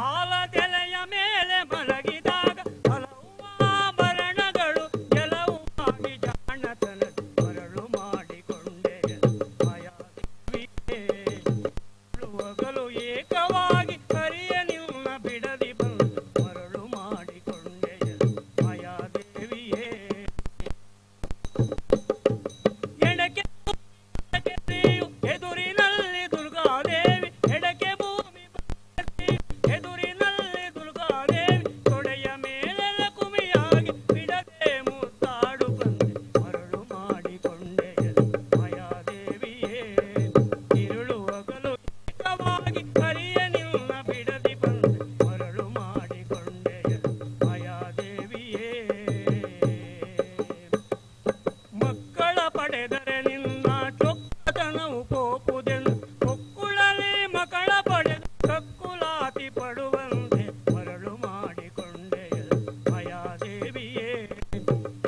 S15: ಆಲದೆಲೆಯ ಮೇಲೆ ಮಲಗಿದಾಗ ಹಲವು ಆಭರಣಗಳು ಕೆಲವು ಮಾಡಿ ಜಾಣತನ ಮರಳು ಮಾಡಿಕೊಂಡೆ ಮಾಯಾದೇವಿಯೇ. ಮಗಳು ಏಕವಾಗಿ ಹರಿಯ ನಿನ್ನ ಬಿಡದಿ ಬಂದು ಮರಳು ಮಾಡಿಕೊಂಡೆ ಮಾಯಾದೇವಿಯೇ. ಎಡಕ್ಕೆ ಎದುರಿನಲ್ಲಿ ದುರ್ಗಾದೇವಿ, ಎಡಕ್ಕೆ ಭೂಮಿ ಎದುರಿನಲ್ಲಿ ದುರ್ಗಾದೇವಿ, ತೊಡೆಯ ಮೇಲೆ ಕುಮಿಯಾಗಿ ಬಿಡದೆ ಮುತ್ತಾಡು ಬಂದೆ ಮರಳು ಮಾಡಿಕೊಂಡೆ ಮಾಯಾದೇವಿಯೇ. ಇರುಳು ಹಗಲು ಏಕವಾಗಿ ಹರಿಯ ನಿನ್ನ ಬಿಡದಿ ಬಂದೆ ಮರಳು ಮಾಡಿಕೊಂಡೆ ಮಾಯಾದೇವಿಯೇ. ಮಕ್ಕಳ ಪಡೆದರೆ ನಿನ್ನ ಚೊಕ್ಕತನವು ಕೋಪುದೆಂದು ಕೊಕ್ಕುಳಲಿ ಮಕ್ಕಳ ಪಡೆದು ಕಕ್ಕುಲಾತಿ ಪಡುವಂತೆ ಮರಳು ಮಾಡಿಕೊಂಡೆ ಮಾಯಾದೇವಿಯೇ.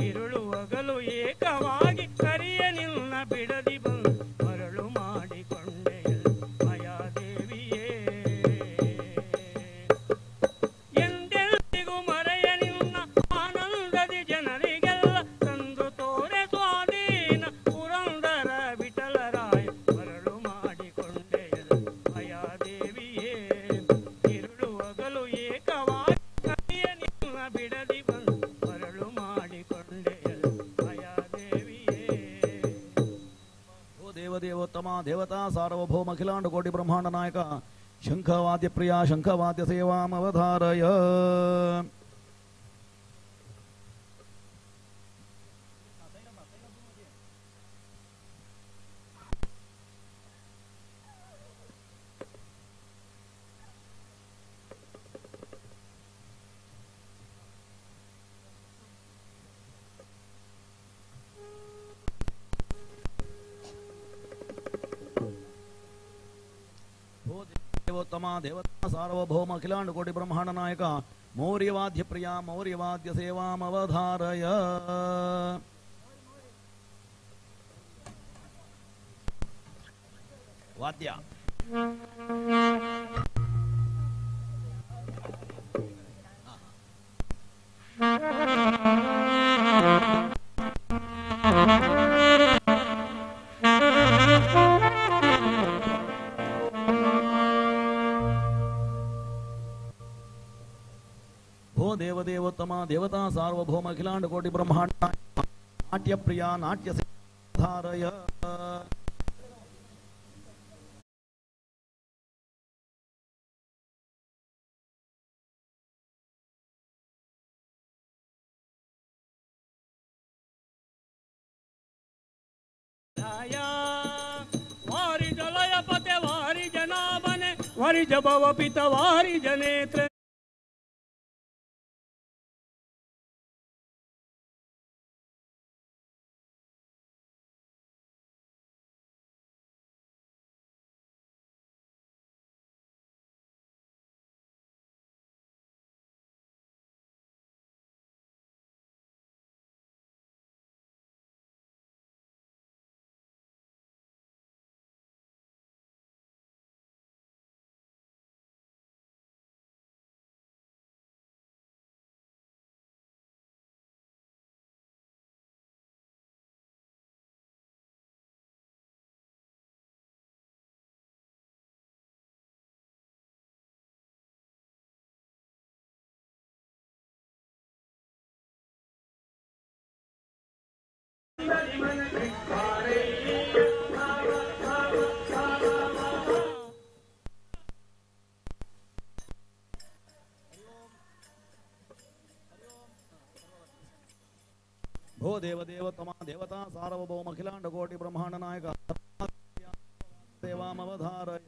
S15: ಇರುಳು ಹಗಲು ಏಕವಾಗಿ ಕರಿಯ ನಿನ್ನ ಬಿಡದಿ ಬಂದು ಮರಳು ಮಾಡಿಕೊಂಡೆ ಮಾಯಾದೇವಿಯೇ. ಎಂದೆಂದಿಗೂ ಮರೆಯ ನಿನ್ನ ಆನಂದದಿ ಜನರಿಗೆಲ್ಲ ತಂದು ತೋರೆ ಸ್ವಾಧೀನ ಪುರಂದರ ವಿಠಲರಾಯ ಮರಳು ಮಾಡಿಕೊಂಡೆ ಮಾಯಾದೇವಿಯೇ. ಇರುಳು ಹಗಲು ಏಕವಾಗಿ ಕರಿಯ ನಿನ್ನ ಬಿಡದಿ ಬಂದು ಮರಳು ಮಾಡಿಕೊಂಡೆ ಮಾಯಾದೇವಿಯೇ.
S13: ಓ ದೇವದೇವೋತ್ತಮ ದೇವತಾ ಸಾರ್ವಭೌಮ ಅಖಿಲಾಂಡ ಕೋಟಿ ಬ್ರಹ್ಮಾಂಡ ನಾಯಕ ಶಂಖವಾದ್ಯ ಪ್ರಿಯ ಶಂಖವಾದ್ಯ ಸೇವಾಮವಧಾರಯ. ಓ ದೇವೋತ್ತಮ ದೇವತಾ ಸಾರ್ವಭೌಮ ಅಖಿಲಾಂಡ ಕೋಟಿ ಬ್ರಹ್ಮಾಂಡ ನಾಯಕ ಮೌರ್ಯವಾದ್ಯ ಪ್ರಿಯ ಮೌರ್ಯವಾದ್ಯ ಸೇವಾಮವಧಾರಯ. ವಾದ್ಯ ಭೋ ದೇವದೇವೋತ್ತಮ ದೇವತಾ ಸಾರ್ವಭೌಮ ಅಖಿಲಾಂಡ ಕೋಟಿ ಬ್ರಹ್ಮಾಂಡ ನಾಟ್ಯ ಪ್ರಿಯ ನಾಟ್ಯ ಸೇವಾಧಾರಯ.
S15: ವಾರಿ ಜಲಯ ಪತೆ ವಾರಿ ಜನಾಭನೆ ವಾರಿ ಜಬವ ಪಿತ ವಾರಿ ಜನೇತ್ರ.
S13: ಭೋ ದೇವದೇವೋತ್ತಮ ದೇವತಾ ಸಾರ್ವಭೌಮ ಅಖಿಲಾಂಡ ಕೋಟಿ ಬ್ರಹ್ಮಾಂಡ ನಾಯಕ ಸೇವಾಮವಧಾರಯ.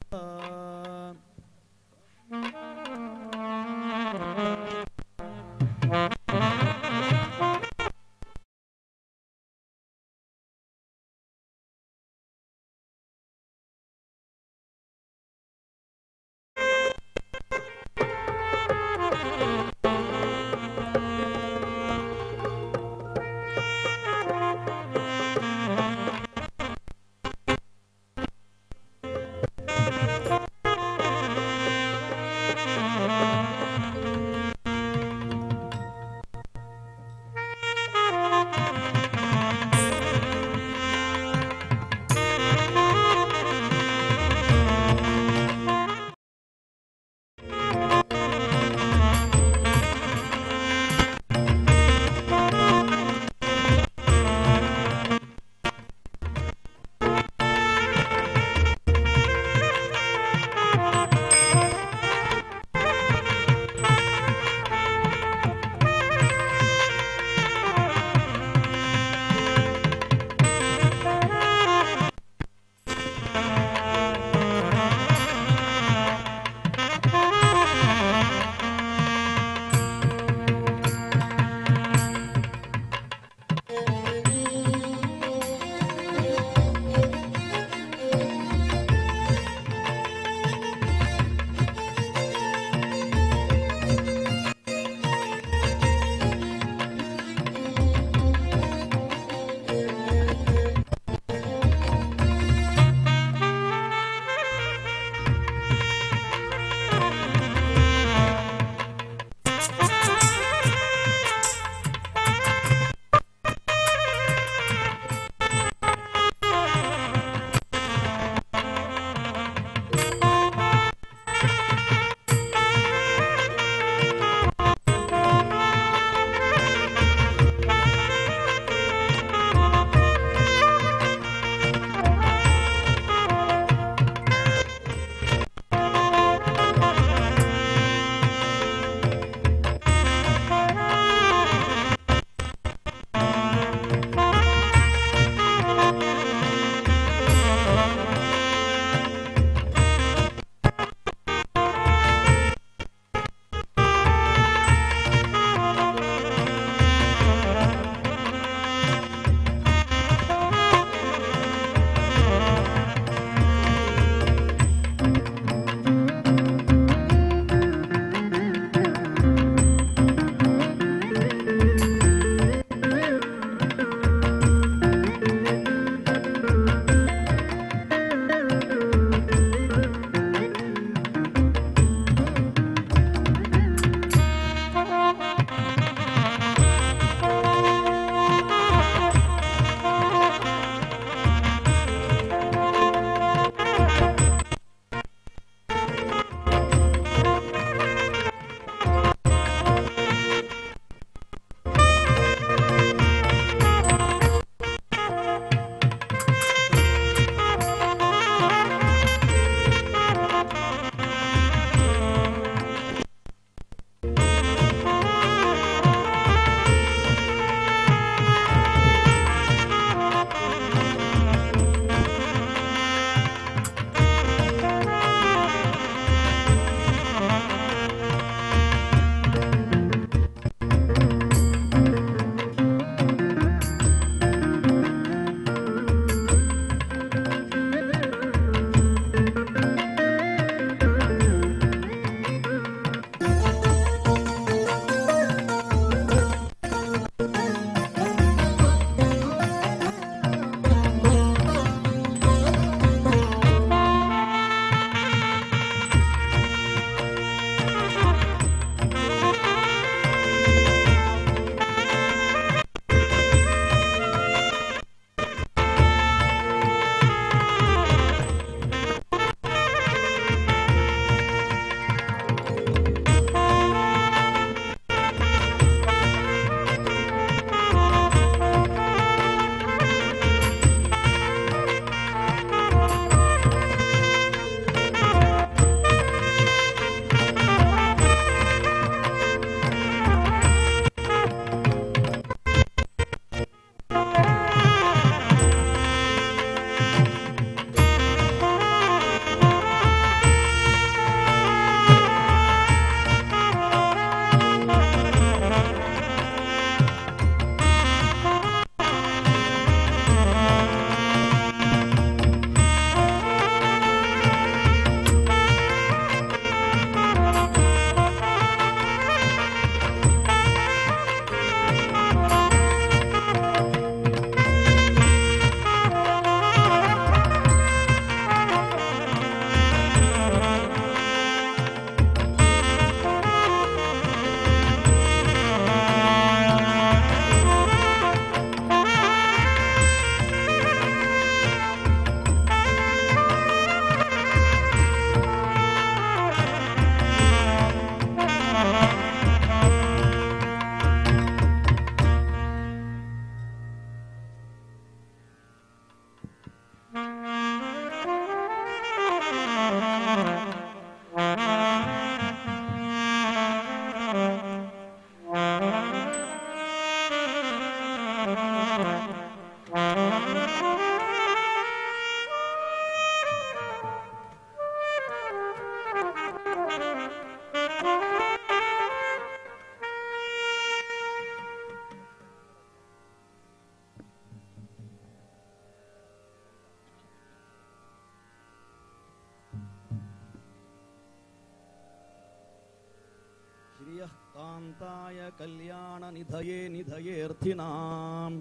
S13: कांताय कल्याण निधये निधयेऽर्थिनां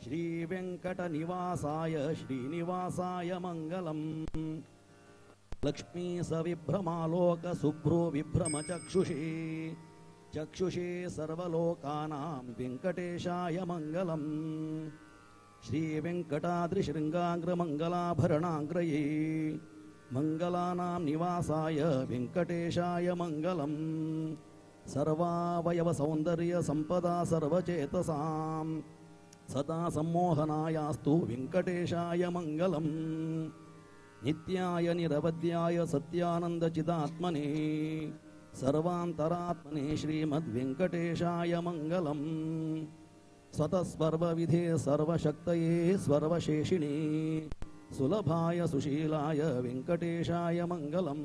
S13: श्री वेंकट निवासाय श्रीनिवासाय मंगलम। लक्ष्मी सविभ्रमालोक सुभ्रू विभ्रम चक्षुषे चक्षुषे सर्वलोकानां वेंकटेशाय मंगलम। श्री वेंकटाद्रिशृंगाग्र मंगलाभरणाग्रये मंगलानां निवासाय वेंकटेशाय मंगलम। सर्वावयव सौंदर्य संपदा सर्वचेतसां सदा सम्मोहनायास्तु वेंकटेशाय मंगलम। नित्याय निरवध्याय सत्यानंदचिदात्मने सर्वांतरात्मने श्रीमद्वेंकटेशाय मंगलम। स्वतस्वर्वविधे सर्वशक्तये सर्वशेषिणे सुलभाय सुशीलाय वेंकटेशाय मंगलम।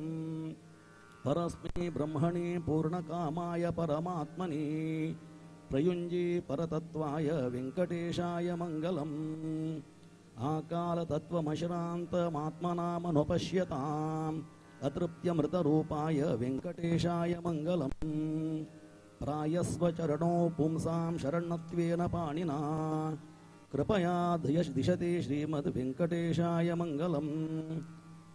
S13: परस्मै ब्रह्मणे पूर्णकामाय परमात्मने प्रयुञ्जे परतत्त्वाय वेंकटेशाय मंगलम। आकालतत्त्वमश्रान्तमात्मनामनुपश्यताम् अतृप्त्यमृतरूपाय वेंकटेशाय मंगलम। प्रायस्वचरणो पुंसां शरणत्वेन पाणिना कृपया दिशते श्रीमद्वेंकटेशाय मंगलम।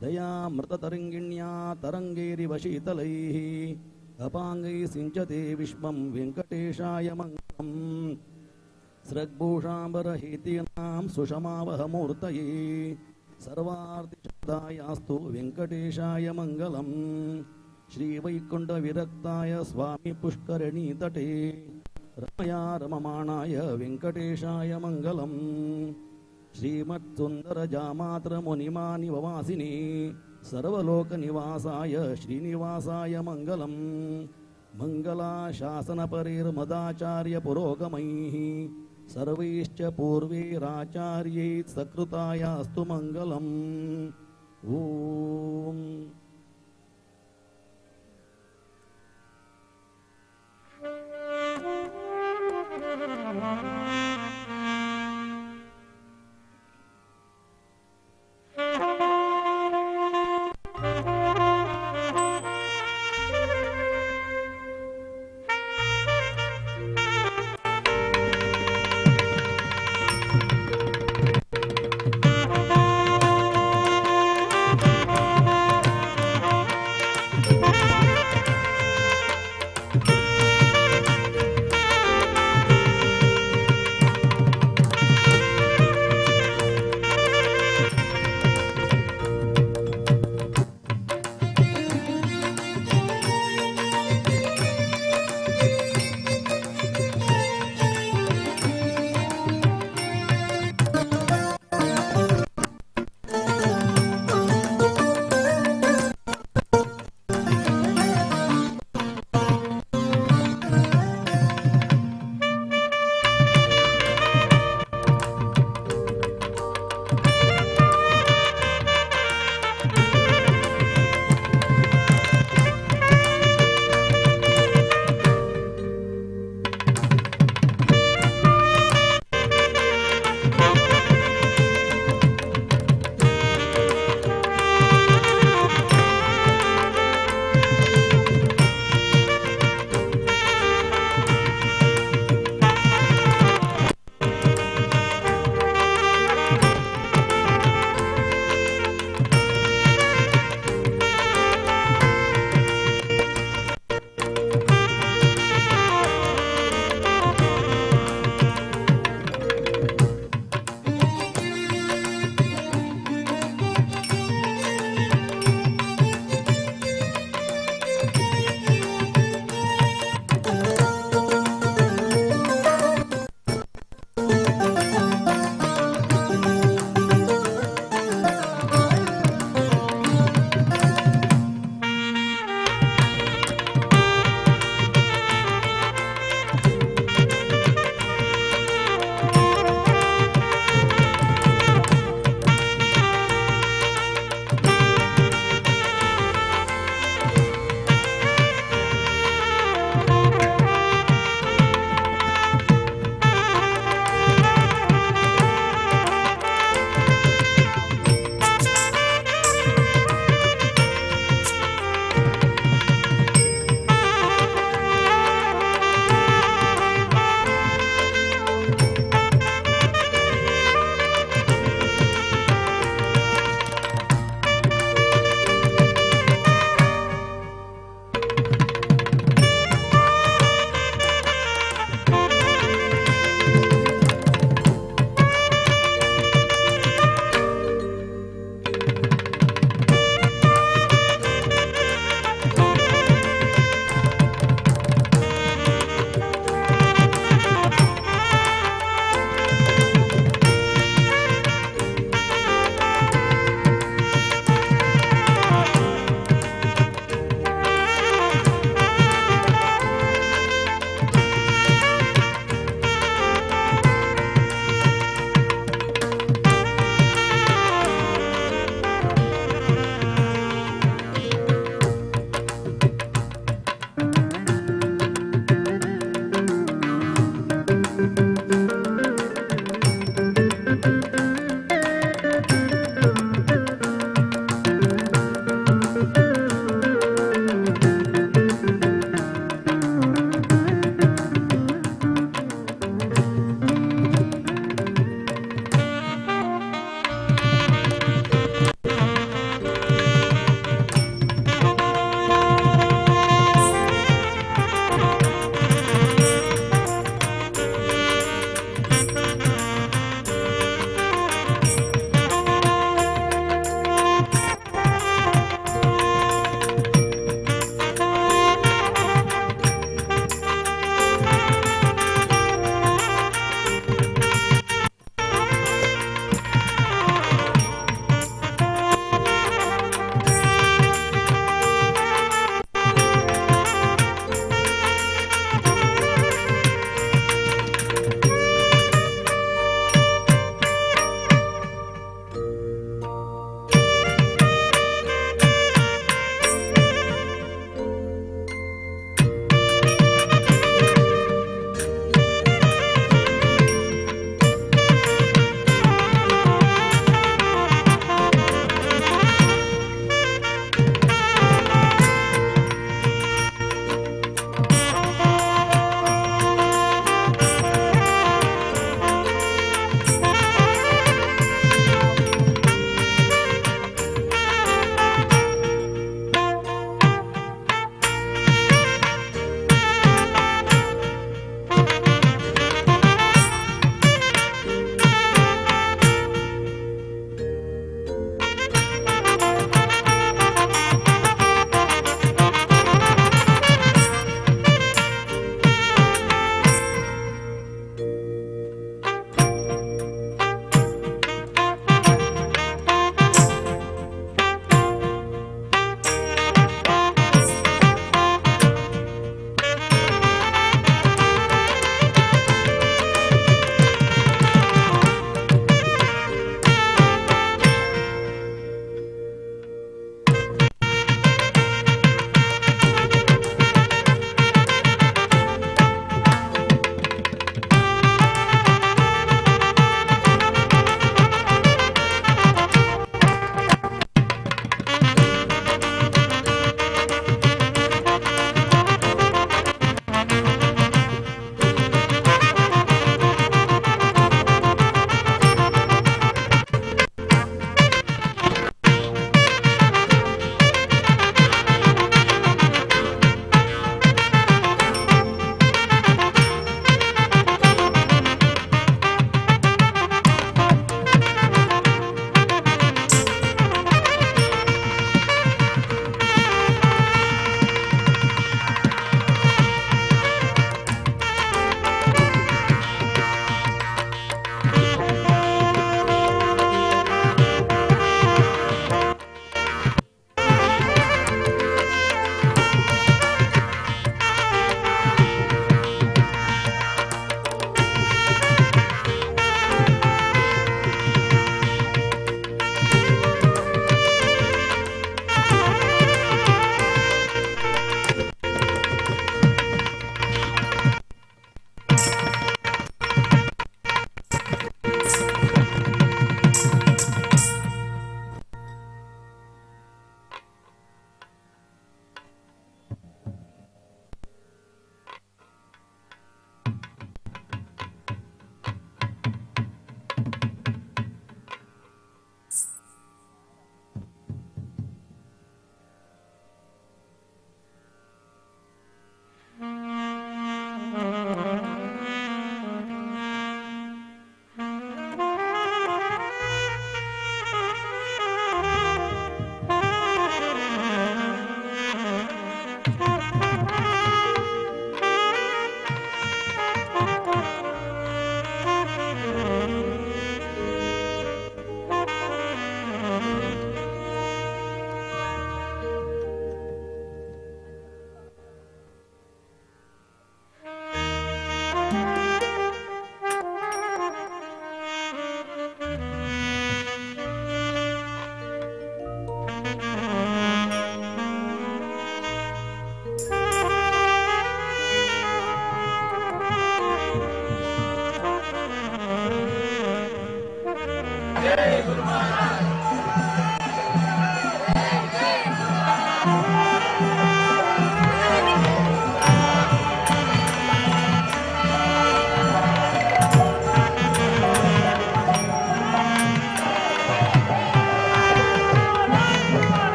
S13: दयामृततरंगिण्या तरंगैरिव शीतलैः अपांगैः सिञ्चते विश्वं वेंकटेशाय मंगलम्। स्रग्भूषाम्बरहेतीनां सुषमावहमूर्तये सर्वार्तिशदायास्तु वेंकटेशाय मंगलम्। श्रीवैकुण्ठविरक्ताय स्वामी पुष्करिणीतटे रमया रममाणाय वेंकटेशाय मंगलम्। श्रीमत्सुंदरजामात्रमुनिमानिववासिनी सर्वलोकनिवासाय श्रीनिवासाय मंगलम्। मंगलाशासनपरेर्मदाचार्य पुरोगमैः सर्वैश्च पूर्वैराचार्यैः सकृतायास्तु मंगलम्। ॐ।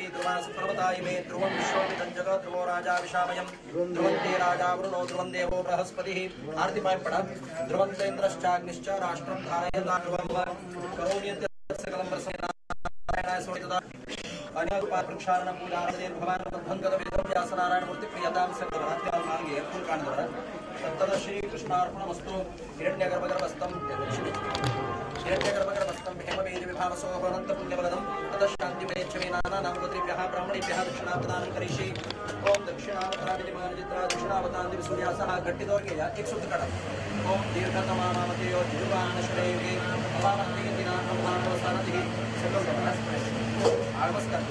S12: पृथिवी ध्रुवा सुपर्वतायिमे ध्रुवं विश्वमिदं जगत् ध्रुवो राजा विशामयं ध्रुवन्ते राजा वरुणो ध्रुवं देवो बृहस्पतिः आरतिपायं पठ ध्रुवन्तेन्द्रश्चाग्निश्च राष्ट्रं धारयता ध्रुवं करोमि सकलं नारायणाय सोहितदा अनेक प्रक्षालन पूजारते भगवान बद्धंगत वेदं व्यासनारायण मूर्ति प्रियतां सकलमांगे फुलकांडवर तत्तद श्री कृष्णार्पणमस्तु हिरण्यगर्भगर्भस्थं हिरण्यगर्भगर्भस्थं हेमवेदि विभावसो अनंत पुण्यबलदं ततः शान्तिमयच्छमे नानानामगोत्रेभ्यः ब्राह्मणेभ्यः दक्षिणाप्रदानं करिष्ये ओम दक्षिणावताविधिमानचित्रा दक्षिणावतान्ति सूर्यासः घट्टिदोर्गेय एक सूत्रकट ओम दीर्घतमानामतेयो दिर्वाणशरेयुगे अवामन्तिनाथभागवसारथिः सकल नमस्कार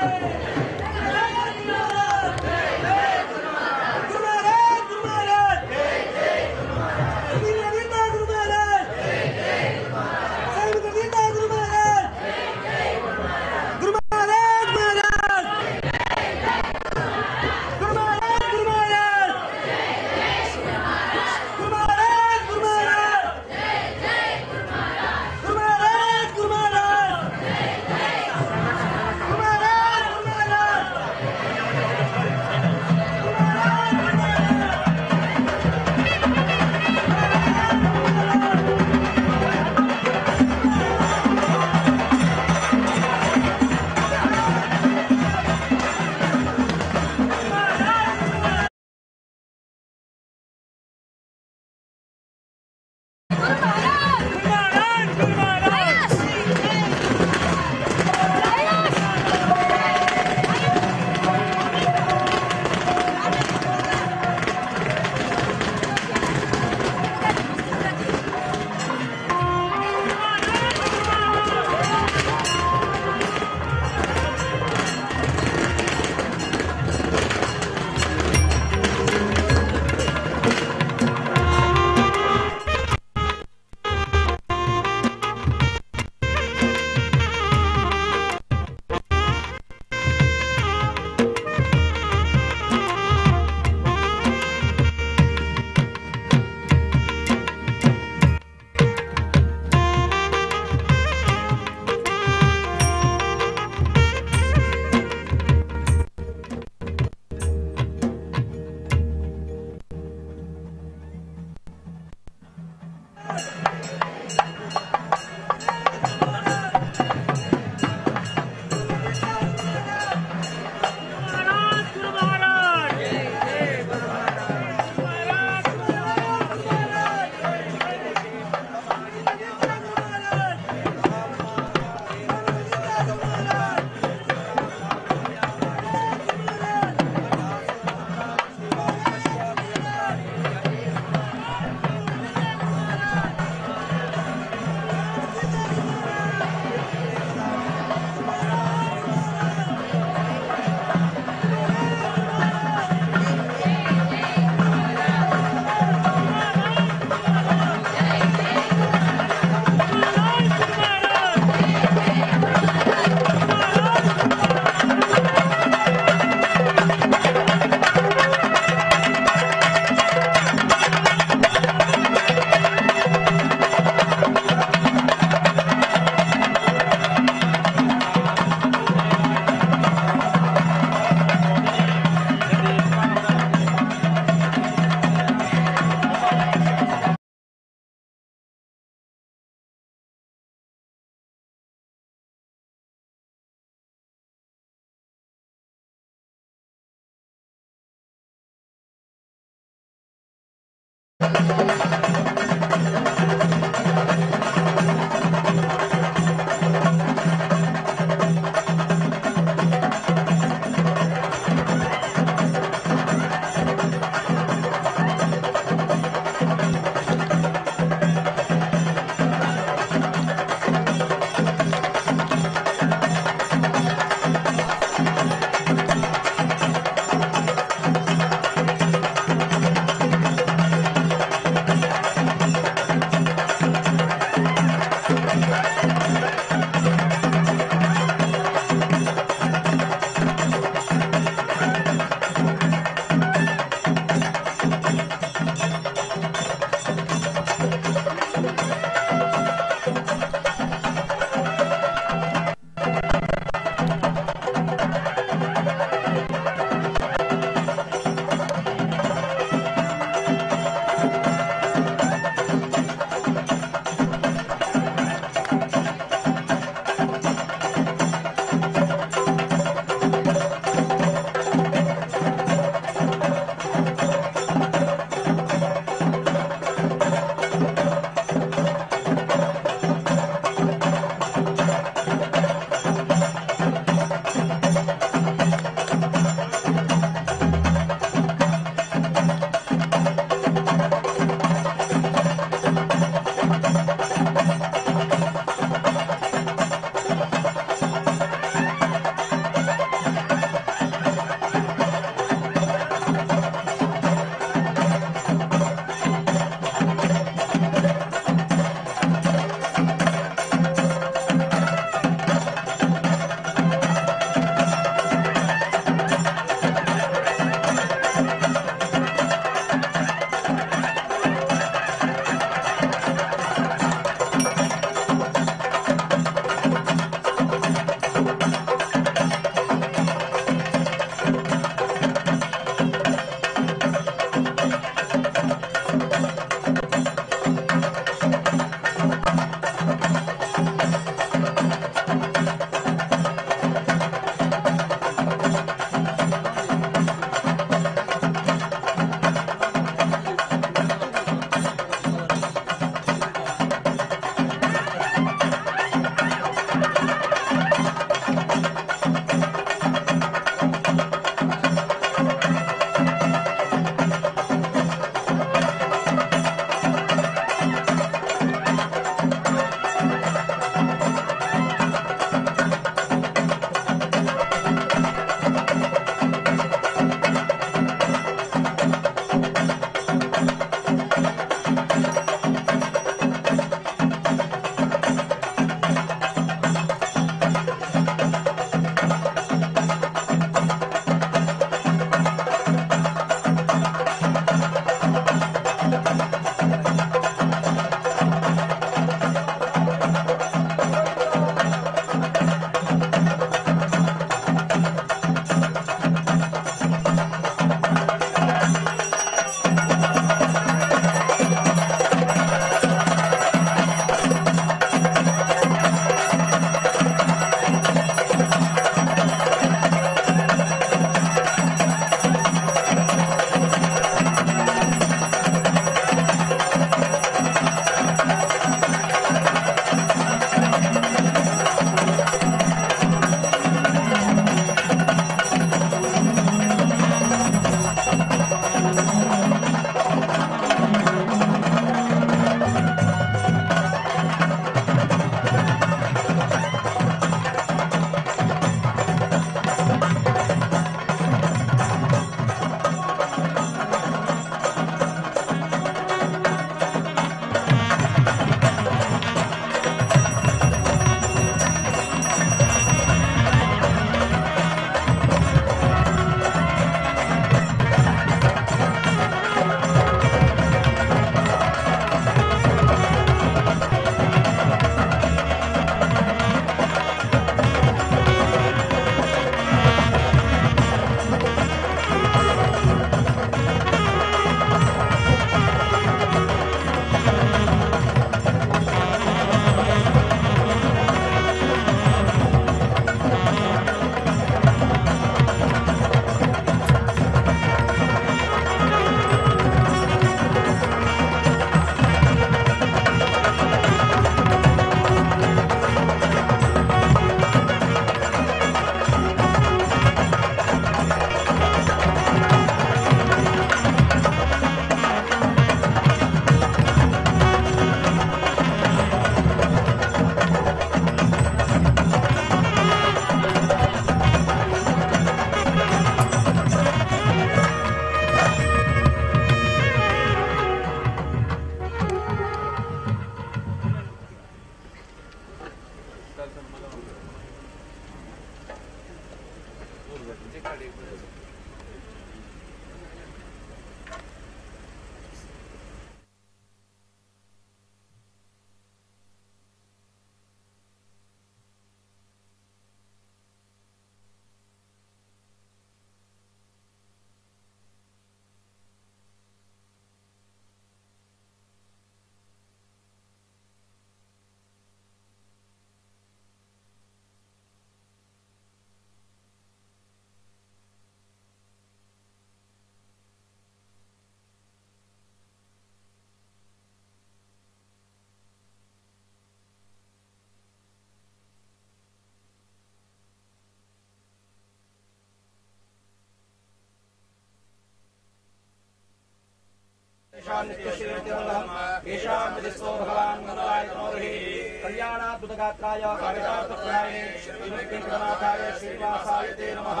S12: भगवान् नित्यश्रीमङ्गलम् केशान्तरिस्तो भगवान् मङ्गलाय तनोरिः कल्याणाद्भुतगात्राय काव्यतार्थप्रदायिने श्रीवेङ्कटनाथाय श्रीनिवासाय ते नमः।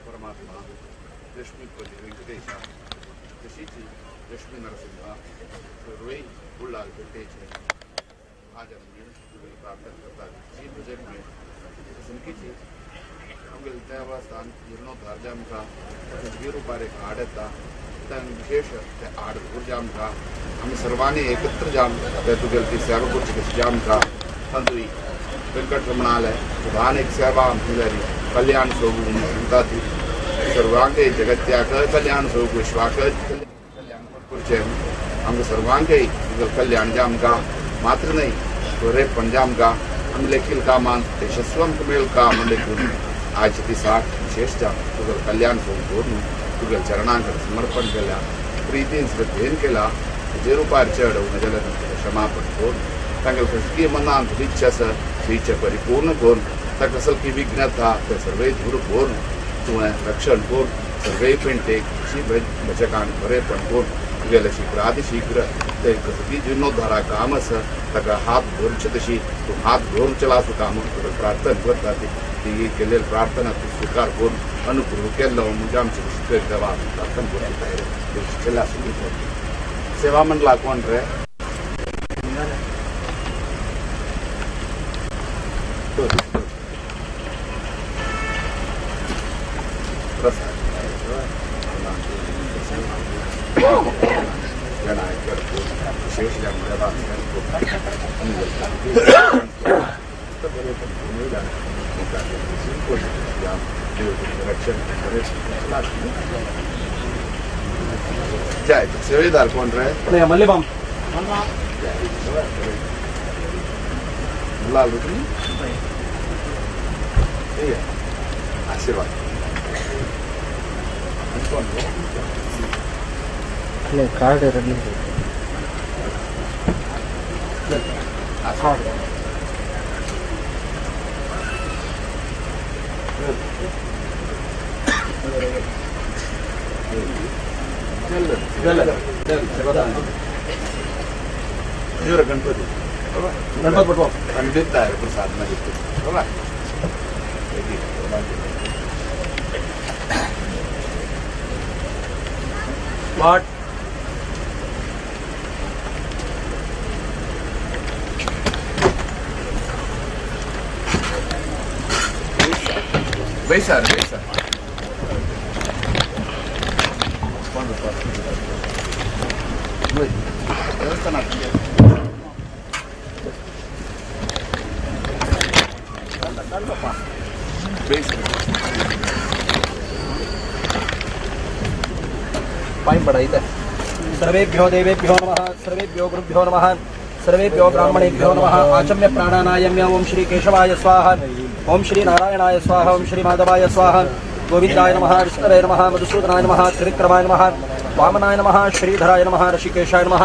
S16: परमात्मा लक्ष्मीपति वेंकटेश तशीच लक्ष्मी नरसिंह सर्वे उल्लाल पेटेचे महाजन प्रार्थना करतात जी भजन में संकीची आमगेले देवस्थान जीर्णोद्धार जामका तशेंच वीर एक आड येता तांकां विशेष ते आड दूर जामका आमी सर्वांनी एकत्र जावन ते तुगेली ती सेवा करची कशी जामका तातूंत वेंकटरमणालय प्रधान एक सेवा आमची जाली कल्याण सोगू म्हणून सांगता ती सर्वांकय जगत्याक कल्याण सोगू विश्वाक कल्याण करचें आमकां सर्वांकय तुगेलें कल्याण जामका मात्र न्हय बरेपण जामका आमी लेखील कामान यशस्व आमकां मेळका म्हण देखून आयच्या दिसाक विशेष जावन तुगेलें कल्याण सोगू करून तुगेल्या चरणांक समर्पण केल्या प्रितीन श्रद्धेन केला तुजे रुपार चड जाल्यार क्षमापण करून तांगेले कसली मनांत इच्छा आसा ती इच्छा परिपूर्ण करून ताका कसली विघ्न येता ते सर्वय दूर करून तुवें रक्षण करून सर्वय पेंटेक अशी भजकान बरेपण करून तुगेले शीघ्रातिशीघ्र ते कसली जीर्णोद्धारा काम आसा ताका हात धरचे तशी तूं हात धरून चला काम तुका प्रार्थना करता ती ती केलेली प्रार्थना तूं स्विकार करून अनुग्रह केल्लो म्हणजे आमचे देवा प्रार्थना करता चला सेवा मंडळा कोण रे प्रसाद विशेष जय सेवेदार कोण रे
S12: मल्लेबाम
S16: लाल आशीर्वाद
S7: कार्ड रनिंग
S16: गणपती गणपती पंडित आहे प्रसाद बरोबर.
S12: What
S16: Besar, besar.
S12: सर्वेभ्यो देवेभ्यो नमः, सर्वेभ्यो गुरुभ्यो नमः, सर्वेभ्यो ब्राह्मणेभ्यो नमः। आचम्य प्राणानायम्य ओम श्री केशवाय स्वाहा, ओम श्री नारायणाय स्वाहा, ओम श्री माधवाय स्वाहा, गोविंदाय नमः, विष्णवे नमः, मधुसूदनाय नमः, त्रिविक्रमाय नमः, वामनाय नमः, श्रीधराय नमः, ऋषिकेशाय नमः,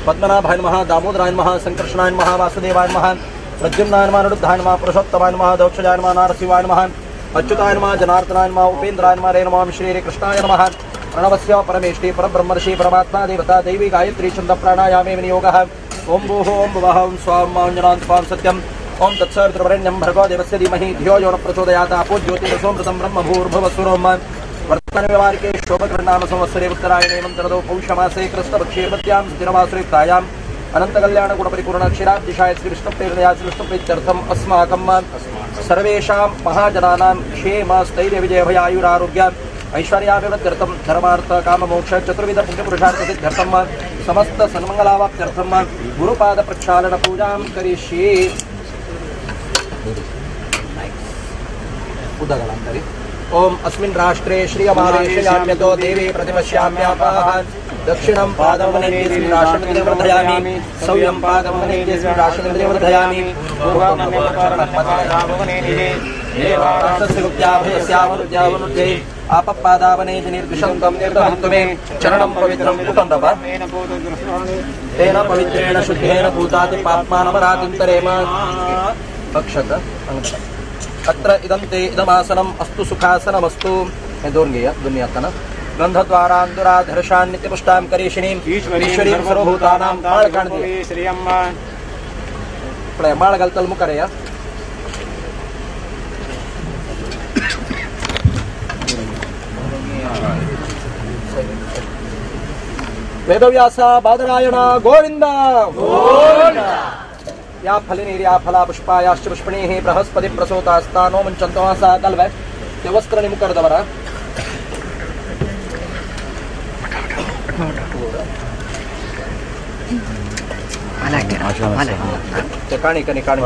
S12: पद्मनाभाय नमः, दामोदराय नमः, संकर्षणाय नमः, वासुदेवाय नमः, प्रद्युम्नाय नमः, अनिरुद्धाय नमः, पुरुषोत्तमाय नमः, दक्षजाय नमः, नारसिंहाय नमः, अच्युताय नमः, जनार्दनाय नमः, उपेन्द्राय नमः, रे नमः, श्री कृष्णाय नमः। प्रणवस्य परमेष्टि परब्रह्मर्षि परमात्मा देवता दैवी गायत्री छंद प्राणायामे विनियोगः। ओम भूः ओम भुवः ओम स्वाम अंजनांतपां सत्यम ओम तत्सवितुर्वरेण्यं भर्गो देवस्य धीमहि धियो यो न प्रचोदयात्। आपो ज्योतिरसोऽमृतं ब्रह्म भूर्भुवस्सुरोम। वर्तमानव्यवहारिके शोभकृन्नाम संवत्सरे उत्तरायणे मन्त्रदौ पौषमासे कृष्णपक्षे पत्यां स्थिरवासुयुक्तायां अनन्तकल्याणगुणपरिपूर्णक्षीराब्दिशाय श्रीविष्णुप्रेरणया श्रीविष्णुप्रीत्यर्थम् अस्माकं सर्वेषां महाजनानां क्षेम स्थैर्य विजयभयायुरारोग्य ऐश्वर्याभिवृद्ध्यर्थं धर्मार्थ काममोक्ष चतुर्विध पुण्यपुरुषार्थ सिद्ध्यर्थं समस्त सन्मंगलावाप्त्यर्थं गुरुपाद प्रक्षालन पूजां करिष्ये। उदगलांतरि ओम अस्मिन् राष्ट्रे श्रियमावेशयाम्यतो देवी प्रतिपश्याम्यापाः दक्षिणं पादमनेत्यस्मिन् राष्ट्रमन्दिरे वर्धयामि, सौम्यं पादमनेत्यस्मिन् राष्ट्रमन्दिरे वर्धयामि, आपपादावने निर्दिशन्तं निर्दहन्तु मे चरणं पवित्रं कुतन्दव तेन पवित्रेण शुद्धेन भूताति पाप्मानमरातिन्तरेम अक्षत अत्र इदं ते इदमासनम् अस्तु सुखासनमस्तु। दोर्गेय दुनियातन गंधद्वारांदुराधर्षान् नित्यपुष्टां करीषिणीं ईश्वरीं सर्वभूतानां माळ काणदी पळय माळ घालतल मुखार या वेदव्यास बादरायण गोविंद गोविंद या फलिनीर्या फला पुष्पायाश्च पुष्पणीः बृहस्पति प्रसूतास्तानो मुञ्चन्तो सा कल्वे ते वस्त्र मुखार दवरा ते काणी काणी काणी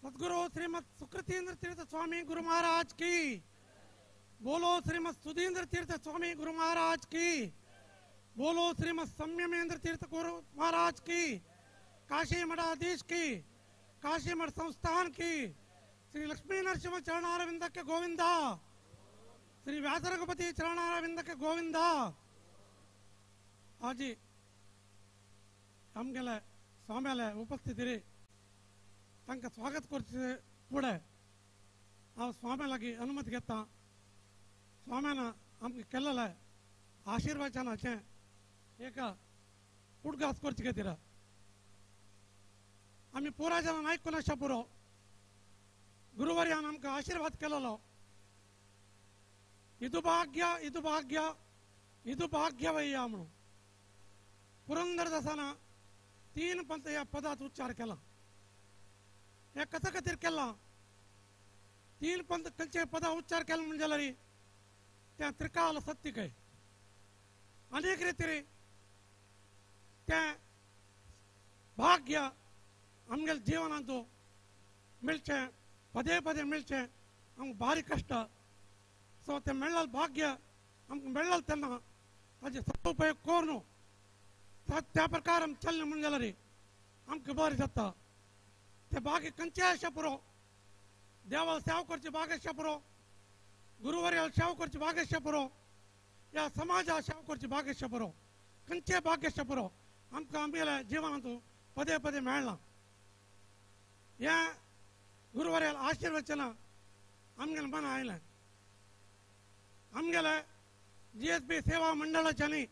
S11: सदगुरु श्रीमद सुकृतेंद्र तीर्थ स्वामी गुरु महाराज की बोलो, श्रीमद सुधींद्र तीर्थ स्वामी गुरु महाराज की बोलो, श्रीमद संयमेंद्र तीर्थ गुरु महाराज की, काशी मठाधीश की, काशी मठ संस्थान की, श्री लक्ष्मी नरसिंह चरणारविंद के गोविंदा, श्री व्यास रघुपति चरणारविंद के गोविंदा। आजी आमगेले स्वाम्याले उपस्थित तांकां स्वागत करचे फुडें हांव स्वाम्या लागीं अनुमती घेता। स्वाम्यान आमकां केल्लें आशिर्वचनाचें एक उडगास करचे खातीर आमी पुराय जाणां आयकून आसच्या पुरो गुरुवर्यान आमकां आशिर्वाद केलेलो, इदु भाग्य इदु भाग्य इदु भाग्य वय्या म्हणून पुरंदरदासान 3 पंत ह्या पदांत उच्चार केला। हे कसा खातीर केला? 3 पंत खंयचे पदां उच्चार केला म्हणजे जाल्यार त्या त्रिकाल सत्य काय अनेक रितीन तें भाग्य आमगेले जिवनांत मेळचें, पदे पदे मेळचें आमकां भारी कश्ट। सो तें मेळ्ळें भाग्य आमकां मेळ्ळें तेन्ना ताजे सदुपयोग करून त्या प्रकार आमी चल्लें म्हण जाल्यार आमकां बरें जाता। ते भाग्य खंयचें आसचें पुरो, देवाक सेवा करची भाग्य आसचें पुरो, गुरुवर्याक सेवा करची भाग्य आसचें पुरो, ह्या समाजाक सेवा करची भाग्य आसचें पुरो, खंयचें भाग्य आसचें पुरो आमकां आमगेल्या जिवनांत पदे पदे मेळना। हें गुरुवर्याक आशिर्वचन आमगेलें मना आयलें। आमगेले GSB सेवा मंडळाच्यानी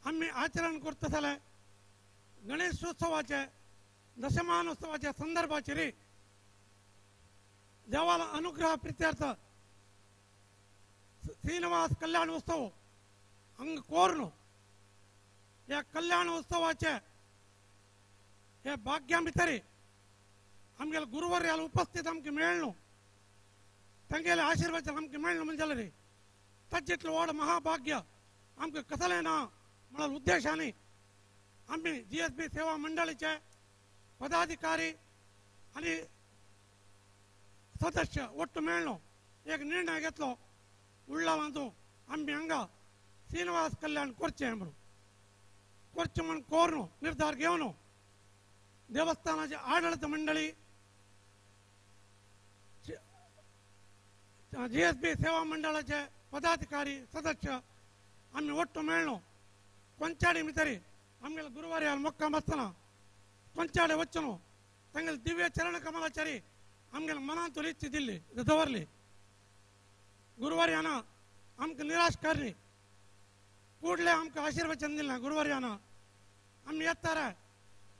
S11: आमी आचरण करता जाल्यार गणेशोत्सवाचे दशमानोत्सवाच्या संदर्भाचेर देवाला अनुग्रह प्रित्यर्थ श्रीनिवास कल्याण उत्सव हांगा कोरून ह्या कल्याण उत्सवाचे हे भाग्या भितर आमगेले गुरुवर्याल उपस्थित आमकां मेळ्ळो, तांगेले आशिर्वचन आमकां मेळ्ळो म्हणजे जाल्यार ताजेतलो व्हड महाभाग्य आमकां कसलें ना म्हणून उद्देशांनी आमी GSB सेवा मंडळीचे पदाधिकारी आनी सदस्य ಒಟ್ಟು ಮೇಳ್ನು एक निर्णय घेतलो उल्लावांतू आमी हांगा श्रीनिवास कल्याण करचें म्हणून करचें म्हूण कोरून निर्धार घेवन देवस्थानाचे आडळीत मंडळी जीएसबी सेवा मंडळाचे पदाधिकारी सदस्य आमी ಒಟ್ಟು मेळ्ळो కొంచాడి ಮಿತರಿ आमगेले गुरुवारी ಮೊಕ್ಕಾಂ आसतना కొంచాడి వచ్చును ತಂಗಲ್ ದಿವ್ಯ ಚರಣ ಕಮಲಾಚಾರಿ आमगेले मनांत इच्छा दिल्ली दवरली गुरुवारी आमकां निराश करली ಕೂಡಲೇ आमकां आशीर्वचन दिलें गुरुवारी आमी येतार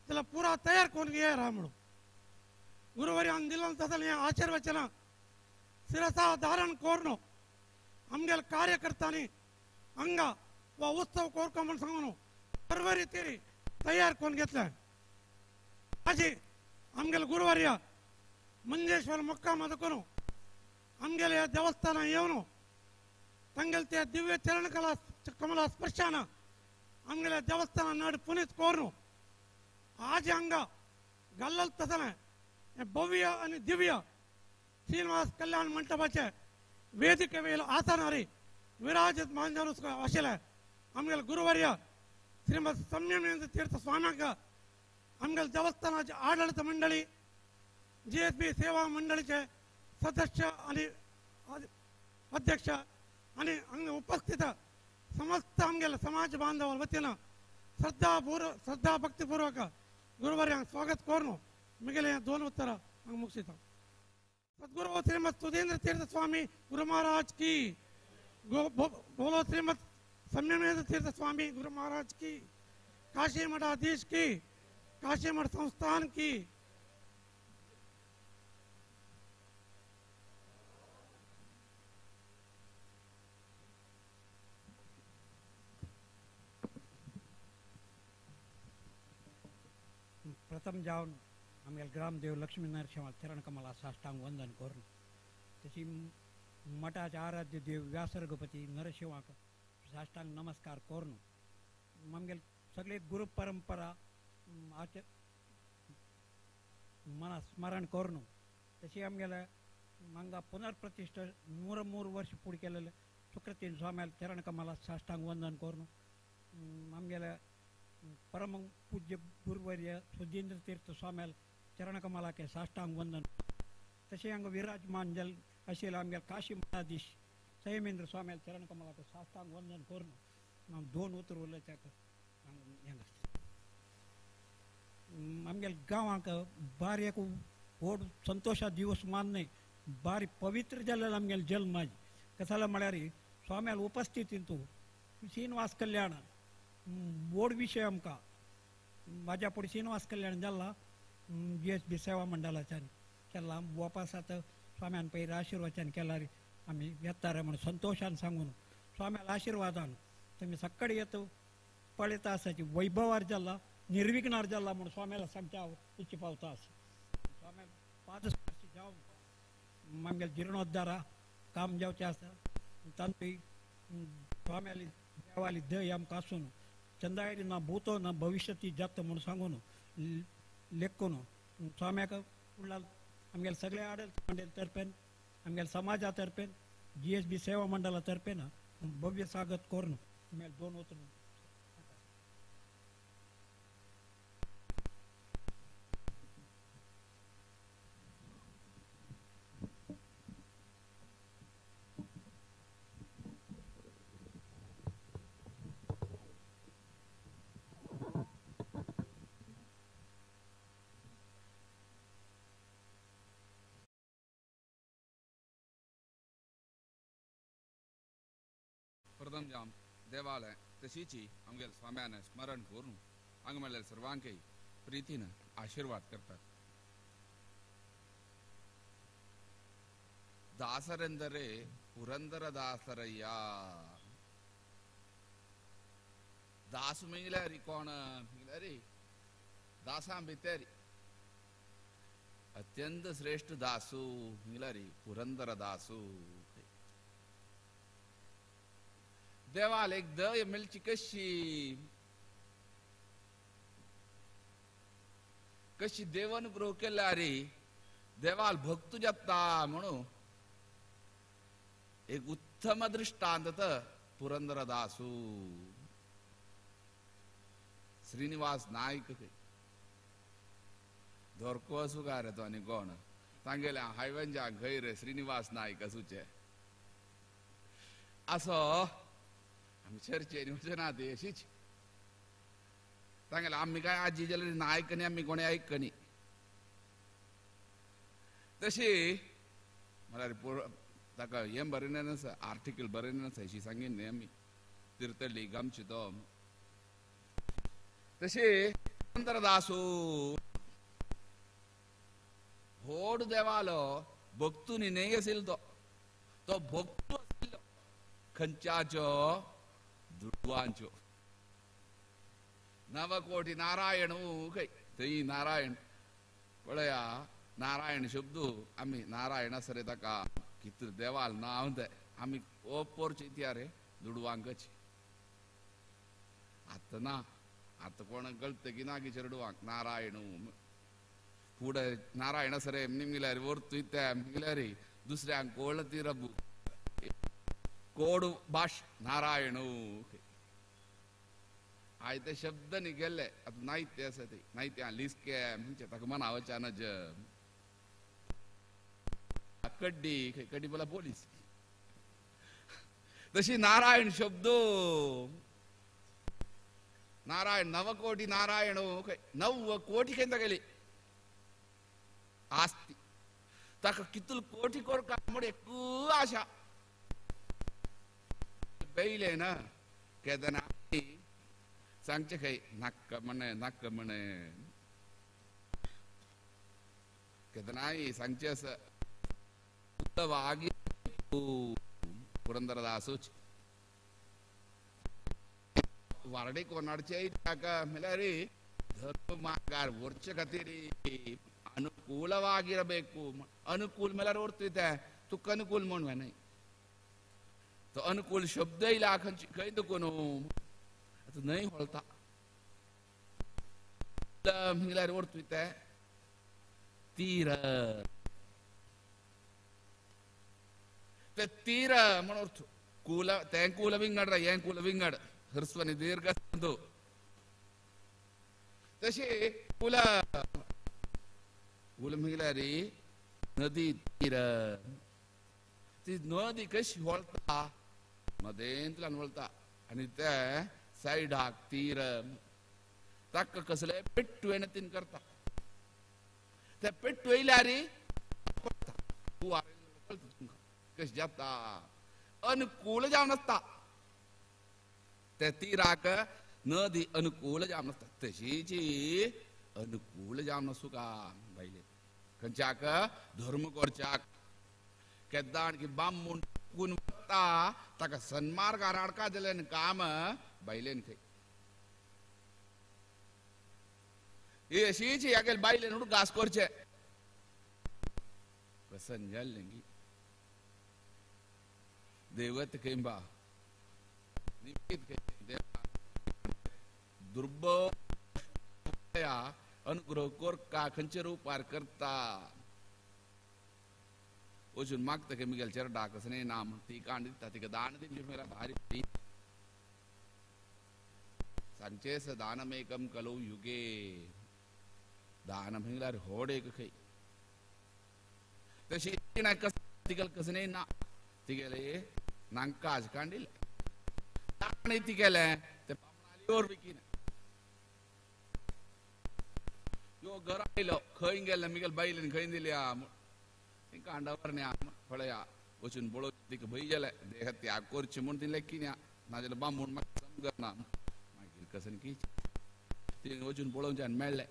S11: जाल्यार पुरा तयार करून येरा म्हणून गुरुवारी दिलं तसलें हें आशीर्वचन शिरसा धारण करून आमगेले कार्यकर्त्यांनी हांगा वा उत्सव करको म्हूण सांगून सर्व रितीन तयार करून घेतलें. आजी आमगेले गुरुवारी मंजेश्वर मुक्काम करून आमगेले देवस्थान येवन ತಂಗಲ್ ते ದಿವ್ಯ ಚರಣ ಕಲಾ ಕಮಲ ಸ್ಪರ್ಶಾನ ಆಮगेले ದೇವಸ್ಥಾನ ನಾಡು ಪುನೀತ್ ಕೋರ್ನು आज हांगा गल्लल तसलें भव्य आनी दिव्य श्रीनिवास कल्याण मंटपाचे वेदिके वयले आसनारी विराजित मांजर आशिल्ले आमगेले गुरुवर्य श्रीमद संयमेंद्र तीर्थ स्वाम्यांक आमगेले देवस्थानाचे आडळीत मंडळी जीएसबी सेवा मंडळीचे सदस्य आनी अध्यक्ष आनी हांगा उपस्थित समस्त आमगेले समाज बांधव वतीन श्रद्धा भक्तिपूर्वक गुरुवर्यांक स्वागत करून मिगेले दोन उत्तर हांगा मुक्षिता. सद्गुरु श्रीमद सुधेंद्र तीर्थ स्वामी गुरु महाराज की, बोलो श्रीमद संयमेंद्र तीर्थ स्वामी गुरु महाराज की, काशी मठाधीश की, काशी मठ संस्थान की.
S9: प्रथम जावन आमगेले ग्रामदेव लक्ष्मी नरसिंह चरणकमला साष्टांग वंदन करून तशी मठाचे आराध्य देव व्यासरगपती नरसिंहाक साष्टांग नमस्कार करून आमगेले सगळे गुरु परंपरा मना स्मरण करून तशी आमगेले हांगा पुनर्प्रतिष्ठा 103 वर्ष फुडें केलेले सुकृतीन स्वाम्याल चरणकमला साष्टांग वंदन करून आमगेले परम पूज्य गुरुवर्य सुधींद्र तीर्थ स्वाम्याल चरणकमलाके साष्टांग वंदन तशें हांगा विराजमान जल आशिल्ले आमगेले काशी मठाधीश संयमेंद्र स्वाम्याल चरणकमलाके साष्टांग वंदन करून दोन उतर उलयच्याक आमगेले गांवाक बारी एक व्हड संतोशा दिवस माननाय बारी पवित्र जाल्लें आमगेले जल्म कसाला म्हळ्यार स्वाम्याल उपस्थितींतू श्रीनिवास कल्याण व्हड विशय आमकां म्हाज्या फुडें श्रीनिवास कल्याण जाला जीएसबी सेवा मंडळाच्यान केला वापस आतां स्वाम्यान पयर आशिर्वचन केल्यार आमी येता म्हणून संतोशान सांगून स्वाम्याल आशिर्वादान तुमी सकाळी येता पळयता आसाची वैभवार जाला निर्विघ्नार जाला म्हणून स्वाम्याला सांगच्या हांव इच्छा पावता आसा. स्वाम्याल पादस्पर्शी जावन आमगेले जिर्णोद्धारा काम जावचें आसा तांतूय स्वाम्याली देवाली दय आमकां आसून चंदायरी ना भूतो ना भविष्यती जाता म्हणून सांगून लेखून स्वाम्याक फुडल्या आमगेले सगळे आडल मंडळ तर्फेन आमगेले समाजा तर्फेन जीएसबी सेवा मंडळा तर्फेन भव्य स्वागत करून आमगेले दोन उतर
S16: प्रथम जाम देवालय तशीची आमगेले स्वाम्यान स्मरण करून हांगा मेळ्ळेले सर्वांकय प्रीतीन आशीर्वाद करतात. ದಾಸರೆಂದರೆ ಪುರಂದರ ದಾಸರಯ್ಯ. ದಾಸು ಮಿಂಗ್ಲಾರಿ ಕೋಣ ಮಿಂಗ್ಲಾರಿ ದಾಸಾಂಬಿತ್ತೇರಿ ಅತ್ಯಂತ ಶ್ರೇಷ್ಠ ದಾಸು ಮಿಂಗ್ಲಾರಿ ಪುರಂದರ ದಾಸು. देवाल एक दय मेळची कशी कशी देवानुग्रह केल्यारी देवाल भक्तू जाता म्हणून एक उत्तम दृष्टांत पुरंदरदासू श्रीनिवास नायक धोरको आसूं काय रे तो आनी कोण तांगेल्या हायवेंच्या खंय रे श्रीनिवास नायक आसूचे असो आमी चर्चेन वचना ती अशीच तांगेले आमी काय आजी जाल्यार नायक न्ही आमी कोणी आयकनी तशी म्हळ्यार ताका हें बरें नासा आर्टिकल बरें नासा अशी सांगीन न्ही आमी तीर्थली गामची तो तशी पुरंदरदासू होड देवालो भक्तूनी न्हय आशिल्लो तो तो भक्तू आशिल्लो खंयच्याचो दुडवांचो नवकोटी नारायण खंय थंय नारायण पळया नारायण शब्द आमी नारायण आसा रे ताका कितले देवाल नांव तें आमी ओपोरचे इतिहास रे दुडवांकच आतां ना आतां कोणाक कळटा की ना की चेडवांक नारायण फुडें नारायण आसा रे निमगिल्यार व्हरतूय तें म्हणल्यार दुसऱ्यांक कोळ ती रबू कोड भाश नारायण आयते ते शब्द न्ही गेल्ले आतां नायते आसा ते नायते लिस्के म्हणजे ताका मनावच्या नज कड्डी कड्डी बोला पोलीस तशी नारायण शब्द नारायण नवकोटी नारायण नव कोटी खंय तागेली आस्ती ताका कितल कोटी कोरका म्हण एक आशा बेयले ना केदना सांगचे खंय नाक्क म्हणे नाक्क म्हणे केदनाय सांगचे आसा पुरंदरदासूच वारडे कोणाचे ताका म्हणल्यार धर्म मार्गार व्हरचे खातीर ಅನುಕೂಲವಾಗಿರಬೇಕು. ಅನುಕೂಲ ಮೇಲೆ ಓಡ್ತಿದ್ದೆ ತುಕ್ಕ ಅನುಕೂಲ म्हणून न्हय तो अनुकूल शब्द येयला खंय खंय दुखून आतां न्हय होळता म्हणल्यार ओडतुयते तीर ते तीर म्हण अर्थ कूल तें कूल विंगड रे हें कूल विंगड हृस्व आनी दीर्घ तशें कूल कूल म्हणल्यार नदी तीर ती नदी कशी व्हळता मदेंतल्यान व्हळता आनी ते सायडाक तीर ताका कसले पेट्टू येना तीन करता ते पेट्टू येयल्यार कशें जाता अनुकूल जावन आसता ते तिराक नदी अनुकूल जावन आसता तशीच अनुकूल जावन आसूं का बायले खंयच्याक धर्म करच्याक केद्दां की बामूण चुकून वता ताका सन्मार्गार हाडका जाल्यार काम बायलेन खंय ही अशीच ह्या बायलेन म्हणून घास करचे प्रसन्न जालें की देवत खंय बा निमित्त खंय देवा दुर्बळ अनुग्रह कोरका खंयच्या रुपार करता वचून मागता खंय मुगेल्या चेरडाक कसलें ना म्हण ती कांड दिता तिका दान दिवचें मेरा भारी सांगचें स दानमेकम कलौ युगे दान म्हणल्यार होड एक खंय तशी तिका कसलें ना तिगेले नांकाज कांडिले ताणें तिगेलें ते बामणाली ओर विकीन यो घरा आयलो खंय गेले मुगेले बायलेन खंय दिल्या कांडावर न्या पळया वचून पळोवचें तिका भंय जालें देह त्याग करचें म्हूण ती लेखिन्या नाजाल्यार बामूण म्हाका समजना मागीर कसन की तिणें वचून पळोवचें आनी मेळ्ळें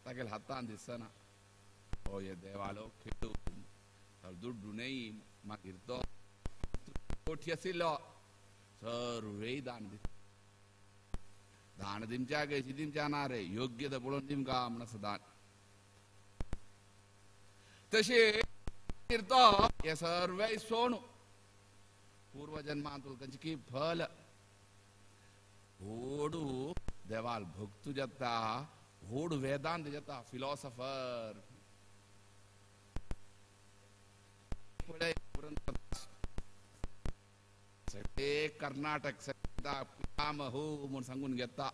S16: तागेल्या हातान दिसना हो हे देवालो खेळू दुड्डू न्हय मागीर तो कोठी आशिल्लो सर्वय दान दिता दान दिमच्या कशी दिमच्या ना रे योग्य तर पळोवन दिमका म्हण आसा दान तशें तो हे सर्वय सोणू पूर्वजन्मांत खंयची फल होडू देवाल भक्तू जाता होड वेदांत जाता फिलॉसॉफर एक कर्नाटक संगीता पितामहो म्हूण सांगून घेता.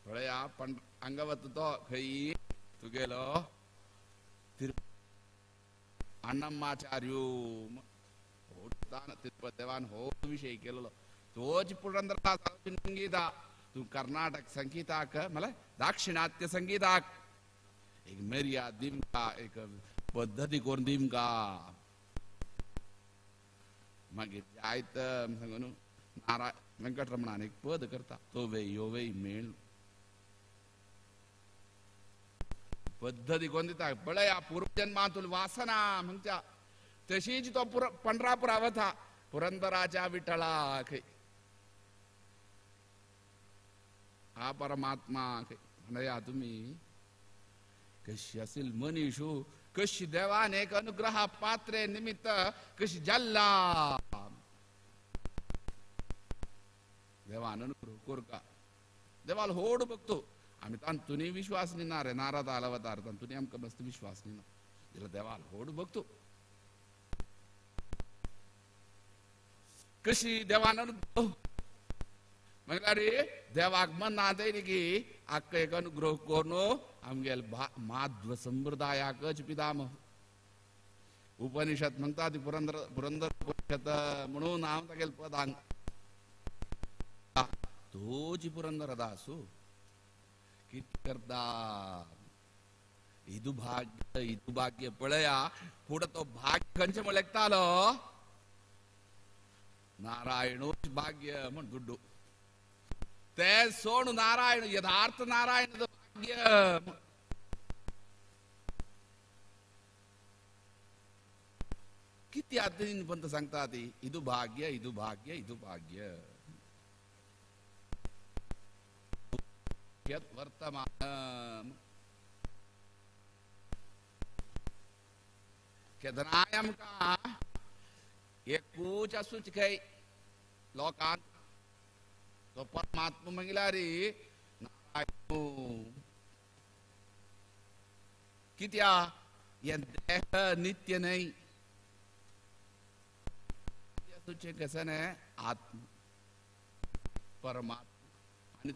S16: पळया पण हांगा वता तो खंय तुगेलो अण्णम्माचार्यो तिरुपती देवान हो विषय केलेलो तोच पुरंदरदास संगीता तूं कर्नाटक संगीताक म्हळ्यार दाक्षिणात्य संगीताक एक मर्याद दिमका एक पद्दती करून दिमका. मागीर जायत सांगू न्हू नारायण वेंकटरमणान एक पद करता तो वे यो वे मेळ पद्दती कोण दिता. पळया पूर्वजन्मांतूल वासना म्हणच्या तशीच तो पंढरापुरा वता पुरंदराच्या विठळा खंय हा परमात्मा खंय. म्हणया तुमी कशी असेल मनीषू कशी देवान एक अनुग्रह पात्रे निमित्त कशी जल्ला देवान अनुग्रह कोरका देवाल होड बघतो. आमी तांतूनय विश्वास निना रे नारद आलवतार तांतूनय आमकां मस्त विश्वास निना जाल्यार देवाल होड बघतो कशी देवान अनुग्रह म्हळ्यार देवाक मनांत येयली की आक्क एक अनुग्रह करून आमगेल माध्व संप्रदायाकच पितामह. उपनिषद म्हणटा ती पुरंदर पुरंदर उपनिषद म्हणून हांव तागेले पदांक तोच पुरंदर दासू कितें करता. इदू भाग्य इदू भाग्य पळया फुडें तो भाग्य खंयचें म्हण लेखतालो नारायणूच भाग्य म्हण गुड्डू ते सोड नारायण यथार्थ नारायण भाग्य. किती आतां पंत सांगता ती इदू भाग्य इदू भाग्य इदू भाग्य वर्तमान केदनाय आमकां एकूच आसूच खंय लोकांत तो परमात्मा म्हणल्यार नारायण. कित्या हें देह नित्य न्हय आसूचें कशें न्हय आत्मा परमात्मा आनी